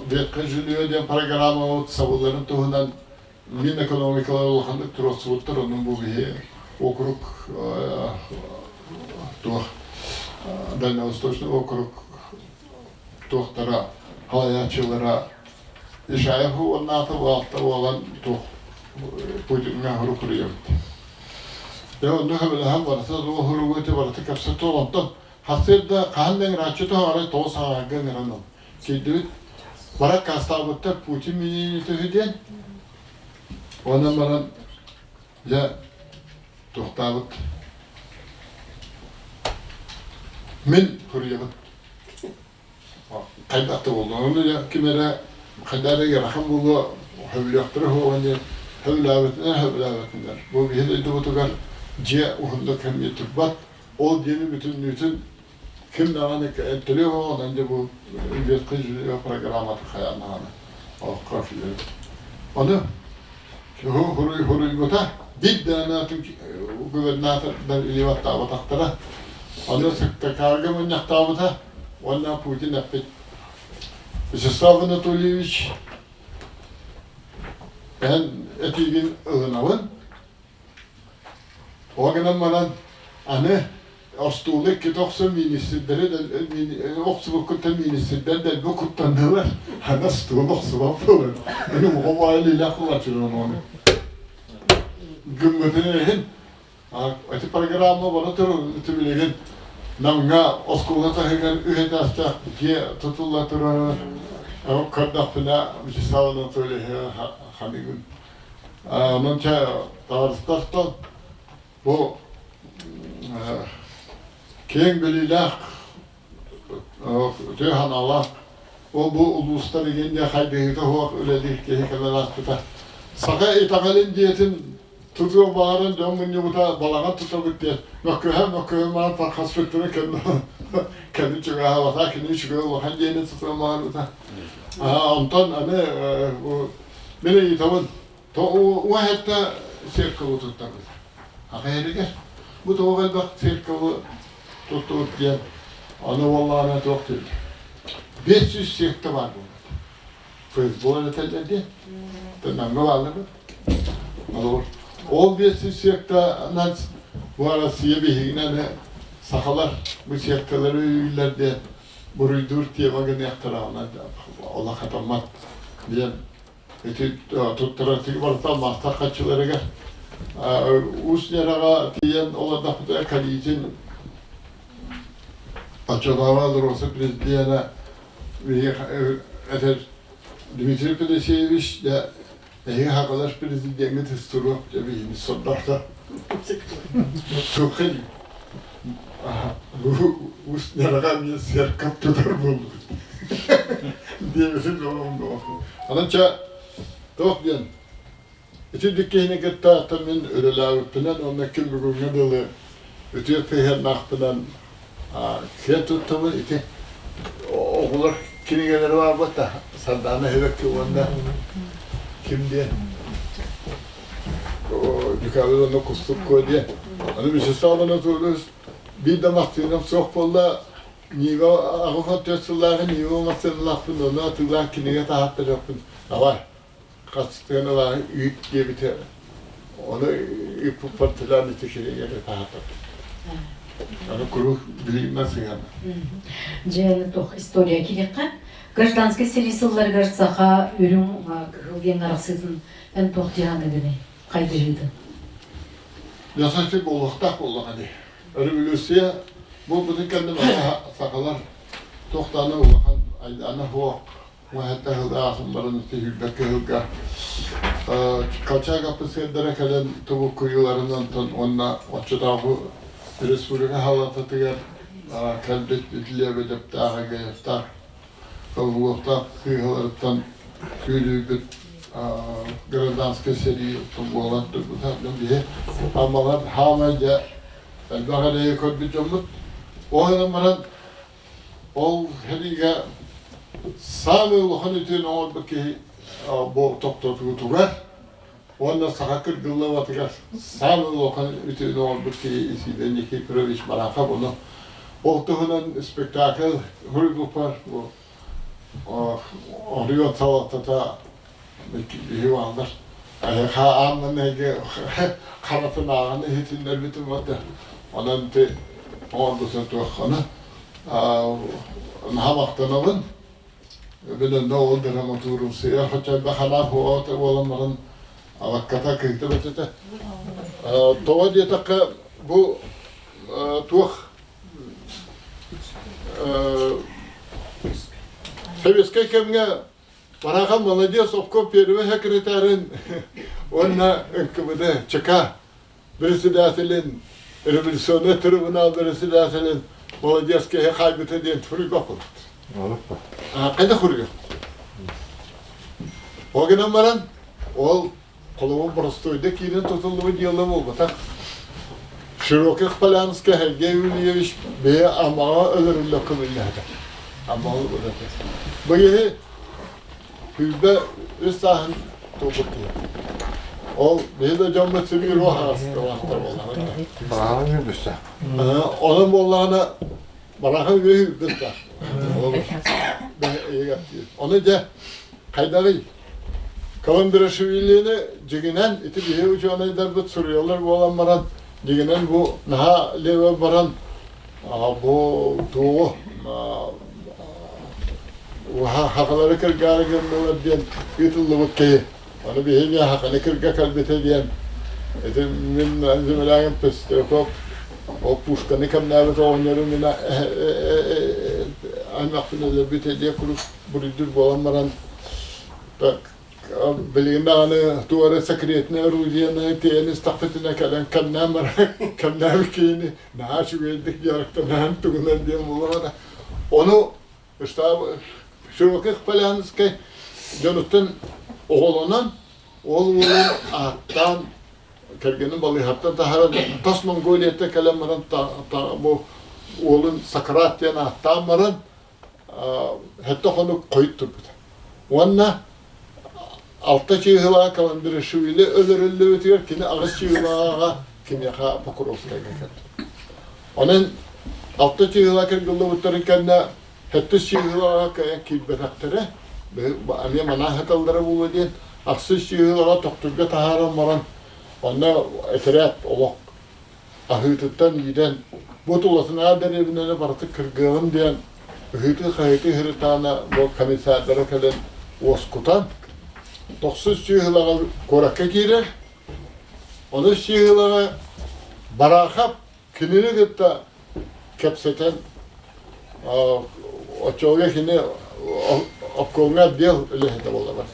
ветхое жилье диэн программабыт сабылларын туһунан Минэкономикалар улаханнык туруорсубуттар, онон бу биһи округ туох Дальневосточный округ туохтара халайааччылара Ишаев уоннаата буолта буолан туох Путиҥҥа хорук суруйабыт. Дьэ онно сөбүлэһэн барыта туох хоругу ити барыта кэпсэтэ онтон хасыыр да хаһан да ыҥырааччы тоһоҕорой тоҕус аҥаарга ыҥыран ыл. Киирдибит бара аккаастаабыттар Путин миниини үһү диэн. Онон баран дьэ туохтаабыт мин суруйабын. Хайдах да буоллун, ону дьэ ким эрэ хайдах эрэ ыарахан буолуо, сөбүлүөхтэрэ суоҕа диэн сөбүлээбэтинэр сөбүлээбэтинэр. Бу биһи дойдубутугар дьиэ уһуннук кэмҥэ турбат. Ол дьиэни бүтүннүүтүн ким даҕаны төлүөх оҕонон дьэ бу ветхий жилье программата хайаан даҕаны олоххо киирэр. Ону хуруйбута биир даҕаны губернатордар илии баттаабатахтара. Ону Сыктакаарга мунньахтаабыта Уонна Путин эппит Вячеслав Анатольевич, эн этиигин ылынабын. Ол гынан баран аны остуолу иккитэ охсон министрдэри охсубуккуттан министрдэр дэлби куттаннылар. Аны остуол охсубат буолан. Аны оҕо баайын илэ кулачыран ону. Гыммытын иһин Ити программа бара турар билигин Намҥа оскуола таһыгар үс этээстээх дьиэ тутулла турара көрдөхпүнэ Вячеслав Анатольевич ханыгын. Онон чэ табаарыстартан бу киэҥ билиилээх үтүө санаалаах ол бу улуустар игин хайдыһыыта суох үлэлиир киһи кэлэн ааспыта. Саха итэҕэлин дьиэтин тутуох баҕаран дьон мунньубута балаҕан тутабыт диэн мөккүһэ мөккүһэ маан тархаспыттара кэннэ кэлин чугаһаабата кини үчүгэй улахан диэни тутуон баҕарбыта онтон аны мин ыйытабын уоһэтта церковы туттарбыт аҕа бу тоҕо элбэх церковы туттубут диэн аны буоллаҕына туох диир 500 секта баар буолбут фейсбук этэллэр диэн Намҥа бааллар Ол 500 сектанан бу Бу Арассыыйа биһигинэн сахалар бу секталары өйүүллэр диэн буруйдуур тема гыныахтара онон олох хатаммат диэн ити туттарар тиги барыта алмаастаах хаччыларыгар Уус Нераҕа тиийэн олордохпутугар Калитин оччотооҕу АЛРОСА президенэ этэр Дмитрий Федосеевич дьэ эһиги хакалар президеҥҥит туруох дьэ биһини сордохто туохха бу Уус Нераҕа эмиэ сыаркап тутар буолбут диэбитин Онон чэ туох диэн Ити киһини кытта мин үлэлээбиппинэн уонна күн бүгүҥҥэ дылы үтүө сыһыаннаахпынан киэн туттабын. Ити оҕолор кинигэлэри баарбыт да Сардаана Эһэбэкки уонна ким диэн Дьукаабыт уонна Кустук Куо диэн. Аны Вячеслав Анатольевич биир да массыынам суох буолла. Нива 84 сыллааҕы Нива массыыналаахпын, ону атыылаан кинигэ таһааттарыахпын. Давай, Хастыан ылаары үүт диэбитэ, ону ыыппыппар төлөөн ити кинигэни таһаатарбыт. Аны куруук билигинэн сыһыана. Дьэ, туох история кириэххэ. Гражданскай сэрии сылларыгар саха үрүҥ кыһыл диэн арахсыытын эн туох дии саныыгыный? Хайдыһыытын? Ясачы буолуохтаах буоллаҕа дии. Революция буолбутун кэннэ сахалар туохтааны улахан айдаана суох Уһата сылаахын баран түһүүрбэккэ ыһылга Колчак офицердара кэлэн тубуккуйууларын онтон уонна оччотооҕу республика халататыгар кэлбит Лебедевтаах, Эгеевтаах, Колгуевтаах сыыһаларыттан күүрүүбүт гражданскай сэрии буолан турбута. Биһи Аммалар хаамай дьэ элбэх эрэйи көрбүт дьоммут. Ол гынан баран Ол сэриигэ саамай улахан үтүөнү оҥорбут киһи бу тохтотуутугар уонна саха кыргыллыбатыгар саамай улахан үтүөнү оҥорбут киһи Исидор Никифорович Барахов ону ол туһунан спектакль суруйбуппар бу Орион салалтата биһи бааллар эһиэхэ аан маҥнайгы харатын ааҕан иһитиннэрбитим уонна онон ити оҥорбутун туох ону наһаа махтанабын мин онно ол драматургия хотя бы ханаах уота буолан баран абакката кыйта бөтөтө тоҕо диэтэххэ бу туох Советскай кэмҥэ Барахан молодец обком первый секретарын уонна НКВД ЧК председателин революционный трибунал председателин молодец киһи хаайбыта диэн суруйбаппыт. Хайда хуруйа? Ол гынан баран ол Холобур, боростуойда киирэн тутуллубут дьыала буолбатах. Широких Полянскай Сергей Юльевич бэйэ Аммаҕа өлөрүллэ көмүллээтэ. Аммаҕа өлөрүллэ. Бу киһи 23 сааһын туолбут киһи. Ол биһи да дьоммут сибиир уоһаҕастылаахтар буоллаҕына. Бараҕын үбүсэ. Онон буоллаҕына бараҕын үөһү үрдүстээх. Ону дьэ хайдарый? Каландрашвилини дьиҥинэн ити биһи учуонайдарбыт суруйаллар буолан баран, дьиҥинэн бу наһаа левэ баран бу туоҕу хахалары кыргаары гыннылар диэн ыытыллыбыт киһи. Аны биһиги хаханы кырга кэлбитэ диэн ити мин землягым Пестряков ол пушканы кэмнээбит оҕонньору мин аймахпын өлөрбүтэ диэ курдук буруйдуур буолан баран билигин даҕаны туох эрэ секретнэй орудиены тиэйэн истэхпитинэ кэлэн кэмнээн баран кэмнээбит киһини наһаа үчүгэйдик дьарыктанаан тугунан диэн буолуо ону штаб Широких Полянскай дьонуттан оҕолонон ол уолун ааттаан кэргэнин балыыһаттан таһааран тас Монголияттан кэлэн баран бу уолун Сократ диэн ааттаан баран Сэттэ хонук хойут турбута. Уонна алта чыыһылаҕа Каландрашвили өлөрүллүбүтүгэр кини аҕыс чыыһылаҕа киниэхэ Покровскайга кэлбит. Онон алта чыыһыла кыргыллыбыттарын кэннэ сэттис чыыһылаҕа кыайан киирбэтэхтэрэ, эмиэ манаах ыталлара буолуо диэн ахсыс чыыһылаҕа тохтурга таһааран баран онно этэрээт олох. аһыытыттан иирэн, бу тулатынаа дэриэбинэни барыта кыргыаҕым диэн ыһыытыы-хаһыытыы ыһырытаана бу комиссардара кэлэн уоскутан, тохсус чыыһылаҕа куоракка киирэр. Ону чыыһылаҕа Бараахап кинини кытта кэпсэтэн, оччоҕо кини обкомҥа отдел үлэһитэ буолла.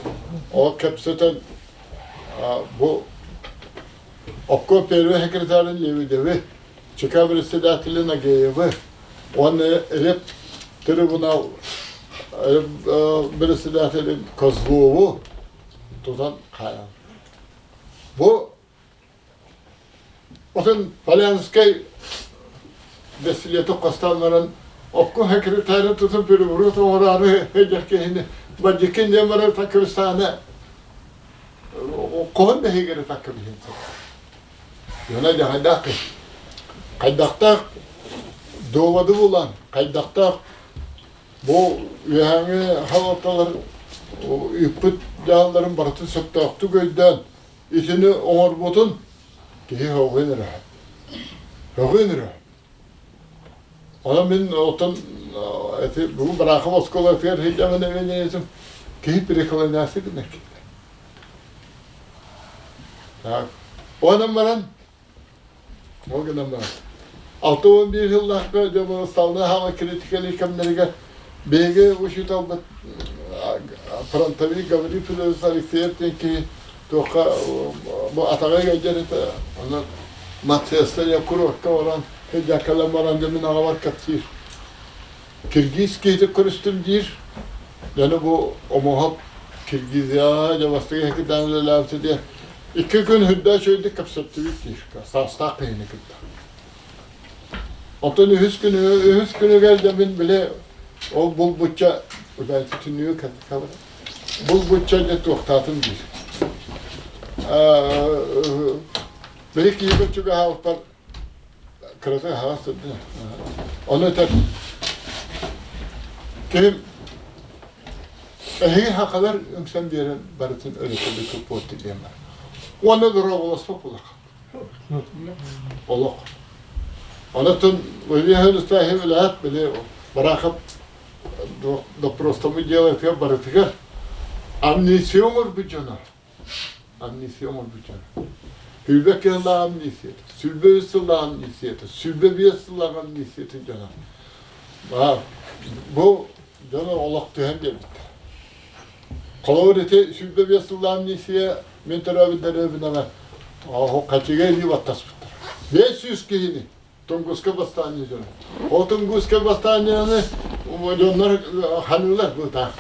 Ол кэпсэтэн бу обком первый секретарын Лебедеви, ЧК председателин Агеевы уонна реп трибунал председателин Козлову тутан хаайан. Бу Отон Полянскай бэстилиэти хостоон баран обком секретарын тутан переворот оҥороору сылдьар киһини бандьыккын диэн баран таккыбыстаана хоһун бэһигэр таккыбыһын Дьоно дьаһайдаах киһи. Хайдахтаах доводы булан, хайдахтаах бу үөһээҥи халалталар ыыппыт дьаһалларын барытын сөптөөхтүк өйдөөн Итини оҥорбутун киһи һөҕүөн эрэ. Һөҕүөн эрэ. Онон мин оттон эти бүгүн Барахов оскуолатыгар сылдьаммын эбэн киһи преклоняться гынар киһи. Так. Онон баран ол гынан баран 61 сыллаахха дьэ сталны хаала критикэлии кэмнэригэр биһиги учууталбыт фронтовик Гаврил Федорович Алексеев диэн киһи туохха бу атаҕа ыалдьар этэ онон Мацеста диэн курортка баран сылдьаккалан баран дьэ мин аҕабар кэпсиир Киргиз киһитин көрүстүм диир дьону бу Омоһоп Киргизияҕа дьэ бастакы кытаан үлэлээбитэ диэн Икки күн үрдээх үчүгэйдик кэпсэттибит диир, саастаах киһини кытта. Оттон үһүс күнү үһүс күнүгэр дьэ мин били ол булбучча түннүгү булбучча дьэ туохтаатым диир. Били киһибэр чугаһаабыппар кырата аһаҕас сырдыы. Ону этэр киһим эһиги хахалар үҥсэн биэрэн барытын өрөтөлүкү пуорт диэн бар. Уонна доруобуласпат булах. Олох. Онотун Владимир Устахин үлэһэт били Барахов допростому делает барытыгар амнистия оҥорбут дьоно Амнистия оҥорбут дьоно. Сүүрбэ сыллаах амнистията, 23 сыллаах амнистията, 25 сыллаах амнистията дьоно. Бу дьоно олох түһэн биэрбиттэр. Холобур ити 25 сыллаах амнистия мин төрөөбүт дэриэбинэбэр хачыга илии баттаспыттар. 500 киһини Тунгусское восстание дьоно. Ол Тунгусское восстаниены дьоннор ханыылар бытаах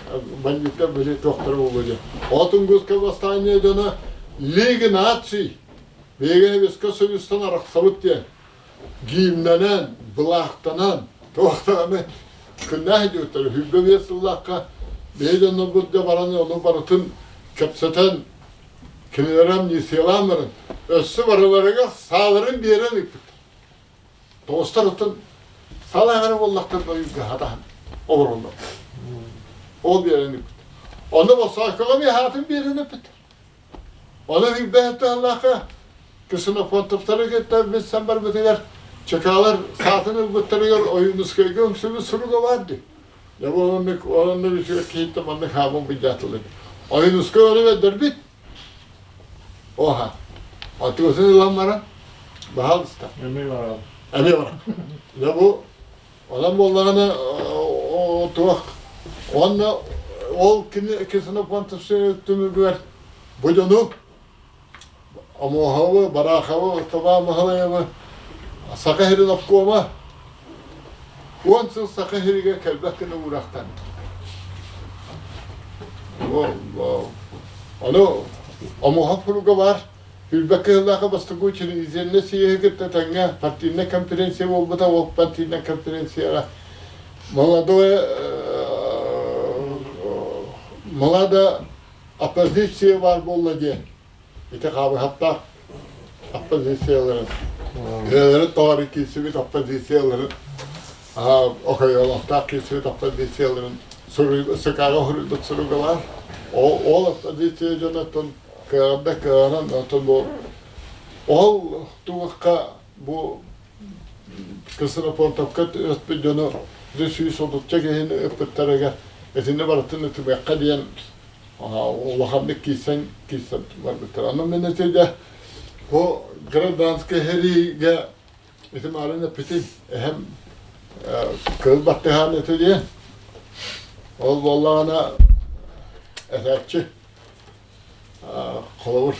бандиттар били туохтара буолуо диэн. Ол Тунгусское восстание дьоно Лига наций биһиги Советскай Союзтан арахсабыт диэн гимнэнэн, былаахтанан, туохтаҕаны күннээх идиоттар 25 сыллаахха биһиги дьоннорбут да баран ону барытын кэпсэтэн кинилэри амнистиялаан баран өссө барыларыгар сааларын биэрэн ыыппыттар. Тоҕустар оттон салааҕара буоллахтарына ойуурга хатаһан олороллор. Ол биэрэн ыыппыт. Ону Босоокоҕо эмиэ хаатын биэрэн ыыппыттар. Ону Үрбэһит туһалаахха Ксенофонтовтары кытта билсэн барбытыгар чекалар саатын ылбыттарыгар Ойуунускайга үҥсүбүт суруга баар дии. Дьэ бу оннук оннук үчүгэй киһиттэн маннык хааман быдьаатылар. Ойуунускай ону бэрдэрбит. Оха. Атыгысын ылан баран, баһаалыста. Эмиэ баран. Эмиэ баран. Дьэ бу онон буоллаҕына туох уонна ол кини Ксенофонтов түмүгэр бу дьону Омуоһовы, Бараховы, Табаа Маһалаевы Саха сирин обкома 10 сыл Саха сиригэр кэлбэт гына уураахтаан. Ону Омуоһов суруга баар Сүүрбэккэ сыллаахха бастакы телевизионнай съеһи кытта тэҥҥэ партийнай конференция буолбута, ол партийнай конференцияҕа молодое молодо оппозиция баар буолла диэн ити хаабыһаптаах оппозицияларын бэйэлэрин тоҕо киирсибит оппозицияларын окойолохтоох киирсибит оппозицияларын СК-ҕа суруйбут суруга баар. Ол оппозиция дьонуттан кыаҕырда кыаҕынан оттон бу ол туохха бу Ксенофонтовка өспүт дьону 130 киһини ыппыттарыгар итини барытын ытымыахха диэн улаханнык киирсэн киирсэн барбыттар. Аны мин этиде бу гражданскай сэриигэ ити маарын эппитим эһэм кыыл баттыһаан этэ диэн. Ол буоллаҕына этээччи Холобур,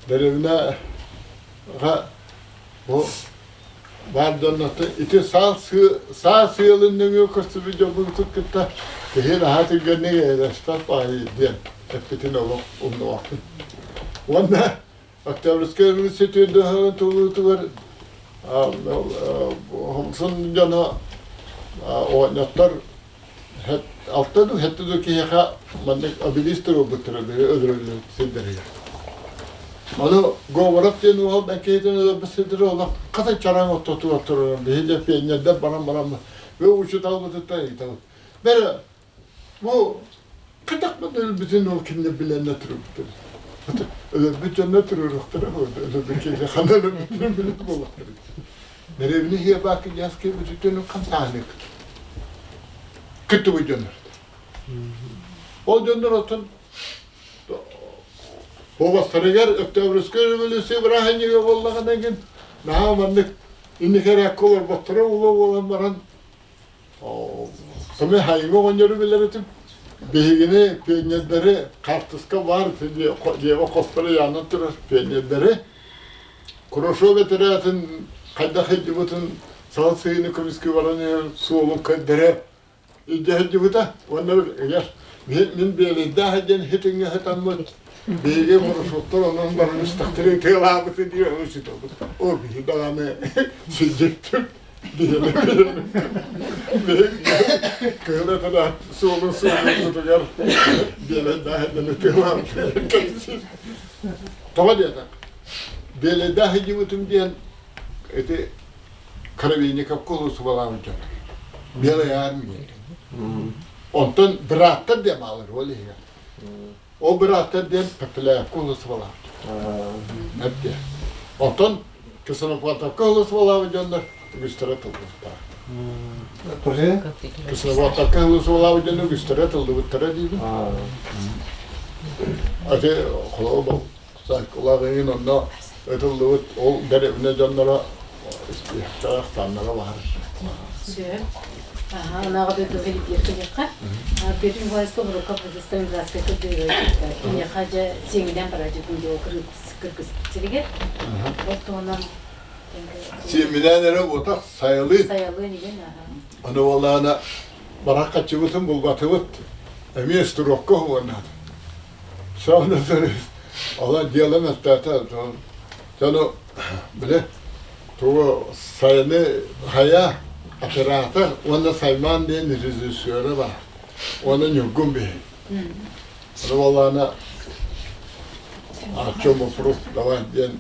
дэриэбинэҕэ бу баар дьоннортон ити саа сыалын нөҥүө көрсүбүт дьоммутун кытта киһи наһаа түргэнник эйэлэспэт баҕайы диэн эппитин олох умнубаппын. Уонна Октябрьскай революция түөрт туолуутугар Хомсун дьоно оҕонньоттор Алта дуу, сэттэ дуу киһиэхэ маннык обелиск туруорбуттара өлөрөллөр сирдэригэр. Ону Говоров диэн уол киһитин өлөрбүт сирдэрэ олох хата чараҥ ортотугар турар. Биһи дьэ пионердар баран баран бу учууталбытыттан ыйытабыт. Бэрэ бу кытахпыт өлбүтүн ол кинилэр билэннэр туруорбуттар. Өлөрбүт дьоннор туруоруохтара өлөрбүт киһи ханна өлөрбүттэрин билэн буоллахтара. Дэриэбинэ Хиэбаакы Яскай бүтүтүн хамсааһынык кыттыбыт дьоннор. Ол дьоннор оттон Буоластарыгар Октябрьскай революция бырааһынньыга буоллаҕына игин наһаа маннык инники эрээккэ олорботторо буолуо буолан баран Көмө хайыҥа оҕонньору билэр этим. Биһигини пионердары хаартыска баар дьиэҕэ хосторо ыйаанан турар пионердары Курашов этэрээтин хайдах сылдьыбытын саҕа сыыйыны көмүскүү баран иһэр суолун көрдөрө илдьэ сылдьыбыта уонна эгер мин биэлэйдээх диэн хитиҥҥэ сытаммыт биһиги Курашовтар онон баран истэхтэрин тыалаабыты диэн учутабыт о биһи даҕаны сылдьыттым Кыһыл этэрээт суолун суолугар биэлэйдээх диэн тыалаабыт Тоҕо диэтэх Биэлэйдээх сылдьыбытым диэн ити Коробейниковка сулууспалаабыт дьон. Белая армия. Онтон бырааттар диэн бааллар ол иһигэр. Ол бырааттар диэн Пепеляевка сулууспалаабыт. Эбдиэ. Онтон Ксенофонтовка сулууспалаабыт дьоннор үгүстэрэ тыллыбыттара. Ксенофонтовка сулууспалаабыт дьон үгүстэрэ тыллыбыттара диибин. Ати холобур Саккылаах эҥин онно ытыллыбыт ол дэриэбинэ дьонноро испиэхтээх тааннара баар. Сөп. Аха, анаҕа дойдуга илдьиэр кэлиэххэ. Петр Николаевич Урукка Сталинградскай кырдьыгы киниэхэ дьэ сиэҥинэн барар дьытын дио кыргыз сиригэр. Ол туһунан Сиэминээн эрэ уотах сайылыы. Сайылыы нигин, аха. Аны буоллаҕына барах хаччыбытын булбатыбыт. Эмиэ строкка уһуоннаат. Сонно Ала делом эттата Сону бile тугу сайыны хайа оператор уонна Сайман диэн режиссера бар. Уонна Ньургун биһи. Рывалана о чем вопрос давай диэн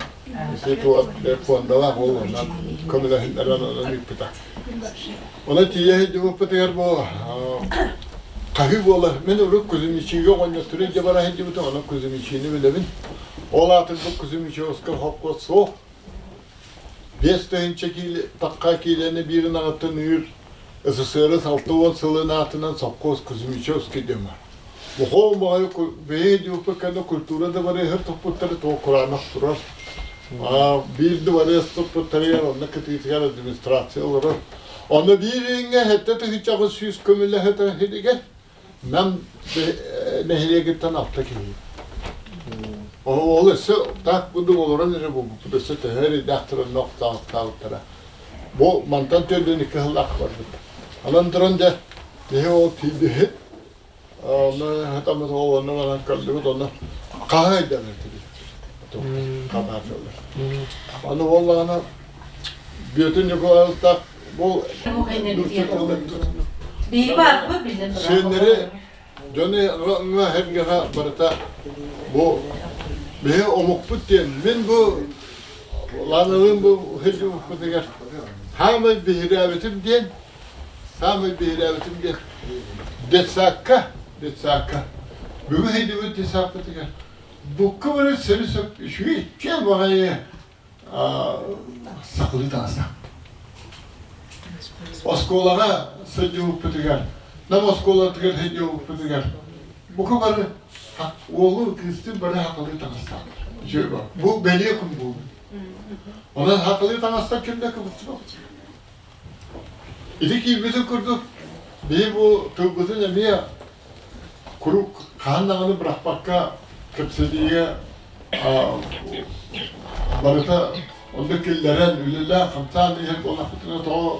фондалаах ол онон көмөлөһүннэрэн онон ыыппыта. Она тиийэ сылдьыбыппытыгар бу хаһыы буолар. Мин урут Кузьмичигэ оҕонньоттору илдьэ бара сылдьыбытым, онон Кузьмичини билэбин. Ол аатырбыт Кузьмичевскай холкуос суох. 5000 тахха киилэни биир ынаҕыттан ыыр СССР 60 сылын аатынан совхоз Кузьмичевский диэн бар. Бухоон баҕайы бэйэ диэбиппит кэннэ культура дыбарыаһыр туппуттары туох кураанах турар. Биир дыбарыас туппуттарыгар онно кытыытыгар администрация олорор. Онно биир иҥҥэ 7800 көмөлөһө иһигэр Нам нэһилиэгиттэн алта киһи. Ол өссө таах курдук олорон эрэ буолбуппут өссө төһө эрэйдээхтэр онно охтоохтообуттара. Бу мантан төрдүн икки сыллаах барбыт. Онон туран дьэ киһи ол тиийдибит. Онно хатаммыт ол онно баран көрдүбүт онно хаһа өйдөнөр тиби. Хабаатылар. Аны буоллаҕына Бүөтүн Ньукулаевтаах бу Сиэннэри дьону ҥа барыта бу биһи омукпут диэн мин бу Ланалыын бу сылдьыбыппытыгар саамай биһирээбитим диэн саамай биһирээбитим диэн детсадка детсадка бүгүн сылдьыбыт детсадпытыгар букка бары сөрү сөп үчүгэй баҕайы. сахалыы таҥастаах. Оскуолаҕа сылдьыбыппытыгар, Нам оскуолатыгар сылдьыбыппытыгар бука бары уолу кыыстын бары хахалыы таҥастаахтар. Бу бэлиэ күн буолбут. Онон хахалыы таҥастар ким да кыбыстыбат. Ити киирбитин курдук, биһи бу тылбытын эмиэ куруук хаһан даҕаны бырахпакка кэпсэтиигэ барыта онно киллэрэн үлэлээх хамсаан иһэр буоллахпытына тоҕо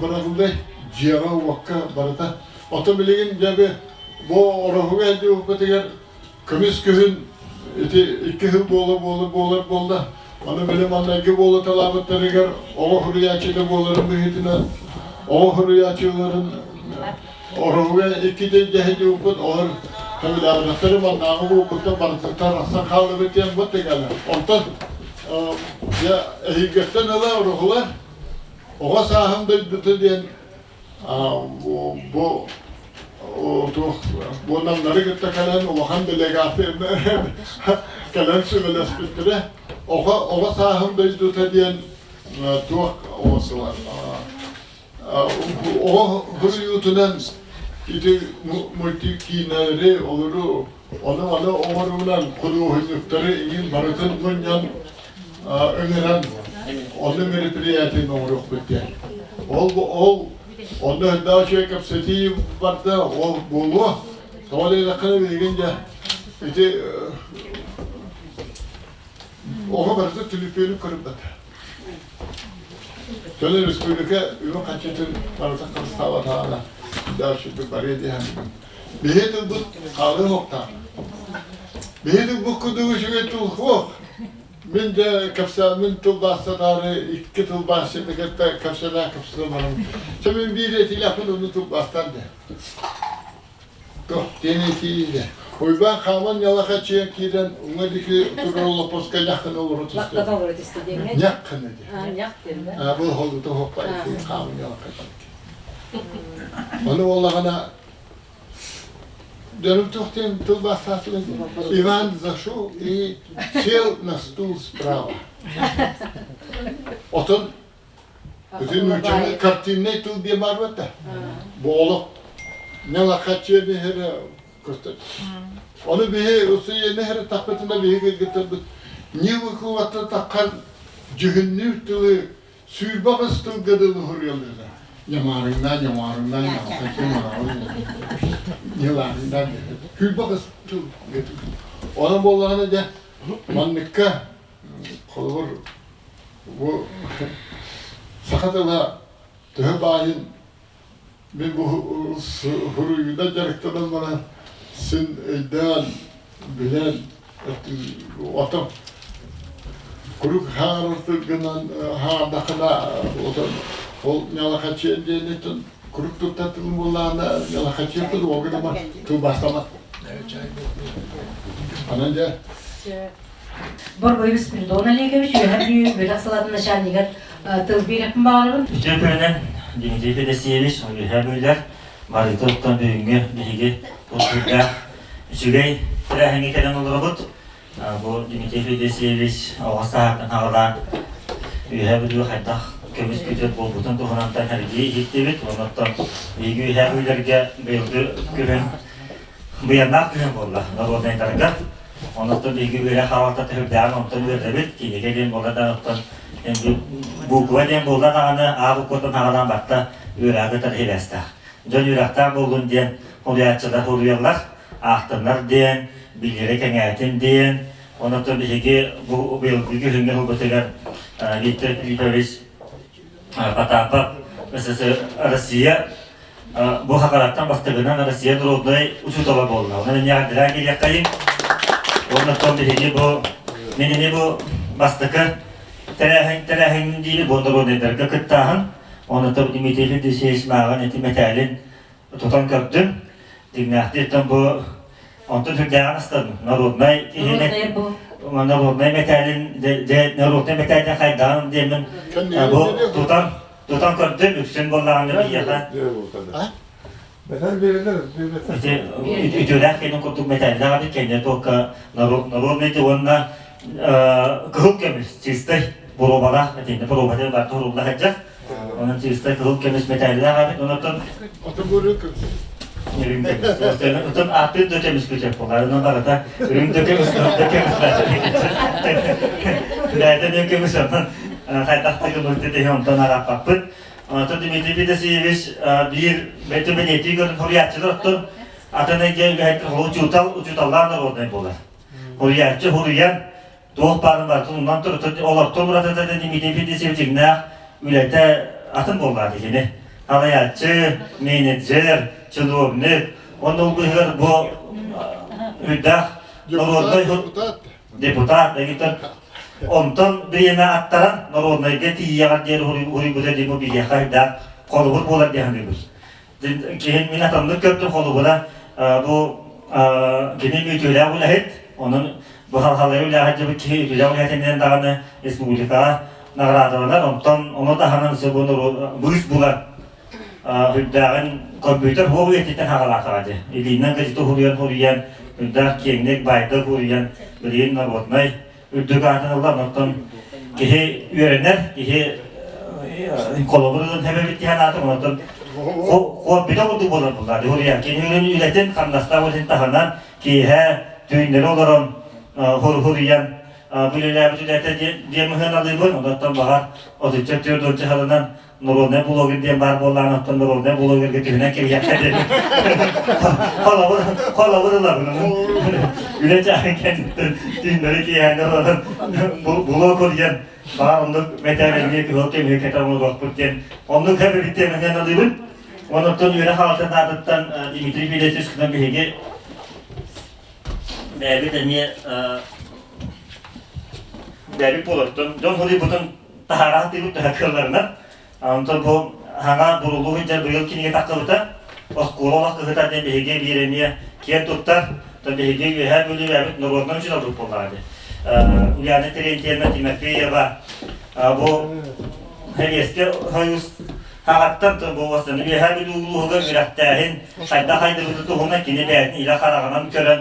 быраҕыллай дьиэҕэ-уокка барыта. Оттон билигин дьэ бу ороһуга сылдьыбыппытыгар көмүс күһүн ити икки сыл буола-буола буолар буолла. Аны били маҥнайгы буолуталаабыттарыгар оҕо суруйааччыта буоларын быһыытынан оҕо суруйааччыларын ороһуга иккитэ дьэһидьиуппут олор сөбүлээбэтэхтэри маннааҕы буолбуттан барытыттан арахсан хааллыбыт диэн бу тыгана. Онтон дьэ эһиилгэттэн ыла ороһулар оҕо сааһым дойдута диэн бу туох буонамнары кытта кэлэн улахан делегацияны кэлэн сүбэлэспиттэрэ. Оҕо оҕо сааһым дойдута диэн туох оҥостулар оҕо суруйуутунан ити мультикиинэлэри олору ону-маны оҥоруунан худуоһунньуктары иҥин барытын мунньан ыҥыран онно мероприятиены оҥоруохпут диэн. Ол ол онно элбэх үчүгэй кэпсэтии барда, ол буолуо. Тоҕо диэтэххинэ билигин дьэ ити оҕо барыта түлүпүөнү көрбөт. Төлө республика үбүн хаччытын барыта харыстаабатаҕына дальше барыа диэн. Биһи тылбыт хаалыы уохтаах. Биһи тылбыт курдук үчүгэй тыл суох. Мин дьэ кэпсээммин тылбаастатаары икки тылбаасчыты кытта кэпсэтэ кэпсэтэ баран. Чэ мин биир этиилээхпин ону тылбаастаан дэ. Туох диэн этиилэ. Уйбаан хааман ньалахаччыйан киирэн уҥа диэки турар олоппоско ньаххына олоро түстэ. Лахтата олоро түстэ диэҥҥэ. Ньаххына диэн. А, ньах диэн да. А, бу холута хоппа хааман ньалахаччыйан. Ону буоллаҕына Дьонум туох диэн тылбаастаатылар Иван зашел и сел на стул справа. Отон ити нууччалыы картиннай тыл диэн баар буолта. Бу олох ньалахаччыйа нэһэрэ көстөр. Ону биһи усуйа нэһэрэ тахпытына биһи кыргыттарбыт ньыыбыкубатта таххан дьүһүннүүр тылы Сүүрбэ аҕыс тылга дылы суруйаллара. Ньамаарыҥнаа, ньамаарыҥнаа, ньамаарыҥнаа, ньылаарыҥнаа Сүүрбэ аҕыс тыл Онон буоллаҕына дьэ, манныкка холобур бу саха тыла төһө баайын мин бу суруйууна дьарыктанан баран син өйдөөн, билэн отон куруук хаарар тылгынан хаардахына отон ол ньалахачыан диэниттэн куруук туттар тылым буоллаҕына ньалахачыан тыл уогунама тылбаастамат. Анан дьэ Борбуев Спиридон Олегович Үөһээ Бүлүү үөрэх салаатын начальнигар тыл биэрэппин баҕарабын. Үтүө күнүнэн Дмитрий Федосеевич, Үөһээ Бүлүүлэр барыта оттон бүгүҥҥү биһиги толкуйдаах үчүгэй тэрээһиҥҥэ кэлэн олоробут. Бу Дмитрий Федосеевич оҕо сааһыттан хаҕалаан Үөһээ Бүлүү хайдах көмүс күтүөт буолбутун туһунантан сэргии иһиттибит. Оннуттан биһиги Үөһээ Бүлүүлэргэ быйылгы күһүн быйаннаах күһүн буолла народнайдарга. Оннуттан биһиги үөрэх хаалта түһүрдэҕин онтон үөрдэбит. Кинигэ диэн буолла да оттон буква диэн буолла даҕаны А букватын аҕалан барта үөрэҕи кытары сибээстээх. Дьон үөрэхтээх буоллун диэн суруйааччылар суруйаллар, аахтыннар диэн, билиэрэ кэҥээтин диэн. Оннуттан биһиги бу быйылгы күһүҥҥү сылбытыгар Виктор Филиппович Потапов СССР Россия бу хакараттан бастакынан Россия народнай учуутала буолла. Онон эмиэ ардыраан кэлиэххэйин. Оннуттан биһиги бу мин ини бу бастакы тэрээһин тэрээһин диири бу народнайдарга кыттааһын. Оннуттан Дмитрий Федосеевич мааҕын ити мэтээлин тутан көрдүм. Дьиҥнээхтиттэн бу онтон сүрдээҕин астадым. Народнай киһини народнай мэтээлин народнай мэтээлин хайдаҕын диэммин бу тутан Тутан көрдүм, үксүн буоллаҕына биһиэхэ. Металл берилер, Үтүөлээх кэнин курдук металлаах эбит, кэннэ туокка народный уонна кыһыл көмүс, чистай. боруобалаах итиннэ боруобатын барыта урулла сылдьар. Онон чыыста кыһыл көмүс мэтээллээх эбит. Онон Оту көмүс. Үрүҥ көмүс. Отон ааттыыр да көмүс күтэр буолар. Онон барыта үрүҥ да көмүс, кыһыл да көмүс. Бэйэтэ да көмүс онон хайдах да гыммыт иһин онтон арааппаппыт. Онтон Дмитрий Федосеевич биир бэйэтэ бэлиэтии көрөн хоруйааччылар оттон атын эйгэ үлэһиттэр учуутал учууталлаах народнай буолар. Хоруйааччы хоруйан туох баарын барытын умнан турар. Олортон уратыта Дмитрий Федосеевич дьиҥнээх үлэтэ атын буоллаҕа кини. Салайааччы, менеджер, чиновник, онно ол быыһыгар бу үрдээх народнай депутат, онтон бириэмэ аттаран народнайга тиийэҕэр диэри уһуйбута диэн бу биһиэхэ үрдээх холобур буолар диэн саныыбын. Киһи мин атыннык көрдүм холобура бу кини мүтүүлээх үлэһит, онон бу халхалайы үлэҕэ дьыбыт киһи үтүлээх үлэһитинэн даҕаны республикаҕа наҕараадаланар, онтон ону таһынан быыс булар үрдээҕин компьютер хуох үйэтиттэн хаҕалаатаҕа дии. Илиинэн газета хуруйан хуруйан, үрдээх киэҥник баайдык хуруйан, билигин народнай үрдүк аатын ылла, онтон киһи үөрэнэр, киһи холобур ылан хэбэбит диэн аатым, онтон хуоппита курдук буолар буллаа. Хуруйан кини үлэтин хамнастаах үлэтин таһынан киэһэ түүннэри олорон хуруйан үлэлээбит үлэтэ диэн мыһыаналыыбын, онтон баҕар отучча түөрт уонча сылынан народный блогер диэн баар буоллаҕына, оттон народный блогерга түһүнэн кириэххэ диэн холобур холобур ылабын. Үлэ чааһын кэнниттэн түүннэри киэһээни олорон блог диэн баар оннук мэтээлэнниэ кыһыл көмүһү кэтэн олоруохпут диэн оннук хэбэбит диэн мыһыаналыыбын. Онуттан үөрэх аҕатын аатыттан Дмитрий Федосеевич кытан биһиги бэйэбит эмиэ бэйэбит буолартан дьон суруйбутун таһаара сатыыбыт төһө кыалларынан. Онтон бу хаҥа бурулуу сылдьар быйыл кинигэ тахсыбыта. Оскуола олох кыһыта диэн биһиги биир эмиэ киэн туттар. Оттон биһиги Үөһээ Бүлүү бэйэбит норуотунан учууталбыт буоллаҕа дии. Ульяна Терентьевна Тимофеева бу Сэбиэскэй Союз Хаҕаттан буолуостан Үөһээ Бүлүү улууһугар үөрэхтээһин хайдах хайдыбыты туһунан кини бэйэтин илэ хараҕынан көрөн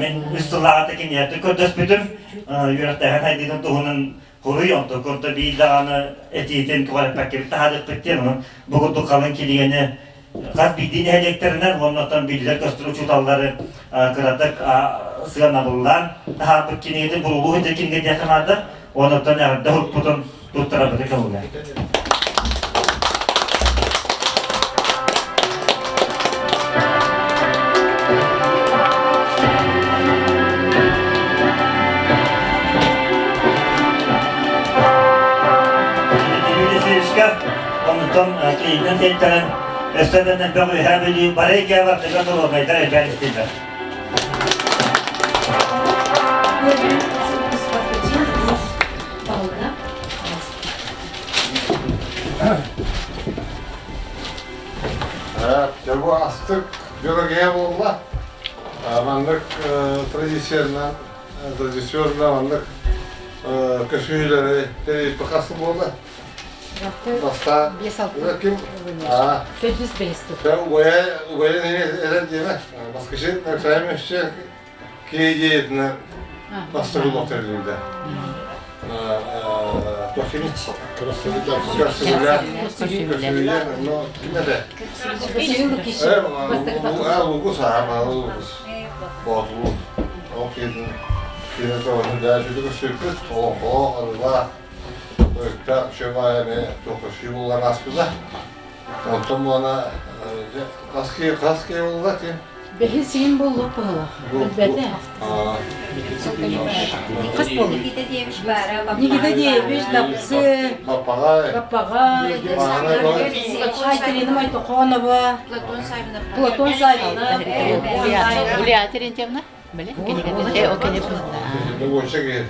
мин үс сыллааҕыта киниэхэ көрдөспүтүм үөрэхтээһин хайдыытын туһунан хуруй онтон курдук биир даҕаны этиитин көҕүрэппэккэбит таһаарыахпыт диэн онон бу курдук халыҥ кинигэни хас биирдии нэһилиэктэринэн уонна оттон биллэр-көстөр учууталлары кыратык сыанабыллаан таһаарбыт кинигэтин бурулуу сылдьар кинигэ диэххэ наада уонна оттон эҕэрдэ уһукпутун туттарабыты көҥүлэ. Онтон кииннэн тиэттэрэн өссө да элбэх үөһээ Бүлүү бары эйгэ бардыгар доруобайдар элбээн истиллэр. Дьэ бу астык дьоро буолла. Маннык традициянан, традиционно маннык көсүүлэри тэрийбит хас буолла. Бастаан ким? Төрдүс бэһис Убайа убайа эрэн диэмэ. Баскычын Максим өссө Киһи бастакы олохторунда. Тохимич. Красивля. Но ким это? Лукус, а, Лукус. Боотулу. Ол киһитин киһи тоҕону даа сүтүк сүппүт, олоҥхолоох арыылаах, ыкта шөбаайа эмиэ туоххасыы буллан ааспыта. Онтон буона хас киһи хас киһи булла ким? Бэһис син буоллук быһылах. Билбэтэ. Хас буолла? Никита Деевич баара. Никита Деевич, Дапсы, Баппаҕай, Баппаҕай, Айтерина Майтохонова, Платон Савинов. Платон Савинов. Ульяна Терентьевна? Биле, кинигэ о кини Буонча киһи.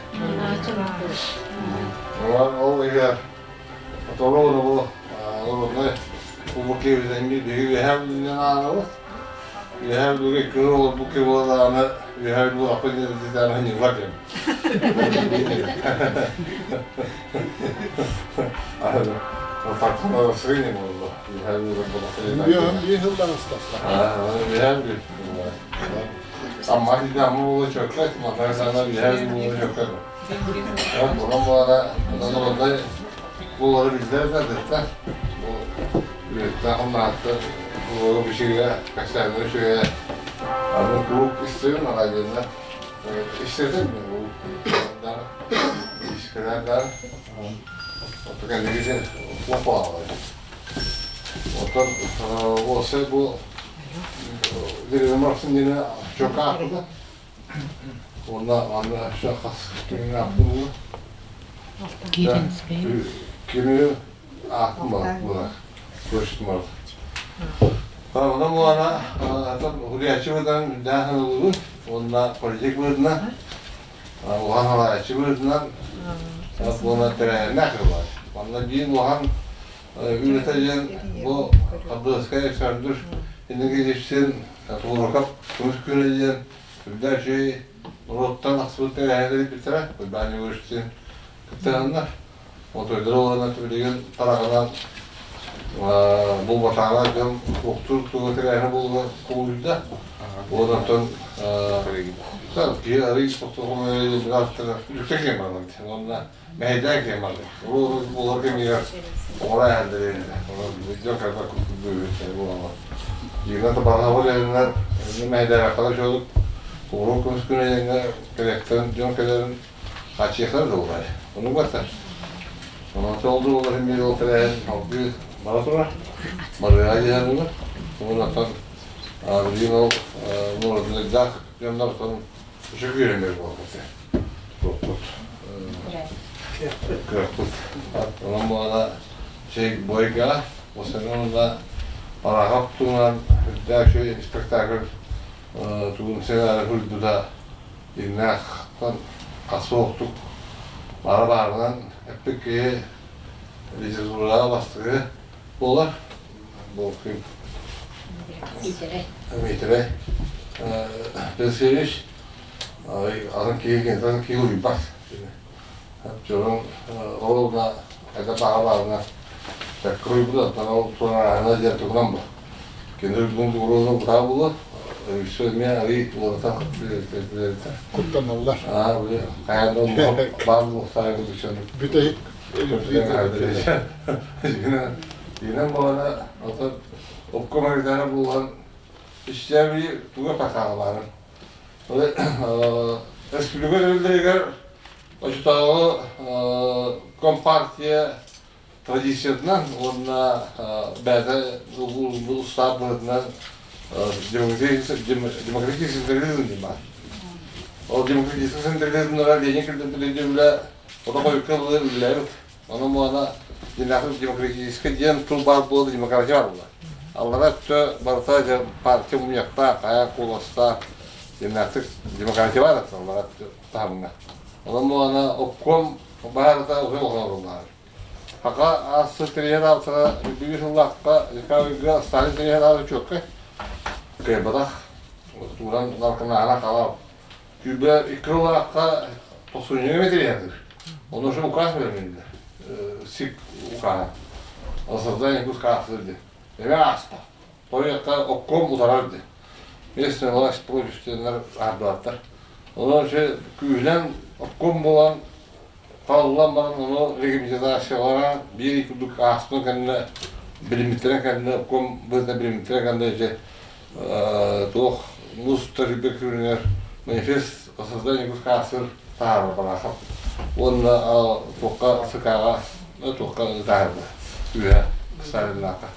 Ол иһэр Оторо бу народнай кубок киэбитэнги биһиги үөһээ Бүлүүнэн ааҕабыт. Үөһээ Бүлүүгэ икки сыл олорбут киһи буоллаҕына Үөһээ Бүлүү аппыт диэн ньыллар диэн. Сыгыньы буолла. Үөһээ Бүлүүгэ Биир сылдан ыстаста. Үөһээ Бүлүү. Амма киһи Амма буола чөккө, Матарсана Үөһээ Бүлүү буола чөккө. Онон буолара, онон буолары биллэр да Бу үөттээх умнааттар буолу бичигэ, кэпсээннэр үчүгэйэ. Аны куруук истэбин аҕайдыынна. Истэтим бу искэлэр да. Оттон кэнники туох буолаллар. Оттон уосай бу Деревня диэни чөкө аахпыта. Уонна аны өссө хас күҥҥэ аахтым буолла. Кини аахтым буолар. Көрүстүм барыта. Онон буолана атын уһуйааччы быһыытынан үрдээх ылылыбын уонна политик быһыытынан улахан салайааччы быһыытынан уонна тэрээһиннээх ылар. Манна биир улахан үлэтэ диэн бу Хабдыаскай Александр Иннокентьевичтин Тууракап көмүс күнэ диэн үрдээх үчүгэй норуоттан тахсыбыт тэрээһиннэри бүтэрэ Уйбаан Егоровичтыын кыттыһаннар. Отойдор олорон билигин тараҕанан булбатаҕа дьон уохтуур туга тэрээһинэ буолла кулуйда. Онтон киһи арый үксэ киһи барар. Онно мэһэйдээн киһи барар. Ол буолар кэмигэр оҕолор эһэллэрин дьон кэлбэт курдук буолаллар. Дьиҥэ табаҕа элэннэр мэһэйдээбэххэ да уруок көмүс күнэ диэҥҥэ кэлиэхтэрин дьон кэлэрин хааччыйыахтара да буолар. Оннук барта. Онон ол дуоллар биир ол тэрээһин салгыы бара турар. Барыаҕа диэн Онон билигин ол муоратынайдаах дьоннортон үчүгэй үөрэнэр буолбут. Туохпут кыахпыт. Онон буолана чэй бойга осенонна парахап туһунан үрдээх үчүгэй спектакль тугун сценарий суруйбута Иннээхтэн хасыохтук бара баарынан эппит киһи литератураҕа бастакы буолар. Бу күн Миитэрэй Петрович атын киһи киниттэн киһи уйбат. Дьонун ол да эдэр баҕа баарына бэркэ уйбут, оттон ол туораһына диэн тугунан бу. Кини уйбутун тугуруона бутаа буолуо. Өссө эмиэ арый уларыта Куттаналлар. Аа, били хайаан да баар буолуохтаах курдук Бүтэһик Дьиҥинэн буолана, оттон обком секретара буолан истээби туга пакаалаарын. Республика тэрилтэтигэр оччотооҕу компартия традициятынан уонна бэйэтэ устаап быһыытынан демократический централизм диэн баар. Ол демократический централизмнара Ленин кэлбит үлэ ото хойукка дылы үлэлээбит. Онон буолана демократический диэн тыл баар буолла, демократия баар буолла. Аллара өттө барыта партия мунньахтаах, хайа куоластаах, демократия баар аллара таһымҥа. Онон буолана обком баарыта уһун олоруллар. Хака аас тэрийэр аалтара биир сыллаахха Декабрьга Сталин тэрийэр аалы чуоккай кыайбатах. Тууран наркомана халал. Күбэ икки сыллаахха тохсунньуга тэрийэр. Ону уже указ берилди. СИК указа. Осаждение кускаахсыр ди. Эме ааста. Тойокка обком утарар ди. Местная власть против диэннэр аардыбаттар. Онон ше күүһүнэн обком буолан талыллан баран ону региментациялара биир курдук ааспытын кэннэ билиммиттэрин кэннэ обком быһыытынан билиммиттэрин кэннэ ити туох муус устар күнүгэр манифест о создании Кавказа таһаарар Барахов уонна туохха СК-ҕа туохха таһаарда үөһэ Сталиннаахха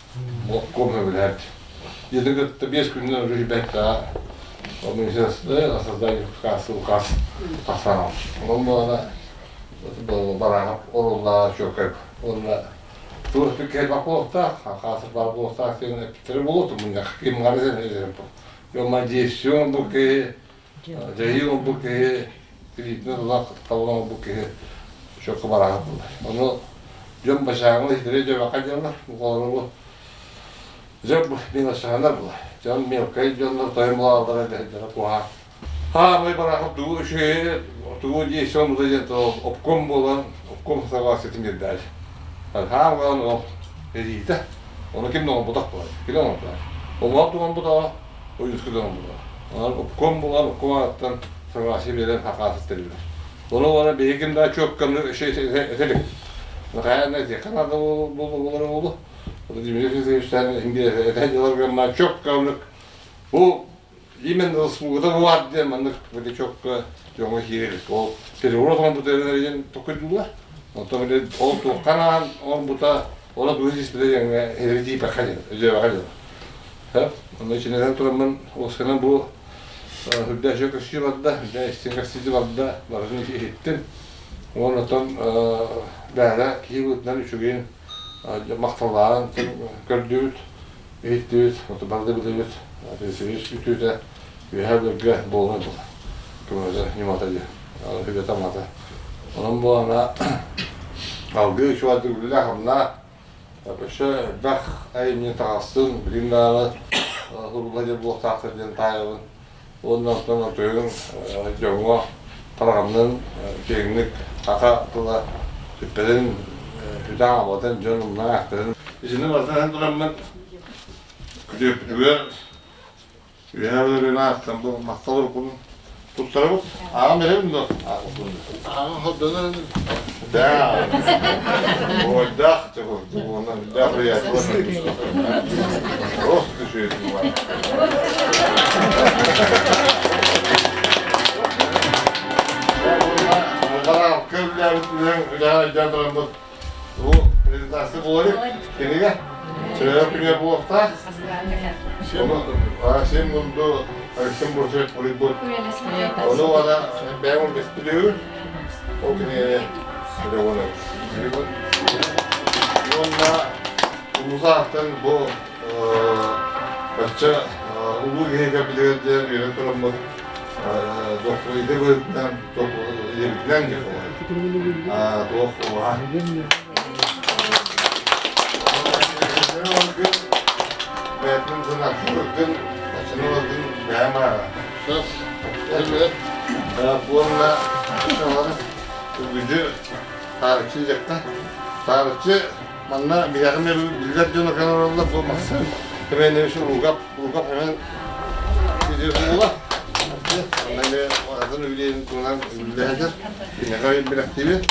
обком сөбүлэһэрди. Дьиэтин кытта 5 күнүнэн уже бэрт манифест о создании Кавказа указ тахсан Онон буолана Барахов оруллаа чуоккай уонна туох кэлбэх буолуохтаах, хаасыр баар буолуохтаах диэн эппиттэрэ буолуо мунньах ким гары Дьома действие оҥорбут киһи, дьайыы оҥорбут киһи, кредитин ылах талан оҥорбут киһи чокко бараҕа буолар. Ону дьон бачааҥҥа иһитирэ дьэбэхэ диэллэр, бу дьэ мелочанар буолар. Дьон мелкай дьоннор тойон булааллара дэһэллэрэ куһаҕан. Хаамай бараахып тугу үчүгэйи тугу действие оҥорбута диэн обком буолан, обком согласиетын биэрдээри. Хаам ол эриитэ. Ону ким да оҥорботох буолар. Кини оҥорбута. Оҥоһук да оҥорботоҕо, ойуускай да оҥорботоҕо. Онон обком буолан, обком ааттан согласие биэрэн хакаасыт тэриллэр. Ону уонна биһиги да чуокканы этелик. Хайаан этиэххэ наада буолар буолу. Дмитрий Федоровичтан этэ дьыларга чуокканы бу именно заслугата баар диэн маннык чокка дьоҥҥо киирэр. Ол переворот оҥорбута диэн токуйдуулар. Онтон ол туохха анаан оҥорбута ону тугу сиспитэ диэҥҥэ эридиипэххэ диэн, өйдөөбөххө диэн. Онно ичинэнэн тураммын уосканан бу үрдээх дьон көстүү барда, үрдээх истиҥ көстүү барда, барытын иһиттим. Уонна оттон бэйэлэ киһи быһыытынан үчүгэйин махталлааҕын көрдүбүт, иһиттибит, оту бары да билэбит. Федосеевич үтүөтэ үөһээ бүлэргэ буолан була. Көмөтө ньымата диэн, сүбэтэ-амата. Онон буолана алгыы үчүгэйдик үлэлээ-хамнаа, Өссө элбэх айымньы таҕыстын, билигин даҕаны сурулла диэн буолуохтаахтар диэн таайабын. Уонна оттон отуйун дьоҥҥо тарҕаннын киэҥник саха тыла сүппэтин, сүтэ хаалбатын, дьон умнан аахтарын. Итини барытын тураммын күтүөппүтүгэр Үөһээ Бүлүүнү ааттан бу махтал уруккун туттарабыт. Ааҕан биэрэбин дуо? Ааҕан хордонор. Да. Ойдаах уонна үрдээх приятель. Просто түшүөтүм бар. Бу презентация буолар кинигэ. Чөрөк күнэ буолуохтаах. Син мунду Алексей Бурцев пулибут. Ону ана бэйэм бэспилүүр. Ол кинигэни билэҕин. Уонна улуусаахтан бу бачча улуу киһи кэлбитигэр диэн үөрэн тураммыт доктор идэ быһыытынан идэбитинэн туох бэйэтин сынахсыгын аччыны бэйэм уонна үгүдү таарыччы дьэккэ таарыччы манна биһиэхэ биллэр дьон олороллор бу Максим Семенович Лугап Лугап эмэн буола манна эмиэ атын үлэһин туһунан үлэлэһэр киниэхэ билэхтиибин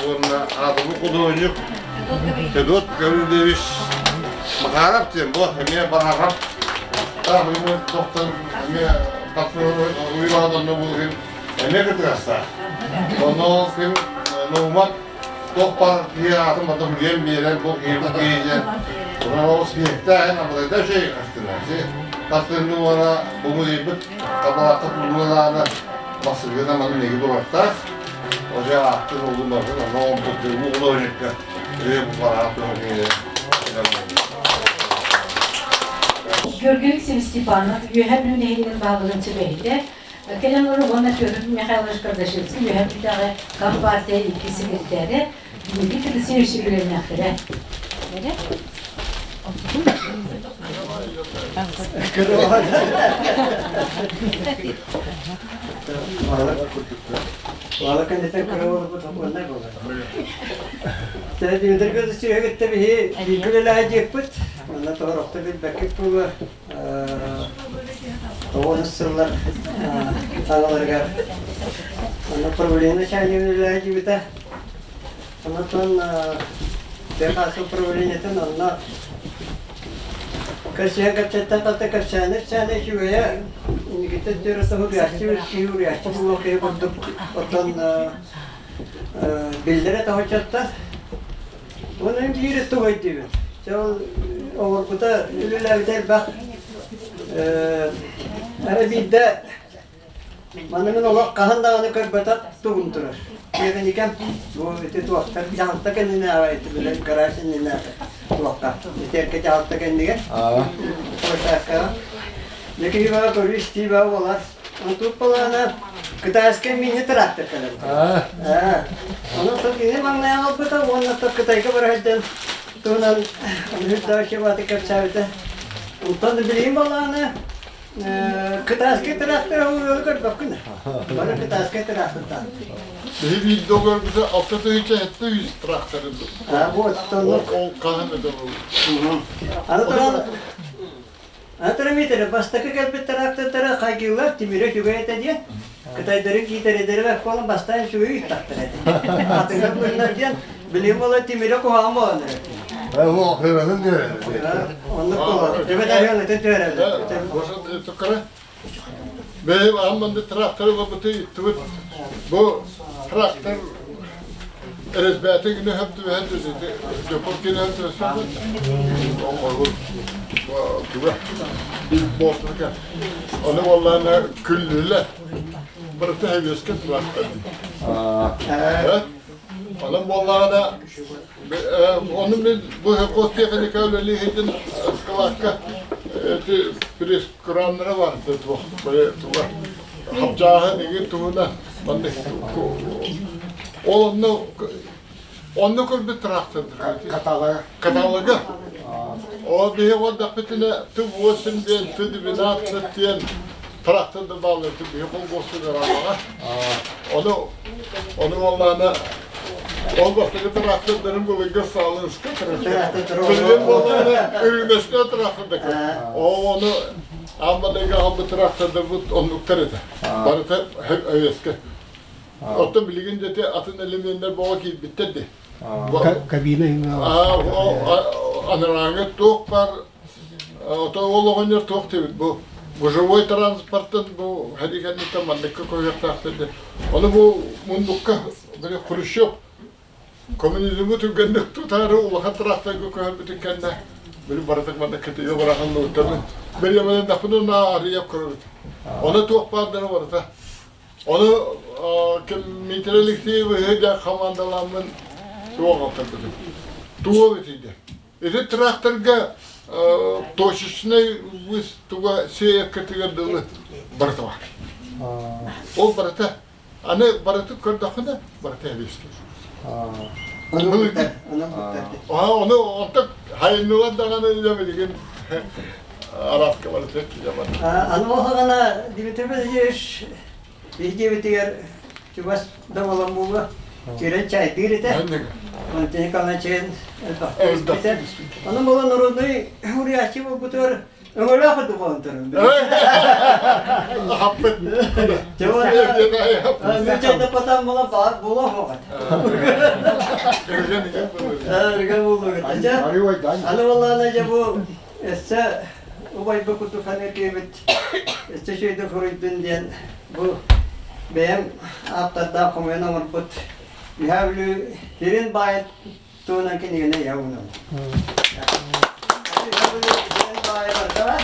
уонна аатырбыт худуоһунньук Федот Гаврильевич Макаров диэн бу эмиэ Барахов таах тохтон эмиэ уйбаҕа буолугун эмиэ кытыгастаах онно ким Наумов туох баар киһи аатын бата билиэн биэрэн бу киһи бу киһи диэн онон смехтээһин абылайда үчүгэй хастына хастыны уона бу музейбыт табалаахха тулуналаана масыргына маны неги турартаах уже ааттын улун барытын онно оҥорбут бу художникка бу бараах Георгий Алексеевич Степанов Үөһээ Бүлүү нэһилиэгин баһылыгын сүбэһитэ кэлэн олорор уонна Петр Михайлович Кардашевский Үөһээ Бүлүүтээҕи Компартия икки секретарэ Дмитрий Федосеевич үөрэннэхтэрэ. Уала кэнниттэн кыра буолбут оннай буолар. Дмитрий Федосеевич кытта биһи бииргэ үлэлээдьиэппит. Манна тоҕорохто билбэккит буолуо. Тоҕус сыллар саҥаларыгар онно управление начальнигын үлэлээдьибитэ. Онтон ДХС управлениетын онно көрсүһэн кэпсэттэн талта кэпсээнэ ипсээнэ үчүгэйэ Никита Дөрөсов уруйааччы киһи уруйааччы буолуох киһи курдук оттон биллэрэ тоһоччоттор Уонна биир тугу өйдүүбүн. Дьэ ол оҥорбута үлэлээбитэ элбэх. Эрэ биирдэ маны мин олох хаһан даҕаны көрбөтөх тугум турар. Тиэхиньикэм бу ити туохтар дьаһалта кэннинээҕи ити билэр гараж иннинээҕи туохха итиэркэ дьаһалта кэннигэр площадкаҕа. Дьэ киһи баҕа көрүү-истии баҕа буолар. Туппалаана Кытайскай мини-трактор кэлэн. Онон то кини маҥнай аҕалбыта уонна то Кытайга бара сылдьан туһунан Үрдээчи кэпсээбитэ. Онтон билигин балаана Кытайскай трактор ыалы көрбөккүн. Бары Кытайскай трактордаах. Биһи биирдэ көрбүтэ 6 тыһыынча 700 тракторы. А вот, Ол хаһан это был. Аны туран Аны туран Миитэрэ бастакы кэлбит трактордара хайгыыллар тимирэ үчүгэй этэ диэн. Кытайдары киитэридери бэкколон бастаан үчүгэй ыыттахтар этэ. Атыҥҥа быһынар диэн билим буола тимире куһаҕан буолан эрэр. Ол хыратын түөрэлэр. Оннук буолар. Эбэтэр ытын түөрэллэр. Бэйэм аамманды тракторы ылбыты иттибит. Бу трактор РСБ-ти гына хөп түбэһэн дьоппор кинэн түбэспэт. Туга болтука. Оны боллаана күллүлэ. Барыта хэвеске трактор. Онон буоллаҕына Ону мин бу хостехника үлэлиһитин ыскылаакка эти пресс-краннара бар туох туга хапчааһын игин туһуна маннык ол онно онно көрбүт трактордыр каталога каталога ол биһи уордахпытына ты восемь диэн ты двенадцать диэн трактордар бааллар биһи колгуостугар аҕаҕа ону ону буоллаана Ол бастакы трактордарын былыргы Саалынска трактор. буоллаҕына Үрүмэскэ тракторда. Ол ону Аммадайга аҕалбыт трактордарбыт оннуктар этэ. Барыта өйөскө. Оттон билигин дьэ атын элеменнэр боҕо киирбиттэр дии. Кабина Анарааҥы туох бар Ото ол оҕонньор туох диэбит бу гужевой транспортын бу хэри кэнниттэн манныкка көһүөхтээхтэр диэн. Ону бу мундукка били Хрущев коммунизмы түргэнник тутаары улахан тракторга көһөрбүтүн кэннэ били барытык манна кытыйа быраҕыллыбыттарын бэлиэмэлэннэхпинэ онно арыйап көрөбүт. Ону туох баардара барыта. Ону Дмитрий Алексеевиһы дьэ хамаандаламмын туох алтарбытым. Туох итийдэ. Ити тракторга точечнай выс туга сиэйэккэтигэр дылы барыта бар. Ол барыта аны барыты көрдөххүнэ барыта эбиэскэ. Ону онтон хайыннылар даҕаны илэ билигин араска барыта киирэ бар. Аны оһоҕона Дмитрий Васильевич Биһиги чугас да буолан буолуо, киирэн чайдыыр этэ. Онтон Николаевичын элбэхтик испитэ. Онон буолан народнай уруйааччы буолбутугар өҥөлөөх үрдүк буолан турар. Хаппыт. Чайда потом була баар була хоҕат. Өргөн буолугут. Аны буоллаана дьэ бу өссө убайбы курдук ханыы киэбит өссө үчүгэйдик суруйдун диэн бу бэйэм ааптардаах хомуйан оҥорбут Үһээ Бүлүү сирин баайын туһунан кинигэни ыйа уунабын. Үһээ Бүлүү сирин баайа барыта бар.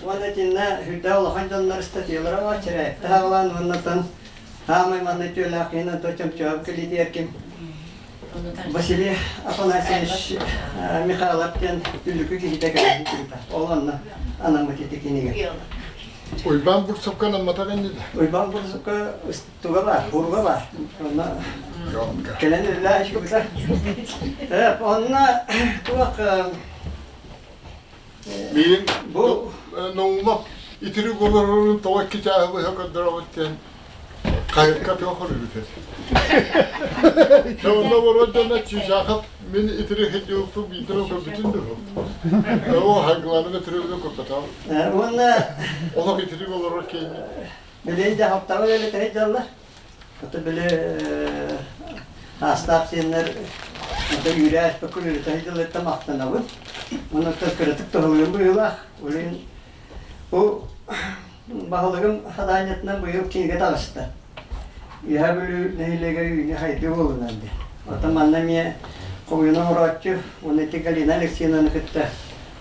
Уонна итиннэ сүрдээх улахан дьоннор ыстатыйалара бар, чирээйэхтэ аҕалаан уонна саамай манна үтүөлээх киһи Антон Чомчоев кэлиитигэр ким Василий Афанасьевич Михайлов диэн Түллүкү киһитэ кэлэн киирбитэ. Ол онно анаммыт ити кинигэ. Уйбаан Бурцевка анамматах иннидэ. Уйбаан Бурцевка туга бар, буруга бар. Онно кэлэн үллээ ишкүбүтэ. Онно туох Миин бу Наумов итирик олорорун тоҕо икки чааһы быһа көрдөрөбүт диэн Хайыкка туох өрүбүт Онно олорор дьоно Чыычаахап мин итирик сылдьыбыппын биирдэ көрбүтүн дуо? Оо, хайгылааны итиригин көрбөтөҕүм. Уонна Олох итирик олорор киһини. Билин дьаһалтаҕа үлэлэтэ сылдьаллар. Ото били аастаах сиэннэр ото үүрээ аспакка үлэлэтэ сылдьалларыттан махтанабын. Онон кыратык туһалыым быһыылаах. Улин бу Баһылыгым хадаанньатынан быйыл кинигэ таҕыста. Үөһээ Бүлүү нэһилиэгэ үүнүү хайдыы буолунан диэн. Оттон манна эмиэ хомуйан оҥорооччу уонна ити Галина Алексеевнаны кытта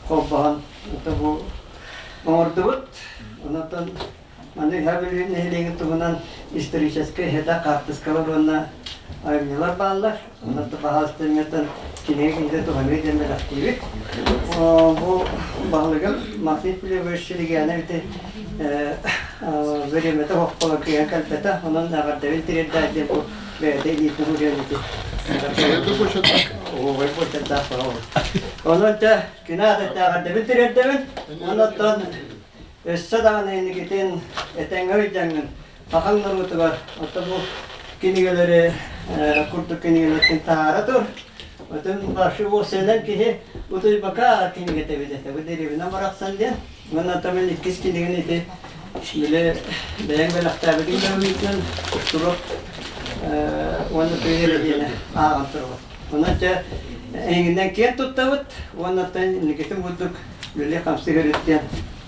холбоһон ото бу оҥордубут. Онон манна Үөһээ Бүлүү нэһилиэгин туһунан историческай иһитэ хаартыскалар уонна айымньылар бааллар. Онон баһаалыстыҥҥыттан кинигэ кинигэ туһаныы диэн бэлэхтиибит. Бу баһылыгым Максим Филиппович Силигиянов ити бириэмэтэ хоххолор кыайан кэлбэтэ. Онон эҕэрдэбин тириэрдээр диэн бу бэйэтэ илиитин уруйан ити. Оһуобай буочардаах Онон дьэ кини аатыттан эҕэрдэбин тириэрдэбин. Онон өссө даҕаны инникитин этэҥҥэ өйдөҥҥүн сахаҥ норуотугар ото бу кинигэлэри курдук кинигэлэртэн таһаара тур. Отон башы уосайынан киһи утуйбака кинигэтэ эбит этэ. Бу дэриэбинэ барахсан диэн. Уонна ото мин иккис кинигэни ити Били бэйэҥ бэлэхтээбитиҥ да быһыытынан турук уонна тыа диэни ааҕан турабыт. Онон чэ эйигинэн киэн туттабыт уонна оттон инникитин курдук үлэлии-хамсыы өрүттүөн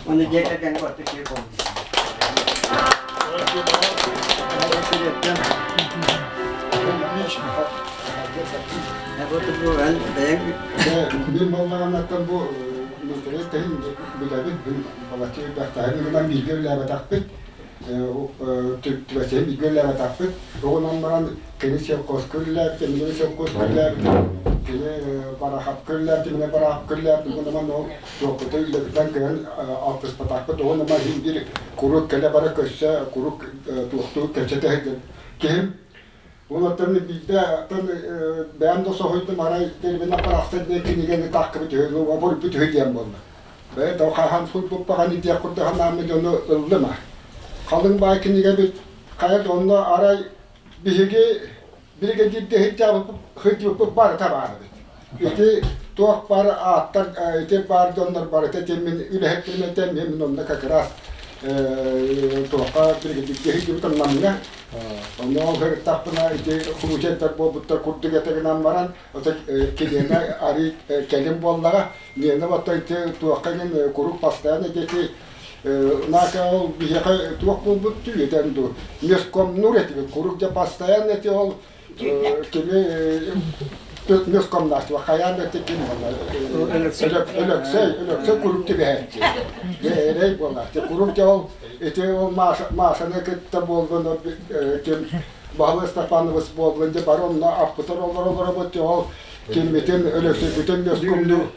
уонна дьиэ кэргэҥҥэ ордук киһи буолун. Мин буоллаҕынаттан бу Миитэрэй тэһин билэбит, балачча элбэхтээһин гынан бииргэ үлэлээбэтэхпит, түбэсиһин бииргэ үлэлээбэтэхпит. Оҕунан баран кини сельхозка үлэлээбит, эмиэ сельхозка үлэлээбит, кини Барахапка үлэлээбит, эмиэ Барахапка үлэлээбит, оҕунан ол туохпута үлэбитинэн кыһын алтыспатахпыт, оҕунан иһин биир курук кэлэ-бара көссө, курук туохтуу кэпсэтэ сылдьан киһим Онтон биирдэ оттон бэйэм да соһуйдум, арай Деревина барахсан диэн кинигэни тааккыбыт үһү, оборбут үһү диэн буолла. Бэйэ да хаһан суйбуппаҕан диэх курдук санааммын дьону ыллым а. Халыҥ баай кинигэбит хайа да онно арай биһиги биригэдьиирдэ сылдьыбыппыт барыта баар эбит. Ити туох баар ааттар ити баар дьоннор барыта ити мин үлэһиттэрим этэ, мин онно как раз туохха биригэдьииргэ сылдьыбытым Намҥа. Онно ол сырыттахпына ити случайдар буолбуттар курдук этэ гынан баран, ото килиэнэ арый кэлин буоллаҕа, миэнэ ото ити туохха гин курук постоянно ити нака ол биһиэхэ туох буолбут этэн дуу месткомнуур этибит курук дьэ постоянно ити ол кими месткомнааччы хайаан да ким Өлөксөй Өлөксөй курук түбэһээччи эрэй буолааччы курук дьэ ол ити ол Машаны кытта буоллун ким Баһылай Степанович буоллун дьэ бары онно аппытар олоролоробут дьэ ол киммитин Өлөксөйбүтүн месткомнуу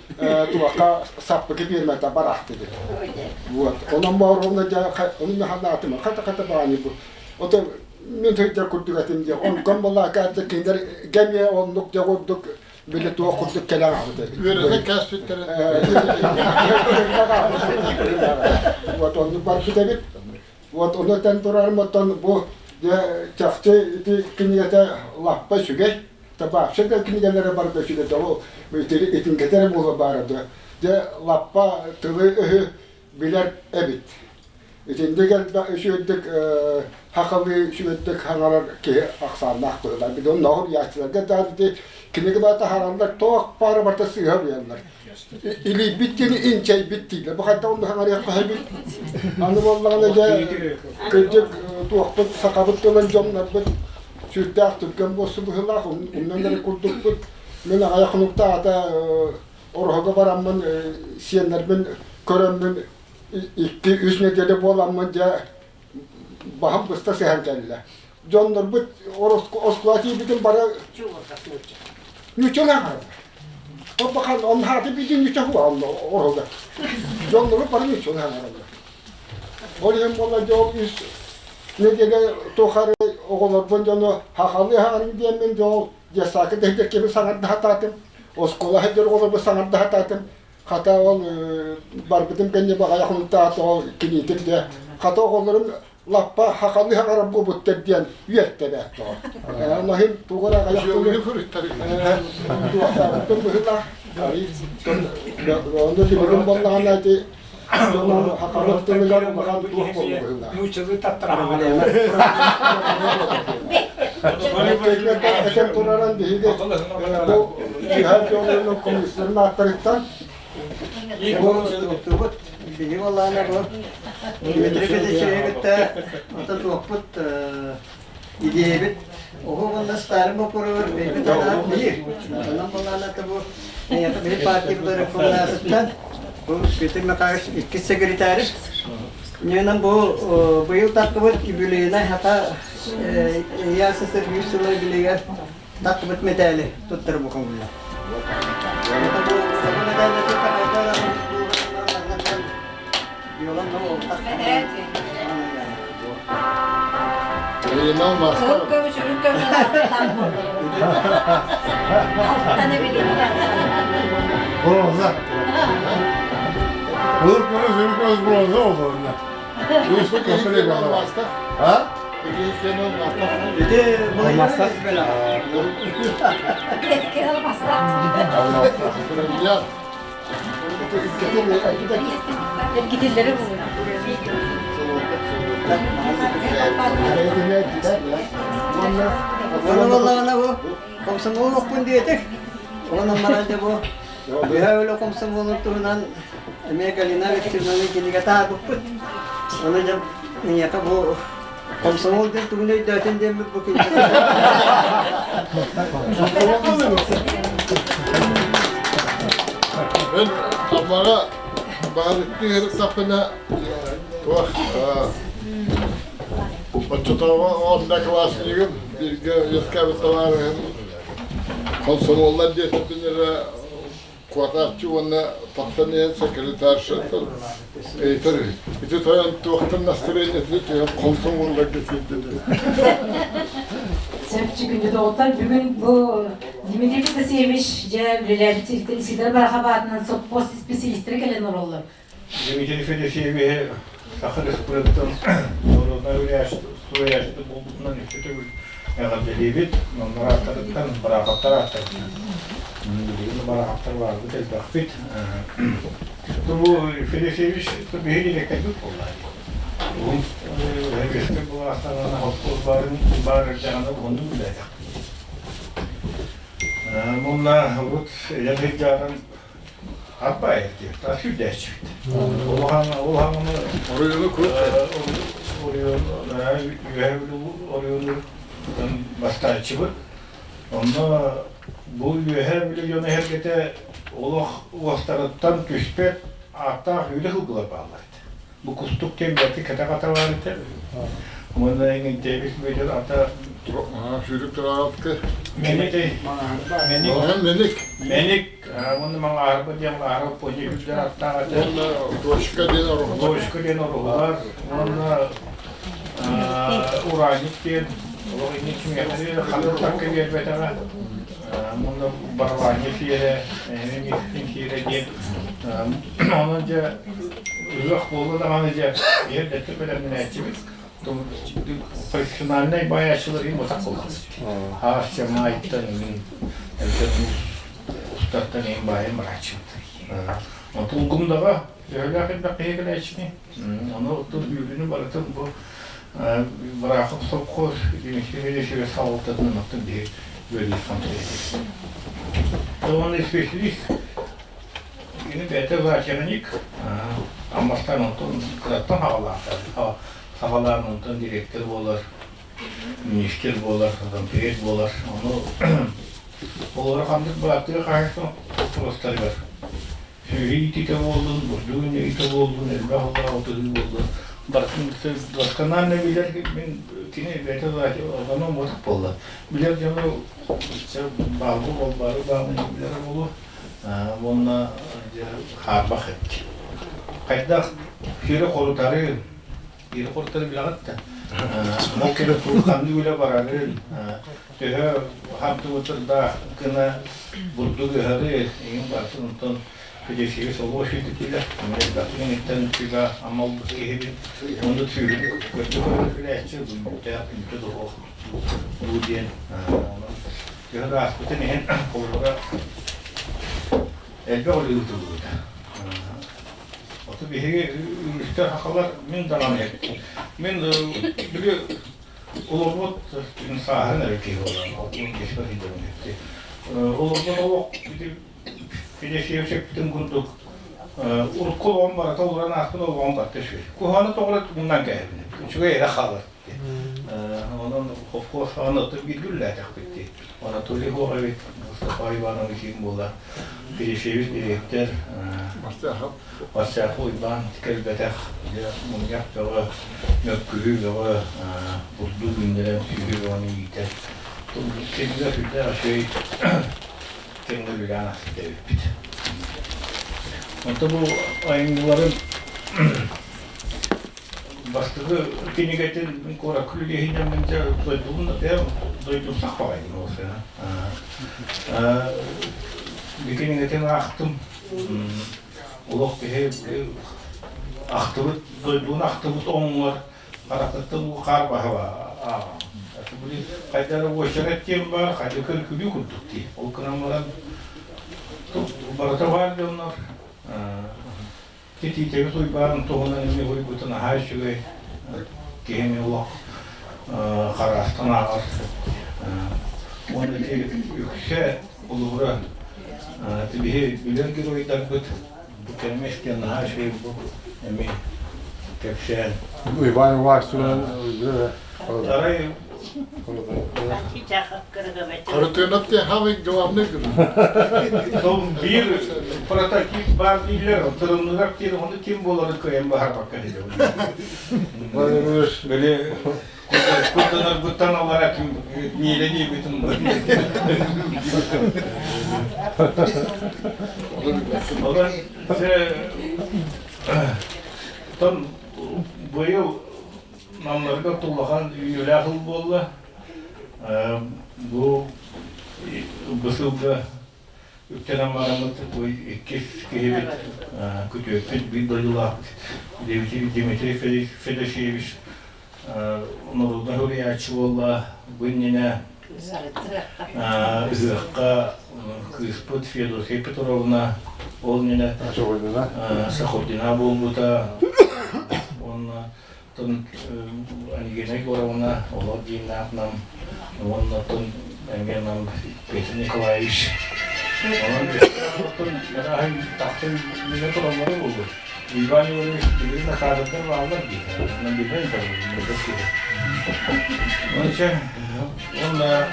туохха саппыкы биэрмэтэ барахтыбыт вот онон боорууна дьэ ону ханаатым хата хата баани бу ото мин сылдьар курдук этим диэх онтон балаакааччы кинилэр гэмиэ оннук дьэ курдук били туох курдук кэлэн аҕабыт эбит үөрэтэн кээспиттэрин вот оннук барбыт эбит вот ону этэн турарым оттон бу дьэ чахчы ити кинигэтэ лаппа үчүгэй вообще да кинигэлэрэ барыта үчүгэй ол итингэтэ эрэ буола баара да дьэ лаппа тылы-өһү билэр эбит Итинник элбэх үчүгэйдик сахалыы үчүгэйдик саҥарар киһи ахсааннаах быһыылаах. Били оннооҕор уйааччыларга да ити кинигэ баата таһаараллар туох баара барыта сыыһа уйаллар. Илийбит диэни инчэйбит дииллэр. Бу хайдах онно саҥарыахха сөбүй? Аны буоллаҕына дьэ кырдьык туохпут сахабыт тылын дьоннорбут сүрдээх түргэн буолсу быһыылаах умнан эрэ курдукпут. Мин аҕыйах хонуктааҕыта Ороһуга бараммын сиэннэрбин көрөммүн икки-үс нэдиэлэ буоламмын дьэ баһым быста сыһан кэллэ. Дьоннорбут оскуола тиийбитин бары ньуччалаах Бахан оннааты биитин ньучча хуаалла ороһуга. Дьоннорбут бары ньуччалаах араллар. Ол иһин буолла дьэ ол үс нэдиэлэ тухары оҕолорбун дьону хахалыы хаарын диэммин дьэ ол детсадка дэһдэр кими саҥарда сатаатым, оскуола сылдьар оҕолорбун саҥарда сатаатым. Хата ол барбытым кэннэ баҕайах хонуктаата ол киниитин дьэ хата оҕолорум лаппа хахалыы хаҥарар буолбуттар диэн үөртэ эбээт тоҕо. Онно иһин тугу эрэ аҕыйах туохтаабыттан быһыылаах. Онно билигин буоллаҕына ити дьонун хахалык тылыгар улахан туох буолла быһыылаах. Нууччалыы таттараҕа. Этэн тураран биһиги бу Иһэр дьонунан комиссиянын ааттарыттан Биһиги буоллаҕына бу Дмитрий Федосеевичтэ ото туохпут идиэйэбит оһо уонна Сталин боппуруогар бэйбит анаат биир. Онон буоллаҕына бу биһи партиябыт рекомендациятыттан бу Петр Михайлович иккис секретарь. Ньүөнэн бу быйыл тахтыбыт юбилейнай хата ЯССР 100 сыла юбилейгар тахтыбыт мэтээли туттары бу көҥүллэр. Bronza. Olur көмүс, үрүк көмүс бронза oldu onda. Ha? Эргитиллэри булуна. Уонна буоллаҕына бу комсомол оппун диэтик. Онон баран дьэ бу Үһэ өлө комсомолун туһунан эмиэ Галина Алексеевнаны кинигэ таһаарбыппыт. Ону дьэ миэхэ бу комсомол диэн тугун өйдөөтүн диэммит бу кинигэ. Мен Аммаҕа баһылыктыы сырыттахпына туох оччотооҕу одноклассникым бииргэ үөскээбит табаарыһым Комсомоллар диэтэбин эрэ куотааччы уонна тахсан иһэн секретаршаттан ыйытар үһү. Ити тойон туохтан настроениетын түһэн комсомолларга киирдэ Сөпчү күндү доҕоттор, бүгүн бу Дмитрий Федосеевич дьэ үлэлээбит сиртэн Сидор Барахов аатынан сопхуос исписэлиистэрэ кэлэн олороллор. Дмитрий Федосеевиһы Саха Республикатын норуодунай суруйааччыта буолбутунан үстэ төгүл эҕэрдэлиибит. Оннор ааттарыттан, Бараахаптар ааттарыттан. Билигин Бараахаптар баарбыт элбэхпит. Бу Федосеевич биһиги дириэктэрбит буолла. Уһун үөскэ былаастарынан холкуос баарын баар эрдэҕинэ уһуннук үлэлээтэхпит. Мунна урут эдэр сылдьаарын Арбаев диэбит, сүрдээччибит. Улахан улахан Оройуону оройуон Үөһээ Бүлүү оройуонун бастааччыбыт. Онно бу Үөһээ Бүлүү дьоно эһэргэтэ олох уостарыттан түспэт ааттаах үүрэ сылгылар бааллар этэ. Бу кустук диэн бэрти кэтэх ата баар этэ. Уонна Эҥинтээбис Бүөтүр ата Сүүрүк Тураҕапка. Мэник Мэник. Мэник. Мэник. Уонна Маҥаарба диэн Маҥаара пони үрдэр аттаах этэ. Уонна Точка диэн оруһулар. Точка диэн оруһулар. Уонна Ураник диэн олох инник кимиэхэ ханнык такка биэрбэтэҕэ. Уонна Барабанньа сиэрэ, Эһэни сиэрэ диэн. Онон дьэ ыһыах буолла даҕаны дьэ эрдэттэн бэлэмнэнээччибит. Профессиональнай баайааччылар иһин ботах буоллаҕа. Аас маайыттан мин устартан иһин баайан барааччыбыт. Тулгумдаҕа төһөлөөх элбэх киһи кэлээччини. Ону оттон үүрүүнү барытын бу Барахов совхоз Дмитрий Федорович салалтатын оттон биһи үөрүү хамсыыр. Уонна специалист Кини бэйэтэ зоотехник, Аммастан онтон кыраттан хаҕалаахтар. Хаҕалаан онтон директор буолар, министр буолар, зампред буолар. Ону олору ханнык бырааттыы хаһаайыстыба боппуруостарыгар сүөһү иитиитэ буоллун, бурдук үүннэриитэ буоллун, элбэх оҕолоох ытыһыы буоллун, барытын досконально билэр мин кини бэйэтэ агроном буолбатах буолла. Билэр дьону баалгы болбаары баалын билэрэ буолуо. Уонна хаарбах эбит. Хайдах сири хорутары, сири хорутары билэҕит да? Ол кэлэ ханнык үлэ барарын, төһө хантыбытырдаах гына бурдук ыһары, эҥин барытын онтон Федосеевич солуо сүүтүтүлэр. Элбэхтик үчүгэ амал киһибин. Онно сүүрүк көрдө көрө билээччи, бүнтээх бүнтэ дуһуох бу диэн. Төһө да ааспытын иһин холобура элбэх үлэ ыытыллыбыта. Оту биһиги үгүстэр сахалар мин даҕаны мин били олорбут сааһын эрэ киһи буолан алтын киһи сылдьабын олорбут олох ити Федосеев сөппүтүн курдук урукку олоҕум барыта олорон ааспыт олоҕум барыта үчүгэй. Куһаҕаны тоҕо эрэ муннан кээһэбин. Үчүгэй эрэ хаалар. Онон холкуос саҕана отут бииргэ үлэлээтэхпит дии. Анатолий Хорович, Мустафа Иванович буола, Федосеевич дириэктэр, Васяхов Уйбаан кэлбэтэх, дьэ мунньах бөҕө, мөккүһүү бөҕө, бурдук үүннэрэн сүөһү бөҕөнү иитэр. Кэмҥэ сүрдээх үчүгэй кэмҥэ үлэлээн ааспыт эбиппит. Онтон бу айымньыларын Бастакы кинигэтин мин куоракка үлэлиэһинэн мин дьэ дойдубун бэйэм дойдум сах баҕайым ол сыһа. Би кинигэтин аахтым. Олох киһи ахтыбыт дойдуну ахтыбыт оҥор харахыттан уу хаар баһа ааҕам. Били хайда эрэ уочарат диэн баар, хайда көр-күлүү курдук дии. Ол гынан баран барыта баар дьоннор Титиитэбит Уйбаан туһунан эмиэ уһуйбутун наһаа үчүгэй. Киһини олох хараастан ааҕар. Уонна ити үксэ улуура биһи билэр геройдарбыт бу кэмҥэ истиэн наһаа үчүгэй бу эми кэпсээн. Иван Иванович Арай Харытыанап диэн самый главный Биир прототип баар дииллэр, тырымныгар диэн ону ким буоларын кыайан баһарбакка диэн. Били курданарбыттан алара ким миилэ диэбитин Онон тон быйыл Намнарга улахан үүйэлээх ыл буолла. Бу бу сылга үктэнэн бараммыт бу иккис киһибит күтүөппүт биир дойдулаах Дмитрий Федосеевич норуодунай суруйааччы буолла. Бу иннинэ ыһыахха кыыспыт Феодосия Петровна ол иннинэ Саховдина буолбута уонна Оттон Ангелина Егоровна олох дьиҥнээх нам уонна оттон эмиэ нам Петр Николаевич. Онон оттон арааһын тахсан үүнэ тураллара буолуо. Иван Иванович билигин да кадрдар бааллар дии. Онон билбэт киһи. Онча уонна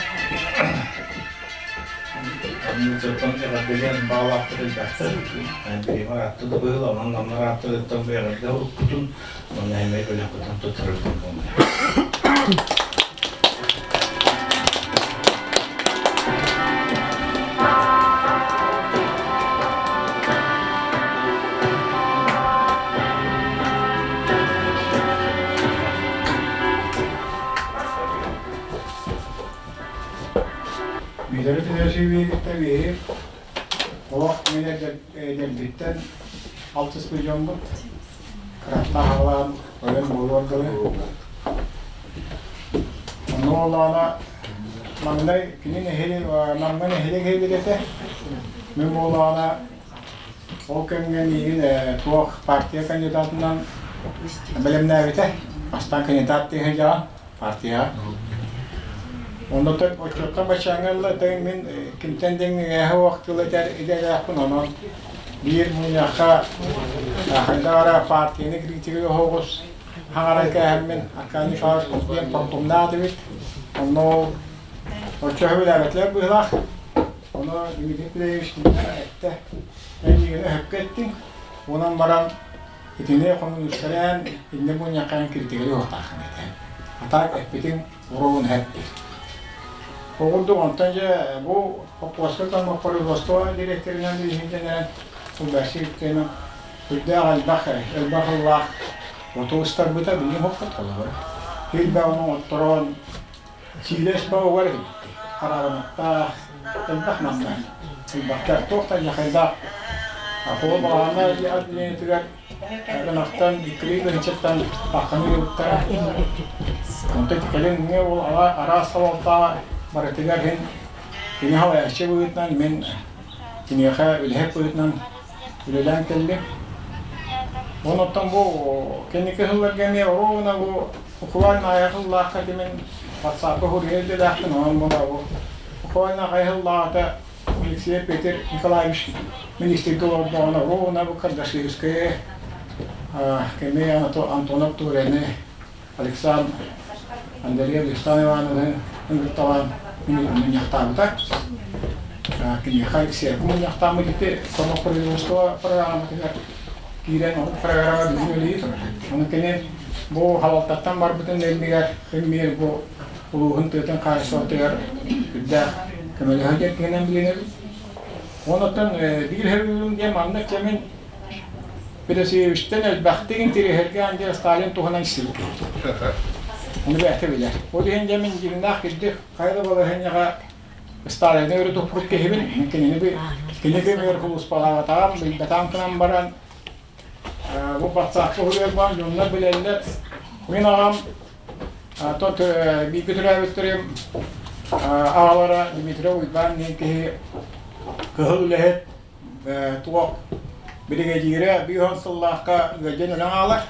Нууччаттан эҕэрдэлээн баалаахтар элбэхтэр. Биһиги аратты да быһыла, онон намнар ааттарыттан бу эҕэрдэ уруккутун уонна эмиэ бөлөхпүтүн туттарарбын Миитэрэ Федосеевиһы биһи олох мин эдэрбиттэн алтыспыт дьоммут. Кыраттаах аҕалаан ойон буолуор дылы. Онно буоллаҕына маҥнай кини нэһилиэк маҥнай нэһилиэк иһигэр этэ. Мин буоллаҕына ол кэмҥэ миигин туох партия кандидатынан бэлэмнээбитэ. Бастаан кандидат дии сылдьаҕын партияҕа. Онно оччоттон баччааҥҥа ыла мин кимтэн дэҥҥэһэ уох тыл этэр идэлээхпин онон биир мунньахха хайдах эрэ партияны критигэ оһоҕус хаҥаран кээһэммин Аркадий Николаевич диэн парткомнаат эбит. Онно ол оччо сөбүлээбэтилэр быһыылаах. Ону Дмитрий Петрович эттэ. Эн миигин өһөккө эттиҥ. Онон баран Итини хомуньуустарыан иннэ мунньаххайан киритигэри уохтааххын этэ. Атаак эппитиҥ уруогун эһэппит. Ол курдук онтон дьэ бу хоппуоска производство директорынан билиһиннэрэн Кулбаси Викторовна үрдээх элбэх элбэх ыллаах оту ыстарбыта билигин хоппут холобура. Киирбэ ону отторон сиилэс баугар хараҕынаттаах элбэх манна элбэхтэр туох да дьахайдаах Ахуо баҕана отделениетыгар ынахтан иккилии тыһыынчаттан тахханы ыйбыттара. Онтон кэлин ол араас салалтаҕа барытыгар иһин кини халайааччы быһыытынан мин киниэхэ үлэһит быһыытынан үлэлээн кэллим. Онон бу кэнники сылларга эмиэ оруобуна бу Буквально айахыллаахха тимин ватсапка хуруйа идэлээхпин онон була бу. Буквально айахыллаата Алексей Петр Николаевич министргэ олордоҕуна ровно бу Кардашевская кеми Антонов Турены Александр Андреев Александр Ивановны ыҥырталаан мунньахтаабыта. Киниэхэ Алексеевка мунньахтааммыт ити самопроизводство программатыгар киирэн ол программа бүгүн үлэлии турар. Ону кини бу халалтаттан барбытын иннигэр эмиэ бу улууһун тыатын хаһаайыстыбатыгар үрдээх көмөлөһө диэн киһинэн билинэбит. Онуттан биир сөбүлүүм диэн маннык кэмин Педосеевичтэн элбэхтик интириэһиргээн диэн Сталин туһунан истибит. Ону бэйэтэ билэр. Ол иһин дьэ мин дьиҥнээх кирдик хайа да балаһыанньаҕа Сталины өрө туппут киһибин, кинини кини кэмигэр кулуспалаабатаҕым, билбэтаҕым гынан баран бу батсаапка суруйарбан дьоннор билэллэр. Мин аҕам тот бииргэ төрөөбүттэрим аҕалара Дмитрий Уйбаан диэн киһи кыһыл үлэһит туох биригэдьиирэ 50 сыллаахха ыалдьан өлөн хаалар.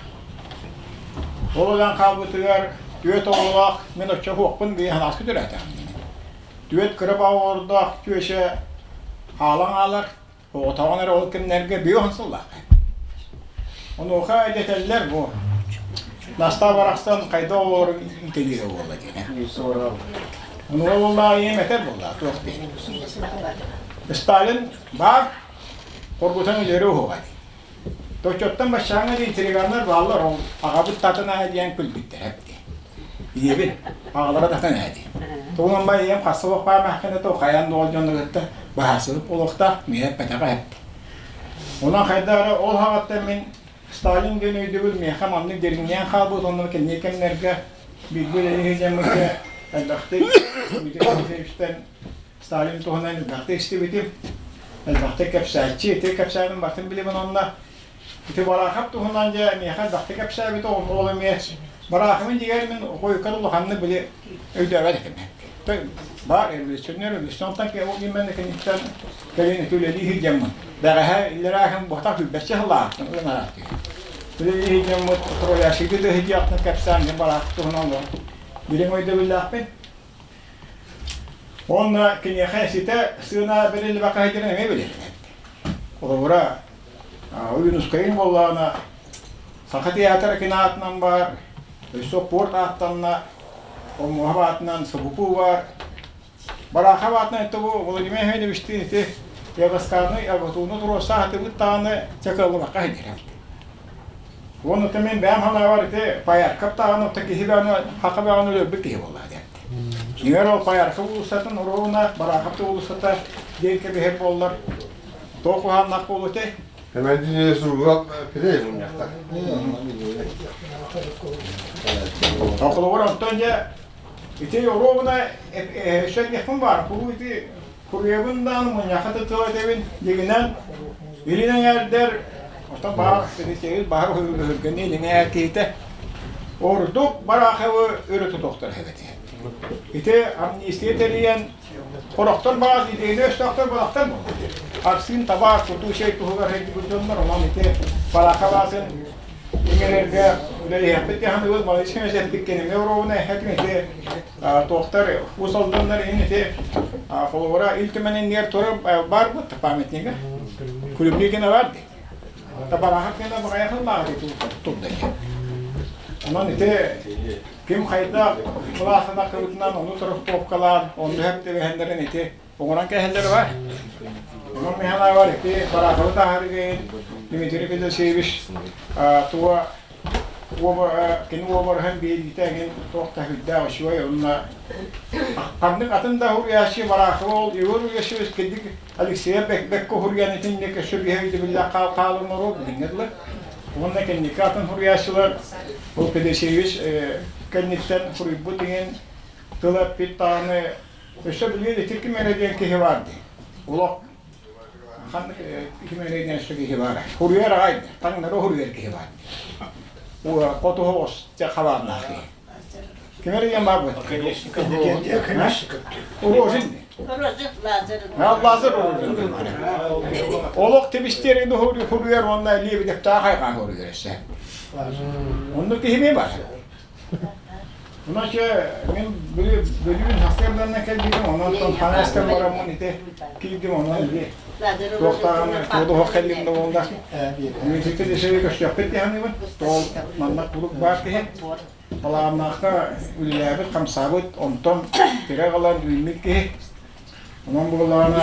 Ол өлөн хаалбытыгар түөрт оҕолоох мин оччо суохпун бии ханаска төрөөтөҕүм. Түөрт кыра оҕолордоох түөшэ хаалан хаалар, оҕотоҕун эрэ ол кэмнэргэ биир сыллаах. Онуоха дэтэллэр бу Настаа барахсан хайда оҕолорун иитэлиирэ буолла диэн. Онуоха буоллаҕа ийэм этэр буоллаҕа туох диэн. Сталин баар хоргутан өлөрө уһуга дии. Точоттон баччааҥҥа диэн интриганнар бааллар, ол аҕабыт татын аа диэн күлбүттэр эбит. Ийэбин аҕалара татын ээ дии. Тугунан ба ийэм хасса олохпаа мэххинэ то хайаан да ол дьону кытта баһаасыбыт буолуохтаах, миэхэ эппэтэҕэ эбит. Онон хайдах эрэ ол хаҕаттан мин Сталин диэн өйдөбүл миэхэ маннык дириҥнээн хаалбыт уонна кэнники кэмнэргэ бииргэ үлэлии сылдьаммыкка элбэхтик Дмитрий Алексеевичтэн Сталин туһунан элбэхтик истибитим, элбэхтик кэпсээччи, ити кэпсээним барытын билэбин онно. Ити Бараахап туһунан дьэ миэхэ элбэхтик кэпсээбитэ, ол эмиэ Бараахабын дьиҥэр мин хойукка улаханнык били өйдөөбөт этим. Баар революционер, революционтан ол именно киниттэн кэлин ити үлэлии сылдьаммын. Бэҕэһээ иллэрээхин буотах билбэччэ сыллаахтын ылан арааттыы. Үлэлии сылдьаммыт Трояшиги да сылдьыахтын кэпсээн Бараахап туһунан олорон билиҥ өйдөбүллээхпин. Уонна киниэхэ ситэ сыана бэриллибэккэ сылдьарын эмиэ билэр. Холобура, Ойуунускайын буоллаҕына, Саха театра кини аатынан баар, өссө порт ааттанна, Омуоһап аатынан СБПУ баар. Бараахап аатынан это бу Владимир Евгеньевичтиин ити Ягосканы, Яготууну туруорса сатыыбыт даҕаны чэ кыаллыбакка сылдьар. Уонна то мин бэйэм санаабар ити Паяркап даҕаны оттон киһи бэҕэни хака бэҕэни өлөрбүт киһи буоллаҕа диэн. Дьиҥэр ол Паярка уулуссатын оруобуна Бараахап да уулуссата диэн кэбиһэр буоллар туох куһааннаах буолуо этэй? Кэмэлдьи суруга кире мунньахтар. Холобур онтон дьэ ити оруобуна өссө баар куруу ити Куруйабын даҕаны мунньахха да тыл этэбин, дьиҥинэн, илин эҥээрдэр, оттон баар Федосеевич баһар өһүргэни илин эҥээр киһитэ, ордук Бараховы өрө тутуохтар эбит. Ити амнистия тэрийэн, хорохтор баас идеяны өстөөхтөр балахтар буолла. Арсыын табаар кутуу чэй туһугар сылдьыбыт дьоннор, онон ити Барахов аатын иҥэрэргэ үлэлэһиэхпит диэн саныыбыт, Малышкин эппит кинини оруобуна эһэтин ити туохтар Уус Алданнар иһин ити холобура Ил Түмэн иннигэр турар баар бут памятнига. Күлүмнүүкүнэ бар дии. Табараха кына баҕайахыллааҕы турда Онон ити ким хайдах кылаасына кыбытынан ону трактовкалаан, онну хэптибэһэннэрин ити оҥорон кэһэллэр бар. Онон миһана бар ити Бараховы таһарыгын Дмитрий Федосеевич туга кини уобараһын биэриитэ эҥин туох да сүрдээх үчүгэй уонна ханнык атын да уһуйааччы Барахова ол Егор Ильич кирдик Алексеев бэккэ уһуруйан итинник өссө биһэ өйдөбүллээх хаалан оҥоруо билиҥҥэ дылы уонна кэнники атын суруйааччылар ол Федосеевич кэнниттэн суруйбут иҥин тыл эппит даҕаны өссө билигин ити ким эрэ диэн киһи баар дии олох Ханнык ким эрэ киһи баара. Хуруйар аҕай, таҥнары хуруйар киһи баар. Хотуһу хабааннаах киһи. Ким эрэ диэн баар буолла? Рожин. Лазар Рожин. Олох тибистиэри хуруйар уонна лиэбидэхтээх хайҕаан хуруйар эссе. Оннук киһи эмиэ баар. Онон мин бөлүүн сарсыарданна кэлбитим, онон хаҥастан бараммын ити киирдим, онон ити туохтааҕын туодуһуох кэллим да буолла. Дмитрий Федосеевич көрсүөхпүт дии саныыбын. Тоол манна куруук баар киһи. Балаҕаннаахха үлэлээбит, хамсаабыт, онтон тирэх ылан үүммүт киһи. Онон буоллаҕына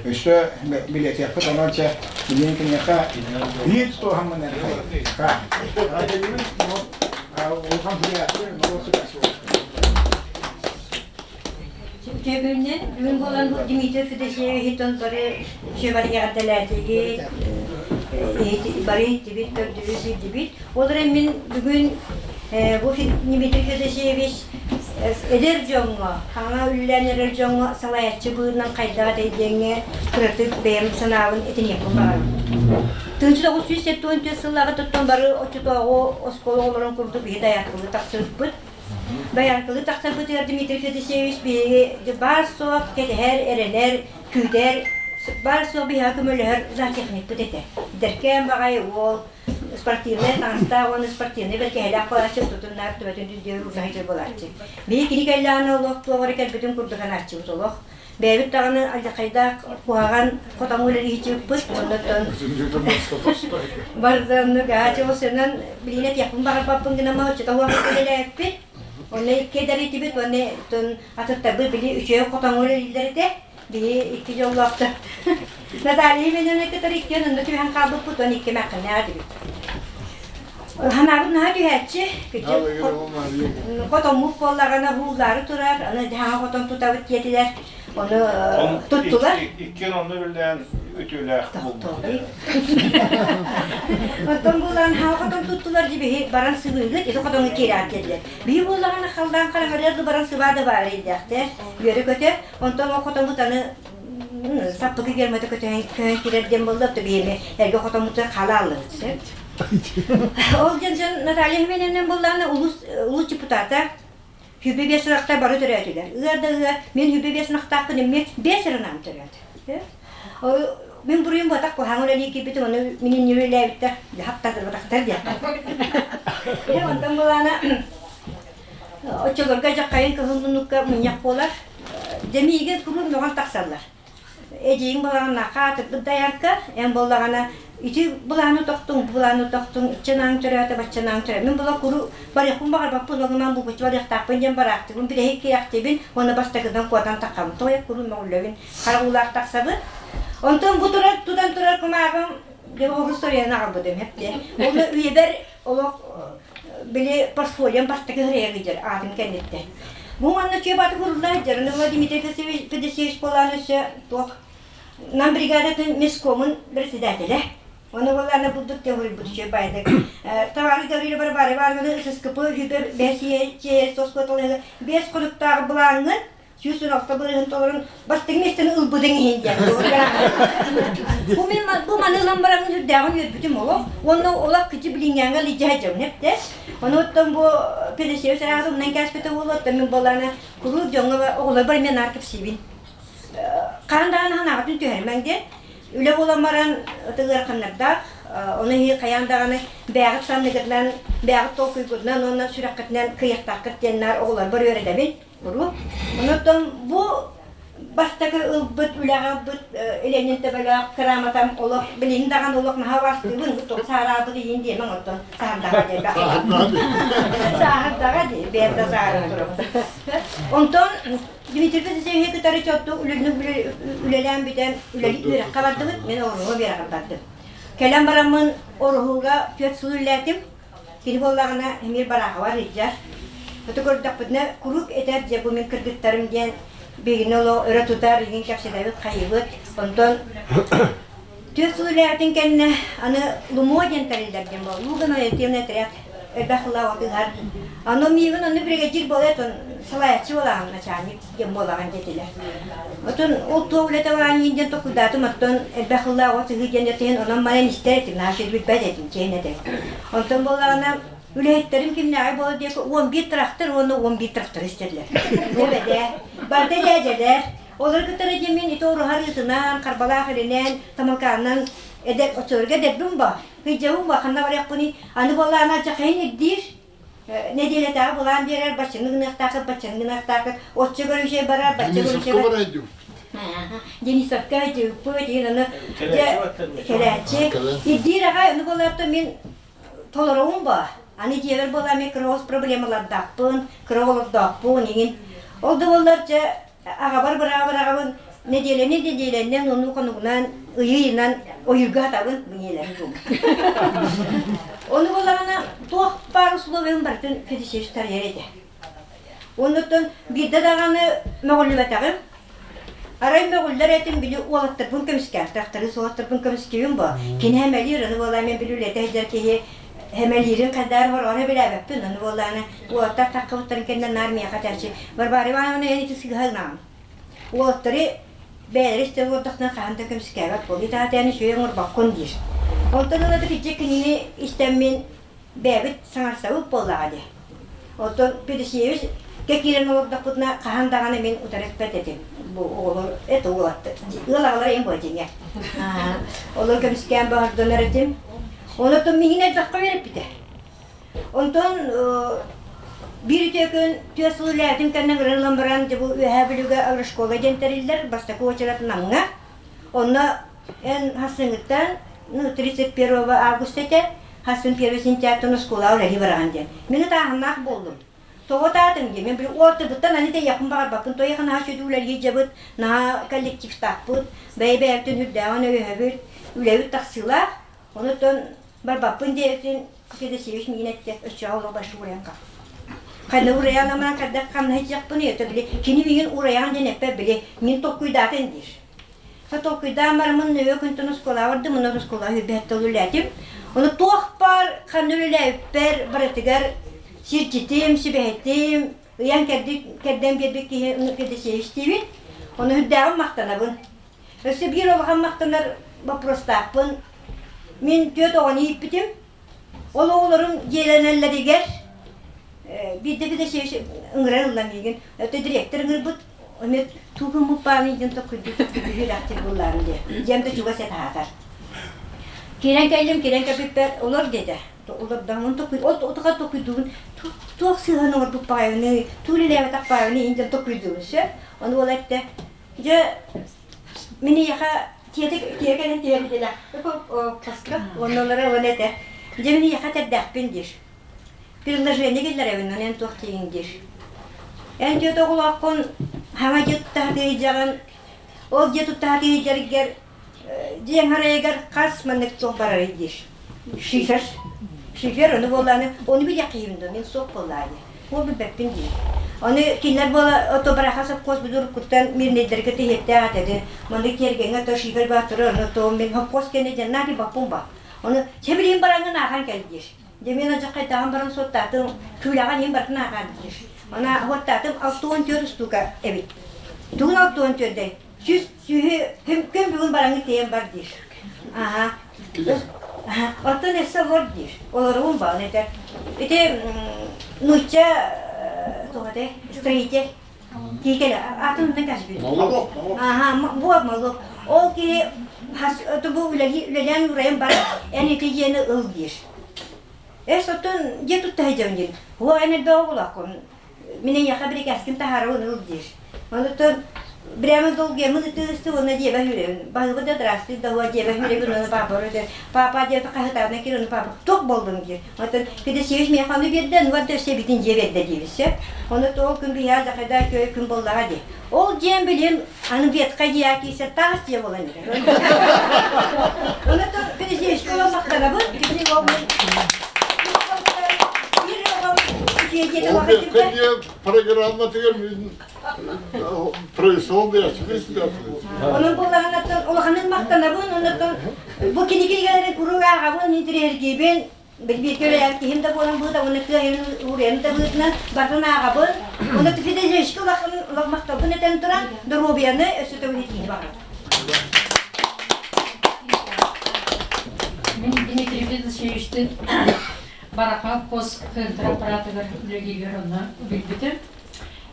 өссө билиэтиэхпит, онон чэ билигин киниэхэ биир туоһаммын эрэ Бүгүннэн бүгүн буолан Дмитрий Федосеевиһитон бары сүбэри эҕэрдэлээтигит, бары иһиттибит, көрдүбүт, билдибит. Ол эрэн мин бүгүн бу Дмитрий Федосеевич эдэр дьоҥҥо, хаҥа үллээн эрэр дьоҥҥо салайааччы быһыытынан хайдах этэй диэҥҥэ кыратык бэйэм санаабын этиниэхпин баҕарабын. 1974 сыллааҕы туттан бары оччотооҕу оскуола оҕолорун курдук биһи дайааркалыы тахсыбыппыт. Дайааркалыы тахсарбытыгар Дмитрий Федосеевич биһиги баар-суох кэтэһэр, эрэнэр, күүтэр, баар-суох биһиэхэ көмөлөһөр зоотехникпыт этэ. Эдэркээн баҕайы уол. спортивнай таҥастаах уонна спортивнай бэргэһэлээх буолааччы, тутуннаар төбөтүн дүлдүөр уунаһыдьыр буолааччы. Биһи кини кэллэҕинэ олох туох эрэ кэлбитин курдук санааччыбыт олох. Бэйэбит даҕаны алдьархайдаах куһаҕан хотоҥҥо үлэлиһиччибиппит, оннуттан барытын аачы осынан билиинэ этиэхпин баҕарбаппын гынан оччото үлэлээппит. Онно икки эдэр этибит, уонна атыттарбыт били үчүгэй хотоҥҥо үлэлииллэр этэ. Биһи икки дьоллоохтор. Наталья Ивановна кытары иккиэн онно түһэн хаалбыппыт, уонна икки эмээххиннээх этибит. Ханаабыт наһаа түһээччи, хотоммут буоллаҕына ууллаары турар, аны дьаһаҥа хотон тутабыт диэтилэр, ону туттулар. Иккиэн онно үлэлээн үтүөлээх буолбут. Оттон буолан хаҥа хотон туттулар дии баран сыбыыгыт, ити хотоҥҥо киирээт диэтилэр. Биһи буоллаҕына халлаан хараҥарыар да баран сыбаа да баара ирдээхтэр, үөрэ-көтө, онтон ол хотоммут аны саппыкы фермата көтөһөн көһөн киирэр диэн буолла, то биһиэми эргэ хотоммутугар халааллыбыт сөп. Ол дьон дьон Наталья Хименевнен буоллаҕына улуус улуус депутата Хүбү биэс ынахтар бары төрөөтүлэр. Ыа да ыа, мин хүбү биэс ынахтаахпын эмиэ биэс ынаам төрөөтү. Мин буруйум буотах куһаҕан үлэлии киирбитим, ону мин иннибэр үлэлээбиттэр, хаптардырбатахтар диэххэ. Онтон булаана оччолорго дьаххайын кыһыл муннукка мунньах буолар. Дьэмиигэ куруук мөҕөн тахсаллар. Эдьиийиҥ балаҕанна хаатырбыт дайарка, эн буоллаҕына ити былааны тохтуҥ, бу былааны тохтуҥ, иччэ-нааҥ төрөөтө, бачча-нааҥ төрөө. Мин була куру барыахпын баҕарбаппын, ону булгуччу барыахтаахпын диэн бараахтыбын, бүтэһик кирэхтибин уонна бастакытынан куотан таххабын. Тоҕо куру мөҕүллэбин, хара уулаах тахсабын. Онтон бу турар, тутан турар кумааҕым, дьэ оҕо историянан аҕалбытым эптэ. Уонна үйэбэр олох били портфолиом бастакы хырыйа сылдьар аатым кэнниттэн. Бу манна чүөп аты курулла сылдьар. Аны Владимир Федосеевич буолаан өссө туох нам бригадатын месткомун председателэ. Оны буолаана булдук теорийбут үчүгэй байдык. Товары Гаврила Варвара Ивановна ССКП үһүбэр бэс соскоталыга бэс хоруктааҕы былааҥҥын 116 бырыһын толорон бастыҥ миэстэни ылбытыҥ иһин диэн. Бу мин бу маны ылан бараммын үрдээҕин үөрбүтүм олох. Уонна олох кичи билиҥҥээҥҥэ лидьэ дьон эптэ. Ону оттон бу Педесевич араҕас умнан кээспитэ буолуо, оттон мин буоллаана куруук дьоҥҥо оҕолорбор эмиэ наар кэпсиибин. Хаһан даҕаны ханаҕытын түһэримэҥ диэн. Үлэ буолан баран ыараханнардаах, ону иһи хайаан даҕаны бэйэҕит санныгытынан, бэйэҕит толкуйгутунан уонна сүрэххитинэн кыайыахтааххыт диэн наар оҕолорбор үөрэтэбин. Урут. Онон бу бастакы ылбыт, үлэҕэ ылбыт Ленин төбөлөөх кырааматам олох билигин даҕаны олох наһаа убаастыыбын, тоҕо саараабыт иһин диэмэҥ оттон саһардаҕа диэбэх. Сааһырдаҕа дии, бэйэм да сааһыран турабын. Онтон Дмитрий Федосеевиһы кытары чотту үлэлээн бүтэн үлэли үөрэххэ бардыбыт, мин Ороһуга үөрэҕэр бардым. Кэлэн бараммын Ороһуга түөрт сыл үлэлээтим. Кини буоллаҕына эмиэ Бараховар илдьэр. Ото көрдөхпүтүнэ куруук этэр дьэ бу мин кыргыттарым диэн биһигини олох өрө тутар, игин кэпсэтэбит, хайыбыт. Онтон түөрт сыл үлээбитин кэннэ аны Лумо диэн тэриллэр диэн буолла. Луган ориентированный отряд элбэх сыллаах отыһар. Аны миигин онно бригадир буолар, салайааччы буолаҕын, начальник диэн буолаҕын диэтилэр. Отон ол туох үлэтэ баарын диэн толкуйдаатым, оттон элбэх сыллаах от ыһыы диэн этиһин, онон манан истэр этим, наша билбэт этим, чиэн этим. Онтон буоллаҕына, үлэһиттэрим кимнээҕи буолар диэки 11 трактор уонна 11 трактор истэллэр. Дьэбэдэ, барыта дьээдьэлэр. Олору кытары дьэ мин ити оруһар ыытынан, Харбалаах илинэн, Тамалкаанынан эдэр, оччолорго эдэрбин ба, кыйдьабын ба, ханна барыахпыный, аны буоллаҕына алдьархайын ирдиир, нэдиэлэтээҕи былаан биэрэр, баччаны гыныахтаахыт, баччаны гыныахтаахыт, оччо көрүчэй барар, бачча көрүчэй барар. Денисовка дьыыппыт, иһин аны кэлээччи. Ирдиир аҕай, ону буолаатта мин толоруум ба. Аны дьиэбэр буолаа мен кыра проблемалардаахпын, кыра оҕолордоохпун, иҥин. Ол да буоллар дьэ аҕабар быраабар аҕабын нэдиэлэни нэдиэлэннэн оннук хонугунан ыйы-ыйынан ойуурга хатабын миэлэрин Ону буоллаҕына туох баар условиям барытын Федосеевич тарыйар этэ. Оннуттан биирдэ даҕаны мөҕүллүбэтэҕим. Арай мөҕүллэр этим били уолаттарбын көмүскээхтэхтэрин уолаттарбын көмүскүүбүн бо. Кини хэмэлиир, аны буолаа мен били үлэтэ сылдьар киһи хэмэлиирин хайдаар хороҕор билээбэппин. Аны буоллааны уолаттар таххыбыттарын кэннэ наар миэхэ этээччи Варвара Ивановна эн ити сыыһа гынаҕын. Уолаттары бэйэлэрэ истэн олордохтуна хаһан да көмүскээбэт буол. Итаатыйаны үчүгэй оҥорбоккун диир. Онтон ылата кырдьык кинини истэммин бэйэбит саҥарсабыт буоллаҕа дии. Оттон Федосеевич киирэн олордохпутуна хаһан даҕаны мин утары эппэт этим. Бу оҕолор это уолаттар. Ыал аҕалара им буо дьиҥэ. Олор көмүскээн баҕардонор этим. Онотон миигин элбэххэ үөрэппитэ. Онтон биир үтүө күн түөрт сыл үлэлээтим кэннэ ыҥыран ылан баран, дьэ бу Үөһээ Бүлүүгэ агрошкола диэн тэриллэр, бастакы уочарат Намҥа. Онно эн хассыҥҥыттан, ну, 31 августа этэ, хассын 1 сентябрьтан оскуолаҕа үлэлии бараҕын диэн. Мин ытааһыннаах буоллум. Тоҕо ытаатыҥ диэн, мен били уотубуттан аны тэйиэхпин баҕарбаппын, тойох наһаа үчүгэй үлэлии дьабыт, наһаа коллективтаахпыт, бэйэ-бэйэбитин үрдээҕин өйөһөбүт, үлэбит тахсыылаах. Онуттан барбаппын диэбитин Федосеевич миигин эттэ, өччөҕө олох большой урайан хал. Ханна урайан амаан кэрдэх хамнаһы дьиэхпин это били кини миигин урайан диэн эппэт били мин толкуйдаатын диир. Са толкуйдаан бараммын нөҥүө күнтэн оскуолаҕа бардым, онно оскуолаҕа сүүрбэһэттэ үлэлээтим. Ону туох баар ханна үлэлээбиппэр барытыгар сирдьитим, сүбэһитим, ыйан кэрдэн биэрбит киһи Федосеевич диибин. Ону үрдээҕин махтанабын. Өссө биир улахан махтанар боппуруостаахпын. Мин түөрт оҕону ииппитим. Ол оҕолорум дьиэлэнэллэригэр биирдэ Федосеевич ыҥыран ылла миигин. Өтө дириэктэр ыҥырбыт, эмиэ тугуммут бааны диэн токкуйдуу үһүрээхтик буллаан диэ. Дьиэм да чугас этэ аһатар. Киирэн кэллим, киирэн кэлбиппэр олор диэтэ. Олордоҥун токуй, ол утуха токуйдугун туох сыыһан оҥорбут баҕайыны, туу үлэлээбэтэх баҕайыны иин токуйдугун сөп. Ону ол эттэ, Дьэ, мин эйиэхэ тиэтэ тиэ кэлэн тиэрдилэ хаска уонна уон этэ. Дьэ, мин эйиэхэ этэрдээхпин диир. Предложение киллэрэбин, эн туох диигин диир. Эн дьиэ оҕолооххун хаҥа дьиэ туттаһатыйдьаҕын, ол дьиэ туттаһатыйдьаргар дьиэҥ харайыгар хас маннык туох барарый диир. Шифер. Шифер ону буоллааны, ону билиэххиһин дуо, мин суох буоллааны. Ол билбэппин диир. Ону кинилэр буола ото бараха совхоз будуруккуттан мирнэйдэргэ тиһиэптээх этэ. Маннык тиэргэҥҥэ то шифер бааттары ону то мин совхоз кэннэ диэн наби баппун ба. Ону чэбилиин бараҥҥын аахан кэл диир. Дьэ мин адьаххайдаҕан баран суоттаатым, күүлэҕэ ньим бартын аахан диир. Ана суоттаатым 64 устуука эбит. Тугун 64-дэй? Сүүс сүүһү күн бүгүн бараҥҥы тиэйэн бар диир. Аха. Оттон өссө олор диир. Олоруум баҕан этэр. Ити нуучча туох этэй? Строитель. Киикэлэ атын кэсбит. Аха, бу молок. Ол киһи бу үлэлээн урайан баран эн ити дьиэни ыл диир. Эс оттон дьиэ тутта сылдьабын диир. Оо эн элбэх оҕолооххун. Мин эйиэхэ бирикээскин таһаарабын ыл диир. Онуттан прямо долгуйаммын ытыы-ыстыы уонна дьиэбэ сүүрэбин. Баһыыба да здравствуй да уо дьиэбэ сүүрэбин уонна папа өтөр. Папа диэт хаһытаабына кир ону папа туох буоллуҥ диир. Оттон Федосеевич миэхэ ону биэрдэ, ну да өссө эбитин дьиэ биэрдэ диибит сөп. Ону ол күн биһиэхэ дьахайда үчүгэй күн буоллаҕа дии. Ол дьиэм билин аны ветхай дьиэ киирсэр таас дьиэ буолан иһэр. Онуттан Федосеевичка улам махтанабын. Кини ол Ол ветхай программатыгар мин произвол Онон буоллаҕына улаханнык махтанабын, оннуттан бу кини кинигэлэрин куруук ааҕабын, интириэһиргиибин, бииргэ үлэлээн киһим да буолан быыта, уонна кыайын уурайан да быытынан барытын ааҕабын. Онно Федосеевичка улахан махталбын этэн туран, доруобуйаны өссө төгүл этиини баҕарабын. Мин Дмитрий Федосеевичтин Барахов хос кыынтыр аппаратыгар үлэлииригэр онно билбитим.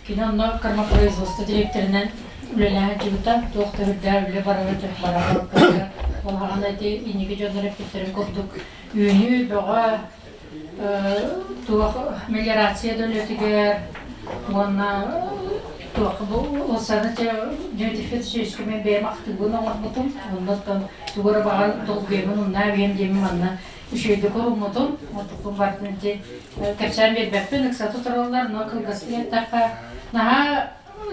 Кини онно кормопроизводство директорынан үлэлээн сылдьыбыта, туох да үрдээх үлэ барара барара Улахан ити инники дьоннор эппиттэрин курдук үүнүү бөҕө туох мелиорация да үлэтигэр уонна туох бу ылсаны Дмитрий Федоровичка мен бэйэм ахтыыбын оҥорбутум. Оннуттан тугу эрэ баҕар долгуйабын умнаа биэм диэмин манна үчүгэйдик уруммутум. Онтукпун барытын ити кэпсээн биэрбэппин, ыксата тураллар, но кылгастык эттэххэ, наһаа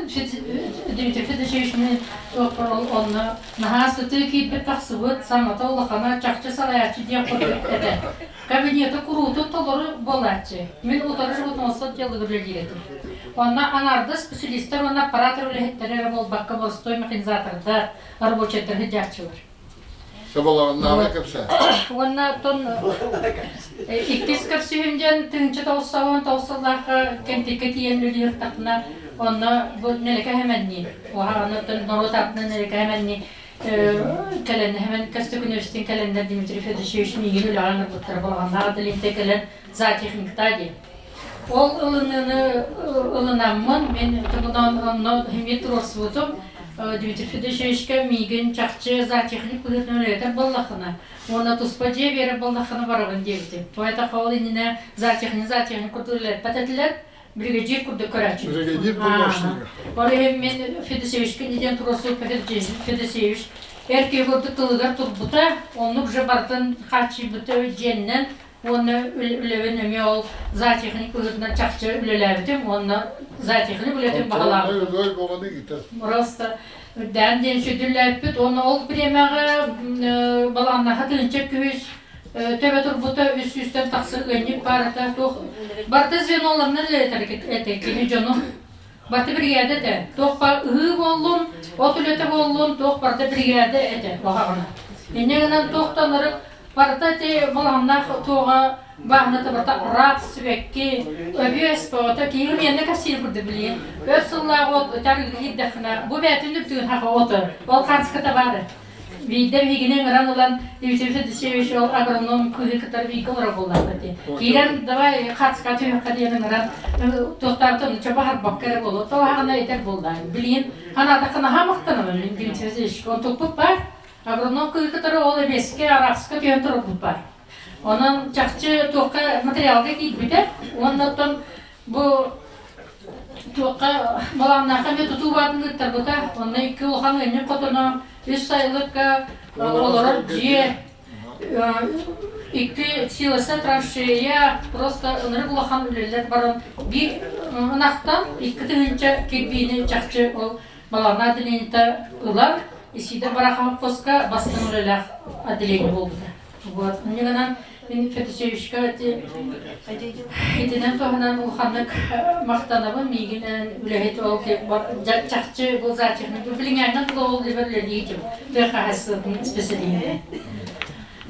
Дмитрий Федорович мин онно наһаа сытыы киирбит тахсыбыт, саҥата улахана чахчы салайааччы диэх курдук этэ. Кабинета куруутун толору буолааччы. Мин утары животноводство отделыгар үлэлиир этим. Онно аҥаардас специалистар уонна аппаратор үлэһиттэрэ эрэ буолбакка боростуой механизатордар, рабочайдар сылдьааччылар. Соболоҕуннааҕы кэпсээ. Уонна оттон иккис көрсүһүм диэн 1999 сыллаахха Кэнтиккэ тиийэн үлэлиир онно бу Нэлэкэ Хэмэнни, уһаҕан норуот аатынан Нэлэкэ Хэмэнни кэлэн Хэмэн Костюкуновичтыын кэлэннэр Дмитрий Федорович миигин үлэҕэ ыҥырбыттара балаҕаннаах отделениета кэлэн зоотехникта диэн. Ол ылыныыны ылынаммын мин тугунан онно химия туруорсубутум. Дмитрий Федосеевичка миигин чахчы зоотехник быһыытынан үлэлэтэр буоллаххына, уонна туспа дьиэ биэрэр буоллаххына барабын диэбитим. Поэтому ол иннинэ зоотехник зоотехник курдук үлэлэппэт этилэр, бригадир курдук көрөөччү. Бригадир буолуохсуга. Ол иһин мин Федосеевичка диэн туруорсубут Федосеевич эр киһи курдук тылыгар турбута, оннук же барытын хааччыйбыта дьиэннэн уонна үлэбин эмиэ ол зоотехник быһыытынан чахчы үлэлээбитим уонна зоотехник үлэтин баҕалаабытым. Просто үрдээн диэн сүдүллээппит уонна ол бириэмэҕэ балаҕаннаха тыынча күһүс төбө турбута үс сүүстэн тахса ыанньык баарыта туох барыта звеноларынан үлэлэтэр этэ кини дьону барыта биригээдэ этэ туох ба ыһыы буоллун от үлэтэ буоллун туох барыта биригээдэ этэ уһаҕына инньэ гынан туох да ынырык барыта ити балаҕаннаах туоҕа бааһыната барыта рапс сибэкки өбүөс бөҕөтө киһи миэнэ кэпсиир курдук билигин өр сыллаах от ытар иһирдэххинэ бу бээтин үрдүгүн хаха ото ол хаанската баары Биирдэ биһигини ыҥыран ылан Дмитрий Федосеевич ол агроном кыыһы кытары бииргэ олорор буоллахпыт дии. Киирэн давай хацка түһүөххэ диэн ыҥыран туохтаабыт чопа харбакка эрэ буолуо. Тоҕо этэр буолла. Билигин ханаатахха наһаа махтанабын мин Дмитрий Федосеевич. Онтукпут баар. Агроном кыыһы кытары ол эбиэскэ, арааска түһэн турарбыт баар. Онон чахчы туохха материалга киирбитэ. Уонна оттон бу туохха балааннаахха эмиэ тутуу баатын ыыттарбыта. Онно икки улахан ыанньык хотоно, үс сайылыкка олорор дьиэ, икки силоса траншея, просто ынырык улахан үлэлэр баран биир ынахтан 2000 кирбиини чахчы ол балаҕан отделениета ылар Исида Барахов хоско бастыҥ үлэлээх отделение буолбута. Вот. Инньэ мин Федосеевичка итинэн туһанан улаханнык махтанабын миигинэн үлэһит ол чахчы бұл зоотехник билиҥҥээҥҥэ тула ол либер үлэлиитим тыа хаһаайыстыбатын специалиһэ.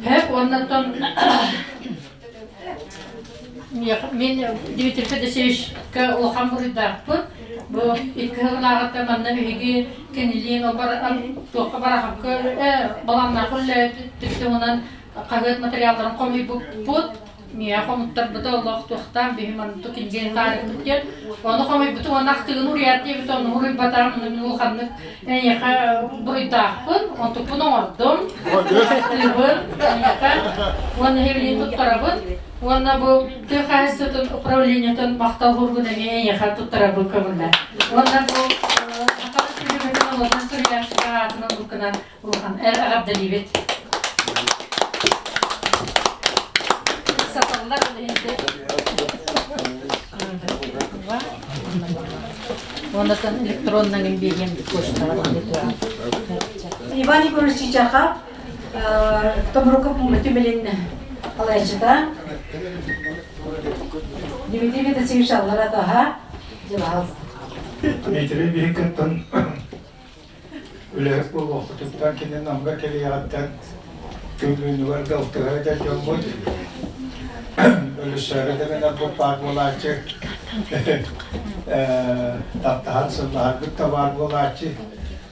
Хэп уоннаттан мин Дмитрий Федосеевичка улахан буруйдаахпын. Бу икки сыллааҕыта манна биһиги кинилиин туохха барахапка балааннаах үлэлээбит туһунан хаһыат материалларын хомуйбуппут. Миэхэ хомуттарбыта олох туохтаан биһи манна кинигэни таарыйбыт диэн. Ону хомуйбутум уонна ахтыгын уруйаат диэбит, ону уруйбатаҕым, ону мин улаханнык эйиэхэ буруйдаахпын, онтукпун оҥордум, ахтыыбын эйиэхэ уонна эһигини туттарабын. Уонна бу тыа хаһаайыстыбатын управлениетын махтал суругун эмиэ эйиэхэ туттарабын көҥүллэ. Уонна бу Саха Республикатын норуотун суруйааччыта аатынан ылбыккынан улахан эҕэрдэлиибит. Саталлар Оннотон электроннан биэриэм почтаҕа Иван Егорович Чичахов Томруков түмэлин алаячыта Дмитрий Федосеевич Аллара таһа дьылаһал. Дмитрий биһиккиттэн үлэһит буолуохпутуттан кини Намга кэлиэҕиттэн күн-күнүгэр да алтыһа эдэр дьоммут Өлүссөөрө да гынарбыт баар буолааччы таптаһан сыллаһарбыт да баар буолааччы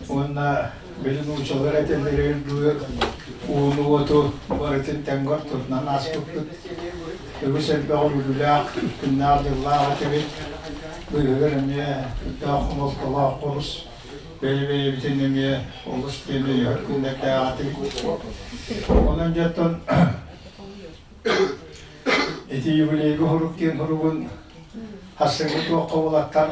уонна били нууччалар этэллэригэр дылы ууну-уоту барытын тэҥҥэ ортотунан ааспыппыт үгүс элбэх үлүлээх күннээх-дьыллаах этибит быыһыгар эмиэ үрдээх хомолтолоох олус бэйэ-бэйэбитин эмиэ олус диэн өйөһөр күннэрдээх этибит. Онон дьоттон ити юбилейга хорук диэн хоругун хассыҥҥы туохха булаттар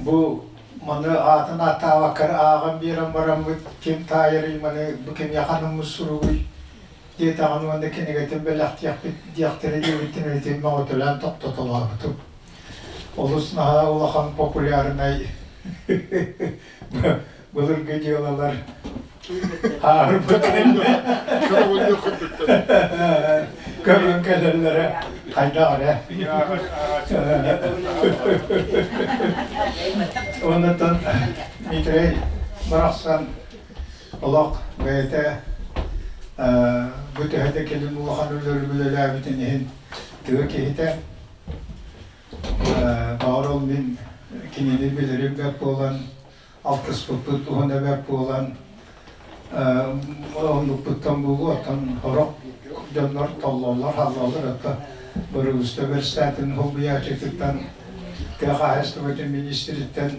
бу маны аатын ааттаабаккар ааҕан биэрэн бараммыт ким таайарый маны бу кимиэхэ анаммыт суругуй диэтэҕин уонна кинигэтин бэлэхтиэхпит диэхтэрэ диэбиттин этин мөҕүтэлээн тохтотолообутум. Олус наһаа улахан популярнай былыргы дьыалалар аарбыт көрөн кэлэллэрэ хайдах эрэ. Оннуттан Дмитрий барахсан олох бэйэтэ бу төһө да кэлин улахан үлэлэри үлэлээбитин иһин тыа киһитэ Баҕар ол мин кинини билэрим бэрт буолан, алтыспыппыт уһуна бэрт буолан, оннукпуттан буолуо, оттон сорох дьоннор толлоллор, халлаллар, оттон Бырыгыста бэрсээтин солбуйааччытыттан, тыа хаһаайыстыбатын министриттэн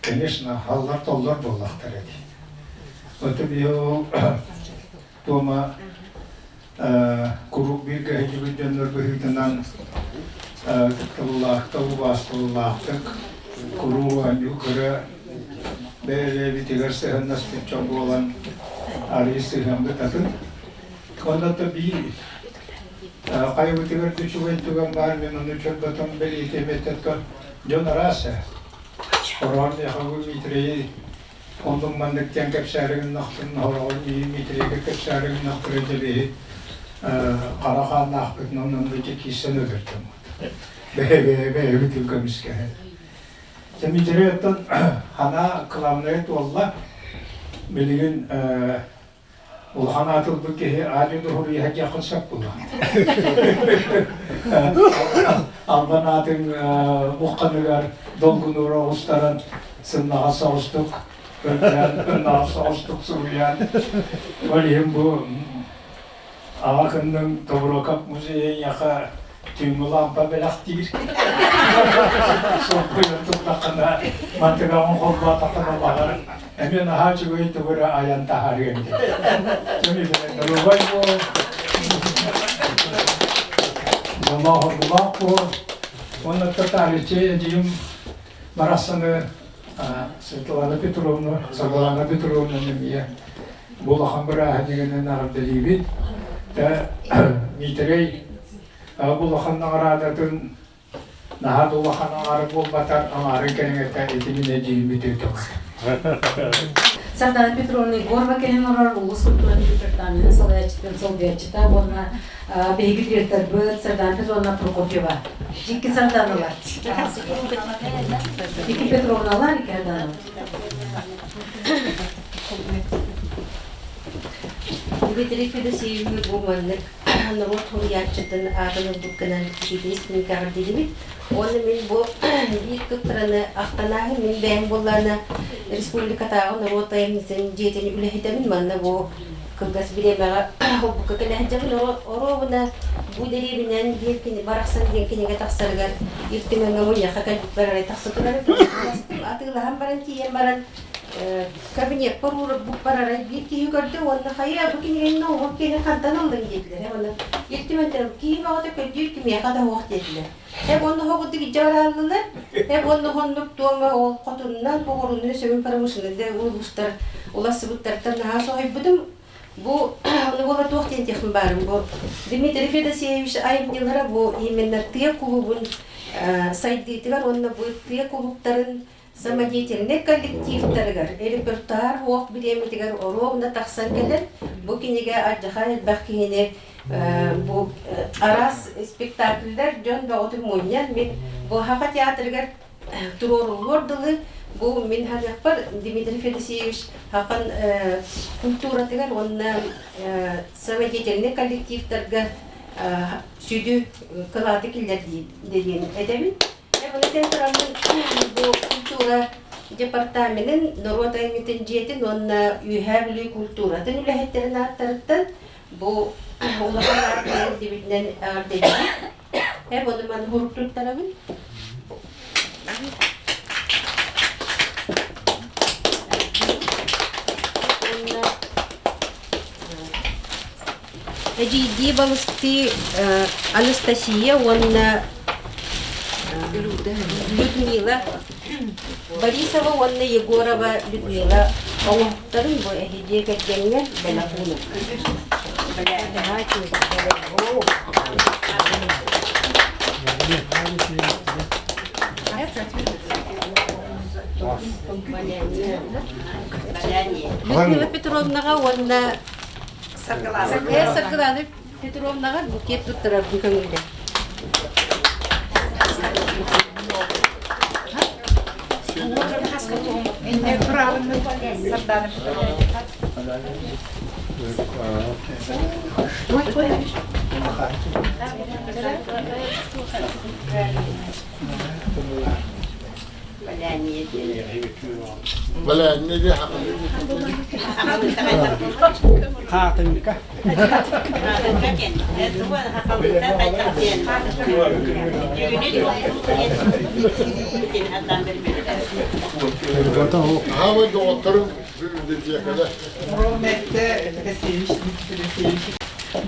Конечно, аллар-толлор буоллахтара дии. Ото биһи ол туома куруук бииргэ сылдьыбыт дьоннор быһыытынан кыттабыллаахтык, убаастабыллаахтык куруук оонньуу көрө бэйэ-бэйэбитигэр сыһыаннаспыт дьон буолан арыый сыһыаммыт атын. Онно то биир хайабытыгар да үчүгэй түгэн баар, мин ону чорботон бэлиэтиэм этэ, дьон араас ээ. Ороон миэхэ бу Дмитрийи оннук маннык диэн кэпсээри гыннахпын, хороҕор миигин Дмитрийгэ кэпсээри гыннахтара дьэ биһи хара хааннаахпытын онон да киирсэн өлөрдөм. Бэйэ-бэйэбитин көмүскэһэн. Дьэ Дмитрий оттон хана кылаабынайа туолла. Билигин Улахан аатырбыт киһи аадьы дуһуруйа диэххин сөп буолуо. Албан аатыҥ ухханыгар долгунуура оҕустаран сымнаҕас соҕустук көрдөөн, ыннаҕас соҕустук суруйан, ол иһин бу аҕа кынныҥ Тобуруокап музейа эйиэхэ түүҥҥү лаампа бэлэхтиир. Суоппуйан турдаххына, мантыгаҕын холбоотоххуна баҕар эмиэ наһаа үчүгэй тугу эрэ айан таһаарыаҥ диэн. Доруобай буол, дьоллоох буол. Уонна татаарыччы эдьиийим барахсаны Светлана Петровна, Саргылана Петровна эмиэ бу улахан бырааһынньыгынан эҕэрдэлиибит. Миитэрэй бу улахан наҕараадатын наһаа да улахан аҥаара буолбатар, аҥаарын кэриҥэтэ ити мин эдьиийим үтүөтэ Сардана Петровна Егорова кэлэн олорор улуус культуратын департаменын салайааччытын солбуйааччыта уонна биһиги директорбыт Сардана Петровна Прокопьева. Икки Сарданалар. Икки Петровналар, икки Сарданалар. Дмитрий Федосеевич бу маннык норуот суруйааччытын аатын ылбыккынан итиитин эҕэрдэлиибит. Уонна мин бу биир кыттараны ахтанааһын мин бэйэм буоллаана республикатааҕы норуот айымньытын дьиэтин үлэһитэбин. Манна бу кылгас бириэмэҕэ холбукка кэлэ сылдьабын. Оруобуна бу дэриэбинэн биир кини барахсан диэн кинигэ тахсарыгар Ил Түмэҥҥэ мунньахха кэлбиппэр арай тахса турар атыылаһан баран тиийэн баран кабинеппар уурбуппар арай биир киһи көрдө уонна хайа бу кинигэни оҥоһук киһи хантан ыллыҥ диэтилэр уонна Ил Түмэнтэн киһи бөҕөтө көрдүүр кимиэхэ да суох диэтилэр эп уонна хоҕутук илдьэ барааллылар эп уонна хоннук туома ол хотуннан боҕоруну сөбүн промышленный улуустар улассыбыттартан наһаа соһуйбутум бу ону буола туох диэн диэхпин баарым бу Дмитрий Федосеевич айымньылара бу именно тыа кулуубун сайдыытыгар уонна бу тыа кулууптарын самодеятельнай коллективтарыгар репертуар уох бириэмэтигэр оруобуна тахсан кэлэр. Бу кинигэ алдьархай элбэх киһини бу араас спектакльлэр дьон бөҕөтүн мунньан мин бу Саха театрыгар туруоруллуор дылы бу мин саныахпар Дмитрий Федосеевич Хакан культуратыгар уонна самодеятельнай коллективтарга сүдү кылааты киллэрдии диэн этэбин. Эбэтэр тураммын бу культура департаменын, норуот айымньытын дьиэтин уонна Үөһээ Бүлүү культуратын үлэһиттэрин ааттарыттан бу улахан ааттарын дибитинэн эҕэрдэлиибит. Эп ону маны хурук туттарабын. Уонна Эдьиийдии балыстыы Анастасия уонна Людмила Борисова уонна Егорова Людмила оҥоһуктарын бу эһи дьиэ кэргэҥҥэ бэлэх уунар. Людмила Петровнаҕа уонна Саргылаана Петровнаҕа букет туттарарбын көҥүллээ. Хаатыҥка. Хаамай доҕотторум библиотекада. Рометте Федосеевич Федосеевич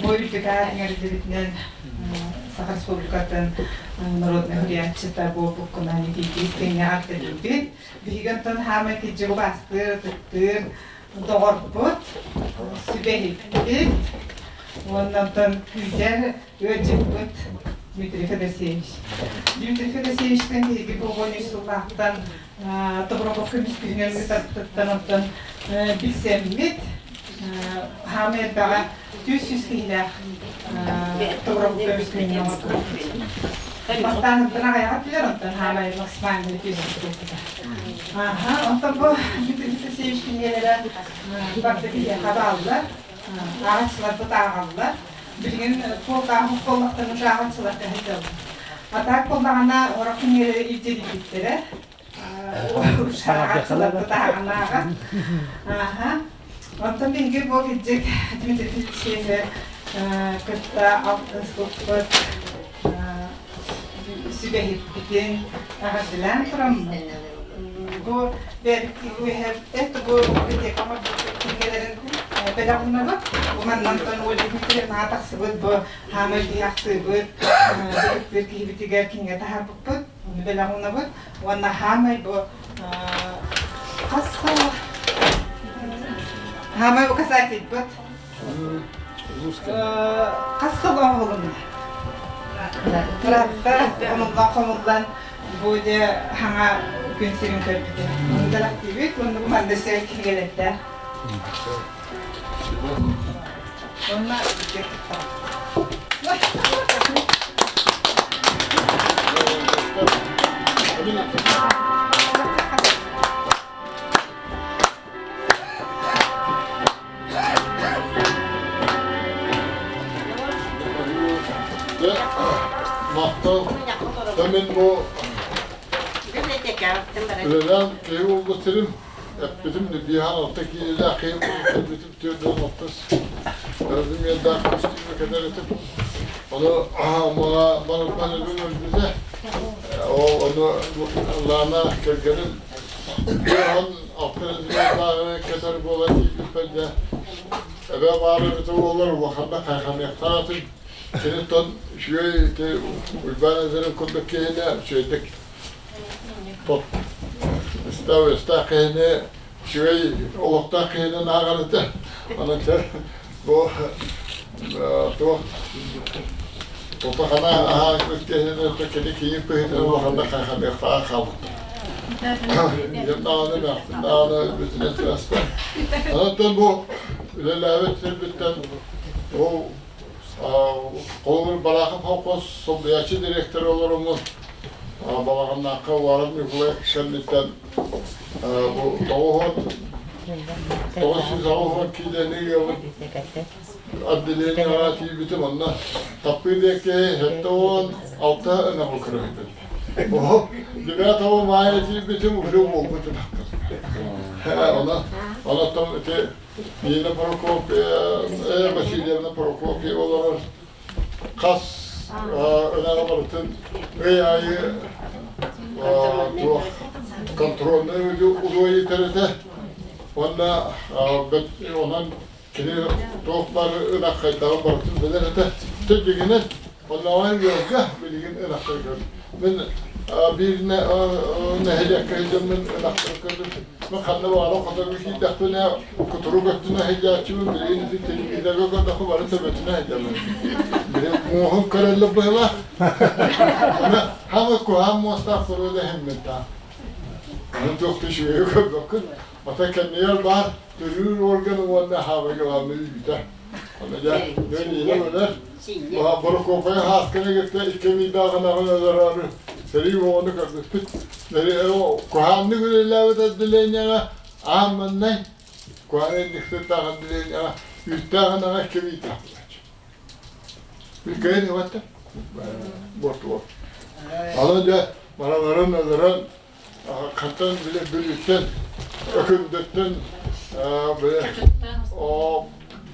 бу үрдүкээр иҥэрдибитинэн Саха Республикатын народнай суруйааччыта буолбуккунан итиитии истиҥҥэ ардылыыбыт. Биһиги онтон хаамай киджигу бастыыр, ытыктыыр доҕорбут, сүбэһиппит уонна онтон күүтэр ыалдьыппыт Дмитрий Федосеевич. Дмитрий Федосеевичтан биһиги буолуон үс сыллаахтан Тобуруоков көмүс күһүнүн ыытарбытыттан онтон билсэммит хаамай элбэҕэ 400 киһилээх Тобуруоков көмүс күһүнүн оҥорбуппут. Бастаан онтон аҕыйаҕа этилэр, онтон хаамай максимальный 400 буолбута. Аха, онтон бу Дмитрий Федосеевич кинигэлэрэ барыта биһиэхэ бааллар. Ааҕааччыларбыт ааҕаллар. Билигин полкааһын буоллахтарына ааҕааччылар сылдьаллар. А так буоллаҕына орох кинигэлэри илдьэ илдьиттэрэ. Ааҕааччыларбыт ааҕан ааҕан. Аха. Онтон биһиги бу кырдьык Дмитрий Федосеевичи кытта алтыспыппыт сүбэһиппитин эҕэрдэлээн тураммыт бу бэйэбит бу библиотека кинигэлэрин бэлэх уунабыт. Бу маннантан Ольга Дмитриевнаҕа тахсыбыт бу хаамай киһи ахтыыбыт бир киһибитигэр кинигэ таһаарбыппыт. Ону бэлэх уунабыт. Уонна хаамай бу хас сыл хаамай бу касательбыт Хас сыл оҥоһулунна? Ыраатта хомуллан хомуллан бу дьэ хаҥа күн сирин көрбүтэ. Ону бэлэхтиибит уонна бу манна сэр кинигэлэрдээх. Уонна Махтал. Мин бу үлэлээн киһи буолбут сирим эппитим биһан алта киилэлээх киһи буолбут 46 размердаах көстүүмэ кэтэр этим. Ону мага барытынан өлбүм өлбүтэ. Ол ону Лана кэргэним 46 размердааҕы кэтэр буолан тиийбиппэр дьэ эбэ баар эбитэ буоллар улаханна хайханыахтаах этим. Киниттэн үчүгэй ити Уйбаан Эзерин курдук киһини үчүгэйдик тот истээх киһини үчүгэй олохтоох киһинэн ааҕар этэ. Онон чэ бу туох тутахана аһаабыт киһини кини киһи быһыытынан улаханнык хайханыахтаах хаалбыттар. Ийэм даҕаны, мээхтин даҕаны бүтүнэн сыбастар. Онон бу үлэлээбит сирбиттэн ол холобур Барахов холкуос солбуйааччы дириэктэрэ олороммун Балаҕаннаахха Уаров Ньукулай кэнниттэн бу 980 киилэни ыабыт отделениеҕа тиийбитим онно таппыы диэки 76 ынаҕы көрөбүтүм. Оһо 9 маайа тиийбитим уже буолбут ынахтар. Она онон ити Нина Прокопьева, Васильевна Прокопьева олорор хас ынаҕы барытын ый аайы туох контрольнай удуой ыытар этэ. Уонна онон кини туох баар ынах хайдаҕын барытын билэр этэ. Дьиҥинэн оннооҕор ыалга билигин ынахтары көрдүм. Мин биир нэһилиэккэ сылдьаммын ынахтары көрдүм. Мин ханна баҕарар хотоҥҥо киирдэхпинэ кутурук өттүнэ сылдьааччыбын, билигин ити телевизорга көрдөххө бары төбөтүнэ сылдьаллар. Били муоһун көрөллөр быһыылаах. Аны хаҥа куһаан муостаах боруода иһиммин таах. Аны туох да үчүгэйи көрбөккүн. Ата кэннигэр баар төрүүр орган уонна хаабай главный үүтэ. Аны дьэ, Леонида өлөр. Борокуоппайы хаасканы кытта икки ыйдаах ынаҕын өлөрөөрү сэрии оҕону көрбүппүт. Куһааннык үлэлээбит отделениеҕа аан маннай куһаан индекстээх отделениеҕа үүттээх ынаҕа икки ыйдаах буолааччы. Кыайан ылбаттар. Буорту Аны дьэ бараларын өлөрөн хантан бile Бүлүүттэн, Өкүндөттөн бile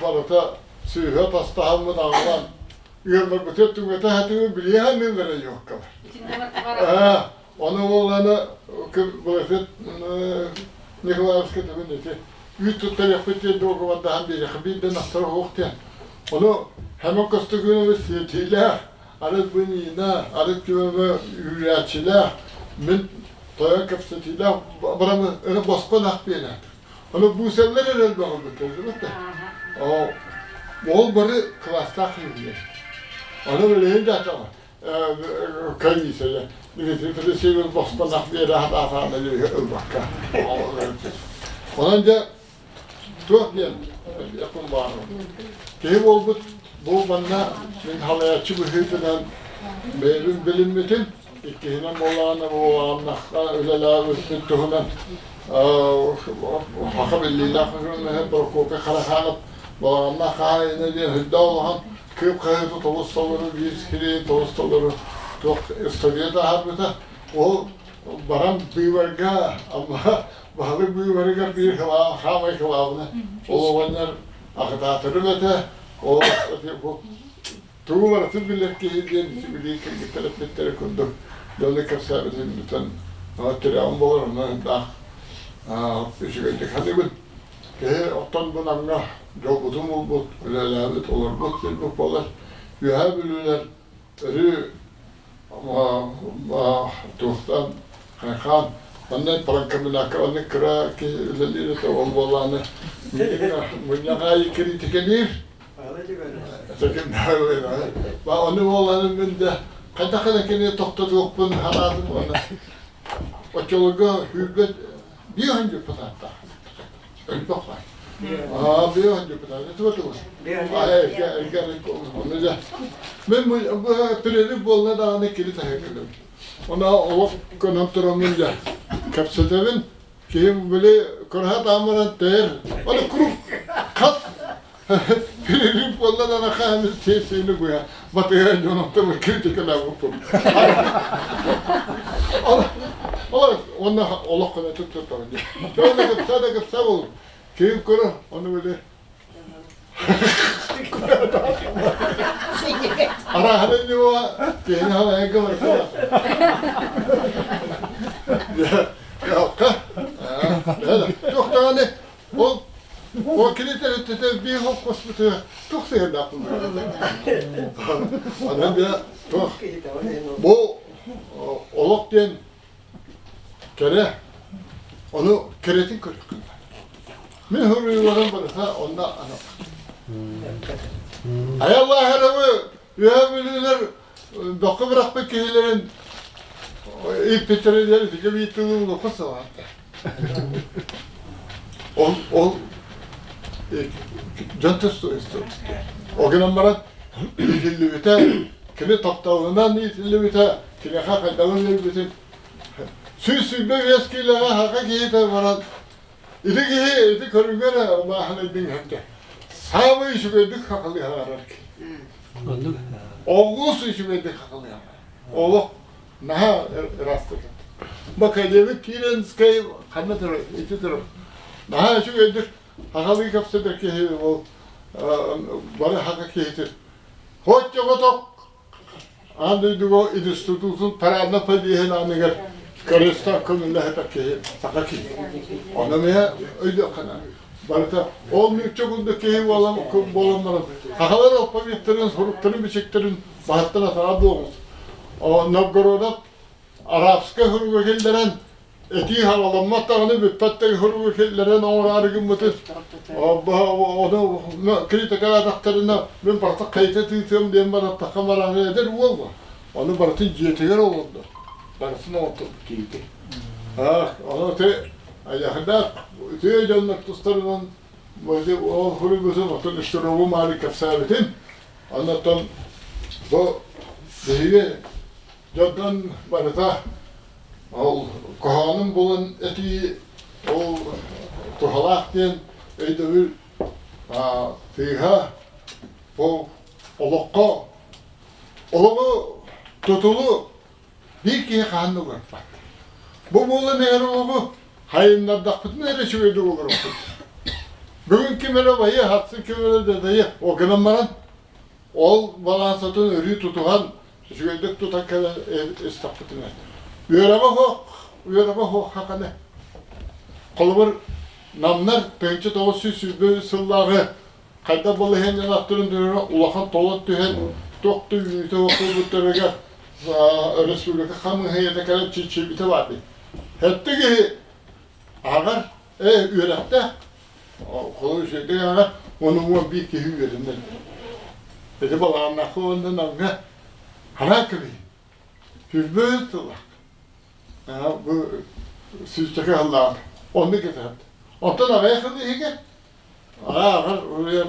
барыта сыыһа тастаһаммын аҕалан ыалларбытыгар түҥэтэ сатыыбын билиэ саныыллара юоккалар. Оны буоллаана Быласыт Николаевска төгүн ити үүт туттарыахпыт диэн дуогабардаһан биэриэххэ биирдэ нахтара суох диэн. Ону Хэмэ Костогунович сиэтиилээх, арыт бу Нина, арыт күмөмө үүрээччилээх, мин тойон кэпсэтиилээх барамы аны босхо ынах биэрээт. Ону буусаллар эрэ элбэх ылбыттар да. Ол бары кылаастаах киһилэр. Ону билигин да комиссия Дмитрий Федосеевич босхо биэрэ сатаатаҕына ылбакка. Онон дьэ туох диэн этиэхпин баҕарабын. Киһи буолбут бу манна мин халайааччы быһыытынан бэйэбин билиммитим, иккиһинэн буоллаҕына буолаҕыннахха үлэлээбиппит туһунан саха биллиилээх журналиһа Прокопий Хараханов Балаҕаннаах хаһаайына диэн үрдэ улахан кыып хаһыыта тобус толору биир сири тобус толору туох совет аһарбыта. Ол баран быыбарга Амма баһылык быыбарыгар биир хаамай кылаабына ол оҕонньор акытаатырым этэ. Ол бу тугу барытын билэр киһи диэн билии кыргыттар эппиттэрэ курдук дьону кэпсээбитин бүтэн тирэҕим буолар онон даах үчүгэйдик саныыбын. Киһи оттон бу Намҥа дьолбутун булбут, үлэлээбит, олорбут сирбит буолар. Үөһээ Бүлүүлэр өрүү туохтан хайхаан манна паранкомбинакка маннык кыра киһи үлэлиир этэ ол буолааны мунньах аайы критикэлиир. Ону буолааны мин да хайдах эрэ кини тохтотуохпун санаатым уонна оччолорго сүүрбэт биэһин депутаттаах Элбэх баар. Аа, биэһин депутат. Это вот Мен перерыв буолла даҕаны кини таһа кэлэбин. Она олох көнөн тураммын дьэ кэпсэтэбин. Киһим били көрһө таамаран тэйэр. Оны курук хат перерыв буолла даҕаны хаамы сессияны гуя батыһа дьоноттон критикалаабыппын. Ол онно олох көнө туттар дии. Оны кыпса да кыпса бол. Киһим көрө, оны били Арааһын ньуо киһини халайга барыта. Ялка. Туох даҕаны ол ол кини тэрилтэтэ биир холкуоспутугар туох сыһыаннаах Анан дьэ туох бу олох диэн кэрэ ону кэрэтин көрүөххэ Мин суруйууларым барыта онно анал. Айаллааһарабы үөһэ бүлүүлэр бөххө бырахпыт киһилэрин ииппиттэрэ диэн итигэ биир тылы улахан сылаата. Ол ол дьон Ол гынан баран иитиллибитэ, кини тапталынан иитиллибитэ, киниэхэ хайдаҕын өлбүтүн 125 киилэҕэ хака киһитэ баран Ити киһи ити көрүҥэр улахан өйдүҥ Саамай үчүгэйдик хахалыһаарар киһи. Оҕус үчүгэйдик хахалыһаарар. Олох наһаа ыраастык. Бакалевик Киренскэй ханна турар, ити турар. Наһаа үчүгэйдик хахалыы кэпсэтэр киһи ол бары хака киһитин. Хоть-хоток Аан дойдуга институтун парадна подъеһын ааныгар Креста көмүллэһэтэх киһи саха киһи. Онон эмиэ өйдүөххэ наада. Барыта ол нуучча курдук киһи буолан буолан баран сахалар алфавиттарын, суруктарын, бичиктэрин баһыттан атаҕа дуоҕус. Новгородов арабскай суруга киллэрэн этии хараламмат даҕаны бүппэт да суругу киллэрэн оҥороору гыммытын ону критикалаатахтарына мин барыта хайыта тыытыам диэн бараттахха бараары эдэр уол бар ону барытын дьиэтигэр олордо барытын оҥотторбут киһитэ ону ити айахыдаах үтүө дьоннор тустарынан ол суруйбутун оттон Иштерову маали кэпсээбитин оннуттан бу биһиги дьонтон барыта Ол хоһоонун булан этии ол туһалаах диэн өйдөбүл тыыһа ол олоххо олоҕу тутулу биир киһи хаһан да уларыппат. Бу буолан иһэр олоҕу хайыннардахпытына эрэ үчүгэйдик олоруохпут. Бүгүн ким эрэ байыа, сарсын ким эрэ дадайыа. Ол гынан баран ол балаансатын өрүү тутуһан үчүгэйдик тутан кэлэн истэхпитинэ. Үөрэҕэ суох, үөрэҕэ суох хаханы. Холобур, Намнар 1923 сыллааҕы хайдах балаһыанньаны аттарын дүрөрө улахан толон түһэн, туох да үүнүүтэ суох буолбуттарыгар республика хамыыһыйата кэлэн чиччийбитэ баар дии. Хэттэ киһи ааҕар, үөрэхтээх, холобур үчүгэйдик ааҕар, уонна 11 киһи үөрэнэр. Ити балаҕаннаахха уонна Намҥа хараа кэбиһин. Сүрбүт тыллаах. Бу сүүсчэкэ сыллааҕыта. Оннук этэ. Оттон аҕыйах сыл иһигэр ааҕар уруйар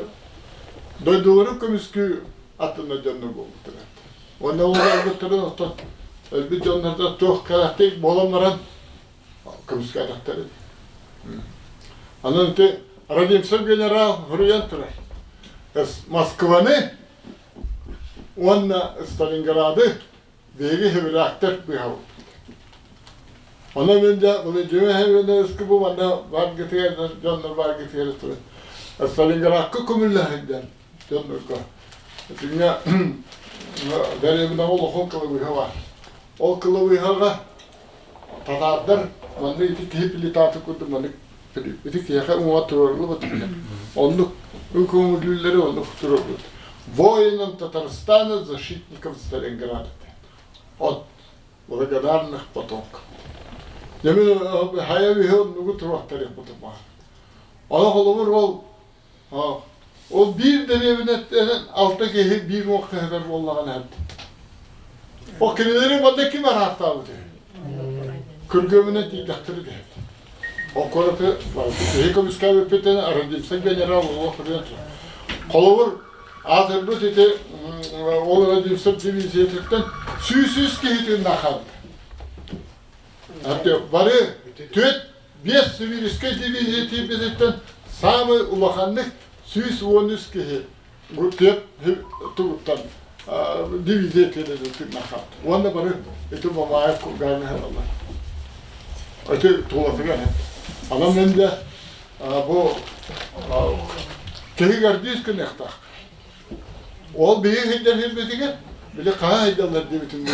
дойдуларын көмүскүү аттына дьоннор буолбуттара. Уонна ол өлбүттэрин оттон өлбүт дьоннордо туох кэлэхтик буолан баран көмүскээтэхтэр. Анан ити Родимцев генерал суруйан турар. Москваны уонна Сталинграды биһиги хибирээктэр быыһабыт. Онон мин дьэ Владимир Хабиновичка бу манна баргытыгар дьоннор баргытыгар турар Сталинградка көмүллэ сылдьан дьоннорго итиннэ дэриэбинэҕэ улахан кылабыыһа баар. Ол кылабыыһаҕа татаардар манна ити киһи плитатын курдук маннык ити киһиэхэ уҥа туруоруллубут оннук көҥүллүүллэри оннук туруорбут. Воинам Татарстана, защитникам Сталинграда от благодарных потомков. Дьэ хайа үһү оннугу туруохтарыахпыт баар. Ону холобур ол ол биир дэриэбинэттэн алта киһи биир уох кыһыгар буоллаҕына эбит. Ол кинилэри манна ким араартаабыт үһү? Күргүөмүнэн тиийдэхтэрэ дэһэт. Ол куораты киһи көмүскээбиппитин Родимцев генерал олох Холобур, аатырбыт ити ол Родимцев дивизиятыттан 103 киһи тыыннаах хаалбыт. Бары түөрт биэс Сибирскэй дивизия тиийбититтэн саамай улаханнык 113 киһи түөрт тугуттан дивизия тыыннаах хаалбыт. Уонна бары ити Мамаев кургаҥҥа сыталлар. Ити тулатыгар. Анан мен де бу киһи гордись гыныахтаах. Ол биһиги сылдьар сирбитигэр били хаһан сылдьаллар диэбитин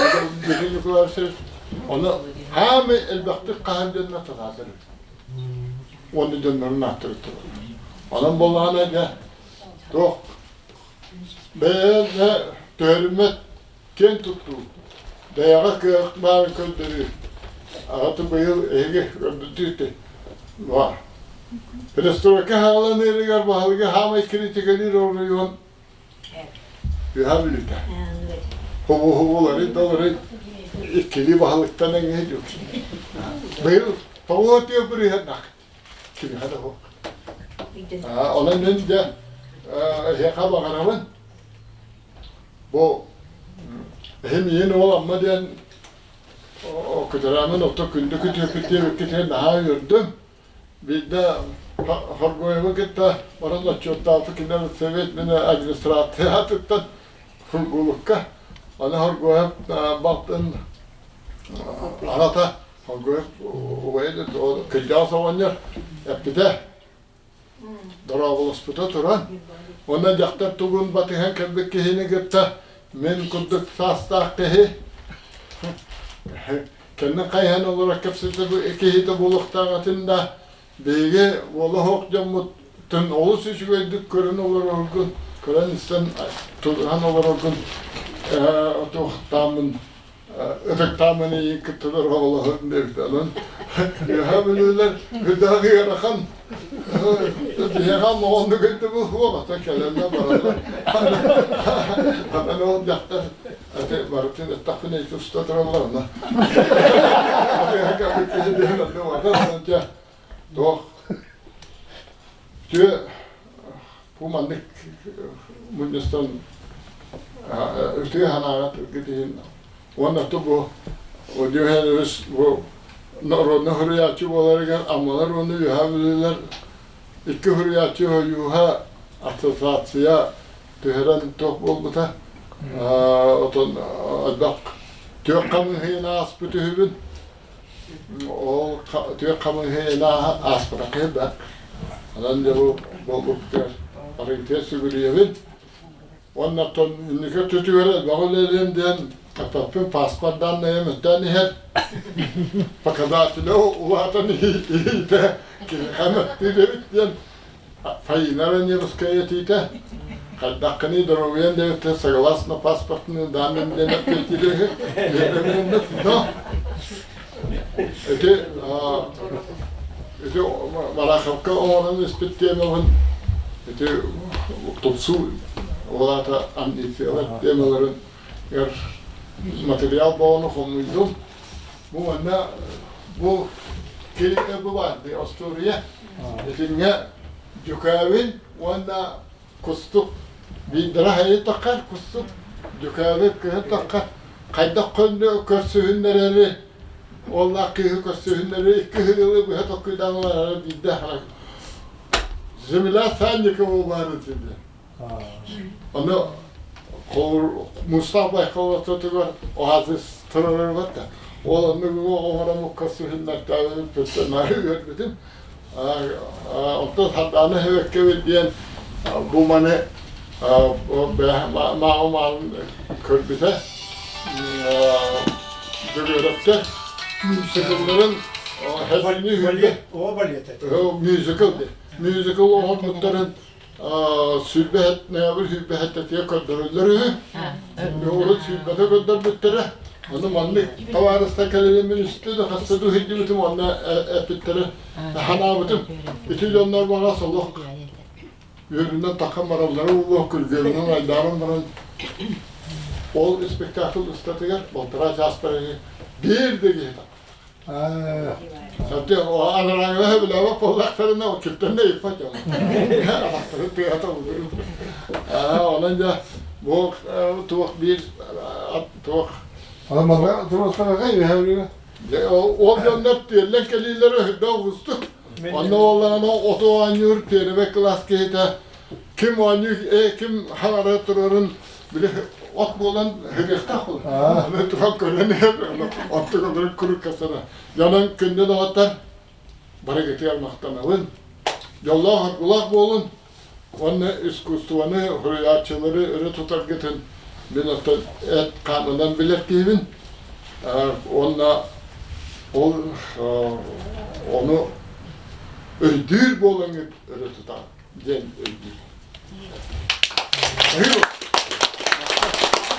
Дмитрий Николаевич ону хаамай элбэхтик хаһан дьонно татаатар уонна дьоннорун ааттарыттар. Онон буоллаҕына дьэ туох бэйэ төһөрүммэт киэн туттуу, бэйэҕэ кыах баарын көрдөрүү. Аҕата быйыл эһиги көрдөрдүүтэ баар. Перестройка хааланыырыгар баһылыгы хаамай критикалиир оройуон үһа бүлүтэ. Хобу-хобулары далары иккилии баһылыктан эҥиһи дьуксун. Быйыл тоҕо тыа бүрүһэннах кимиэхэ да суох. Онон мин дьэ эһиэхэ баҕарабын Бу эһим ийэн уол Амма диэн көтөрөөнүн отто күндү күтүөппүт диэбиккитигэр наһаа үөрдүм. Биирдэ Хоргуевы кытта баран отчуоттаабыт кинилэр совет мин администрациятыттан Сургуулукка. Аны Хоргуев балтын аҕата Хоргуев убайа кырдьаҕас оҕонньор эппитэ Дорооболоспута туран, уонна дьахтар тугун батыһан кэлбит киһини кытта мин курдук саастаах киһи кэннин хайыһан олорор кэпсэтэ киһитэ буолуохтаах этим да, биһиги уола суох дьоммут тын олус үчүгэйдик көрөн олороргун, көрөн-истэн тутуһан олороргун туохтааммын ытыктаамын ийин кыттылар оҕолоһун диэбит. Онон үөһэ бүлүүлэр үрдээх ыарахан биһиэхэ моҕоннук өйдөбүл суох ата кэлэннэ бараллар. Анан ол дьахтар аты барытын эттэхпинэ ити уста тураллар онно. Туох түө бу маннык мунньустан үтүө санааҕа түргүт иһин уонна бу Владимир өрүс бу народнай суруйааччы буоларыгар Аммалар уонна Үөһээ Бүлүүлэр икки суруйааччы сойууһа ассоциация түһэрэн туох буолбута отон элбэх түөх хамыыһыйаны ааспыт үһүбүн Ол түөх хамыыһыйаны ааспатах киһи да. Онон дьэ бу буолбуппутугар барыгытыгар сүгүрүйэбин. Уонна оттон инники өттүтүгэр элбэҕи үлэлиэм диэн эппэппин, паспорт дааннайым өттөөн иһэр. Показателя улаатан иһиитэ киниэхэ мөттүүр эбит диэн Фаина Раневская этиитэ. Хайдаххыный доруобуйаҥ диэбиттэр согласно паспортные данным диэн эппиэттиир үһү. Но ити ити Бараховка оҥорон испит темабын ити тупсуу ол аата амбициялар темаларын материал боҕону хомуйдум. Бу манна бу кинигэ бу баар остуоруйа. Итинҥэ Дьүкээбил уонна Кустук биирдэрэ хайытахха Кустук Дьүкээбил кыһын тахха хайдах көннө көрсүһүннэрэри уоллаах кыыһы көрсүһүннэри икки ыалы быһа толкуйдаан олорор биирдэ Земля Санникова баар этэ. Ону Мустаах Байкал ортотугар оазис турар да. Ол оннук оҕоромукка көрсүһүннэртээбиппиттэн нары үөрбүтүм. Оттон Сардаана Һэбэккэбит диэн бу маны мааҕы көрбүтэ. Дөгүөрэптэр мюзиклларын мюзикл мюзикл оҥорбуттарын сүүрбэһэт ноябрь сүүрбэһэттэтигэр көрдөрөллөр үһү. Урут сүүрбэтэ көрдөрбүттэрэ. Ону маннык табаарыстар кэлэрин үстэ да хаста да уһуйдубутум уонна эппиттэрэ ханаабытым. Ити дьоннор баҕас олох үөрүнэн таххан бараллара буолуох күргүөмүнэн айдааран баран ол спектакль устатыгар балтараа чаастар биир да киһи Анарааҥҥа сөбүлээбэт буоллахтарына кимтэн да ыйыппат дьон. Атахтарын тыаһата улугурун. Онон дьэ бу туох биир туох ол дьоннор тиэллэн кэлиилэрэ үрдээх уустук. Онно буоллаҕына оту оонньуур пиэрибэй кылаас киһитэ ким оонньуур ким хаҥара турарын били от буолан һыгыахтаах буолар. Аны туран көрөн иһэр, оттук олорон курукка сара. Дьонон күндү доҕоттор, барыгытыгар махтанабын. Дьоллоох-оргулаах буолун уонна искусствоны, суруйааччылары өрө тутаргытын мин оттон эт хаанынан билэр киһибин. Уонна ол ону өйдүүр буолаҥҥыт өрө тутаҕыт диэн өйдүүр.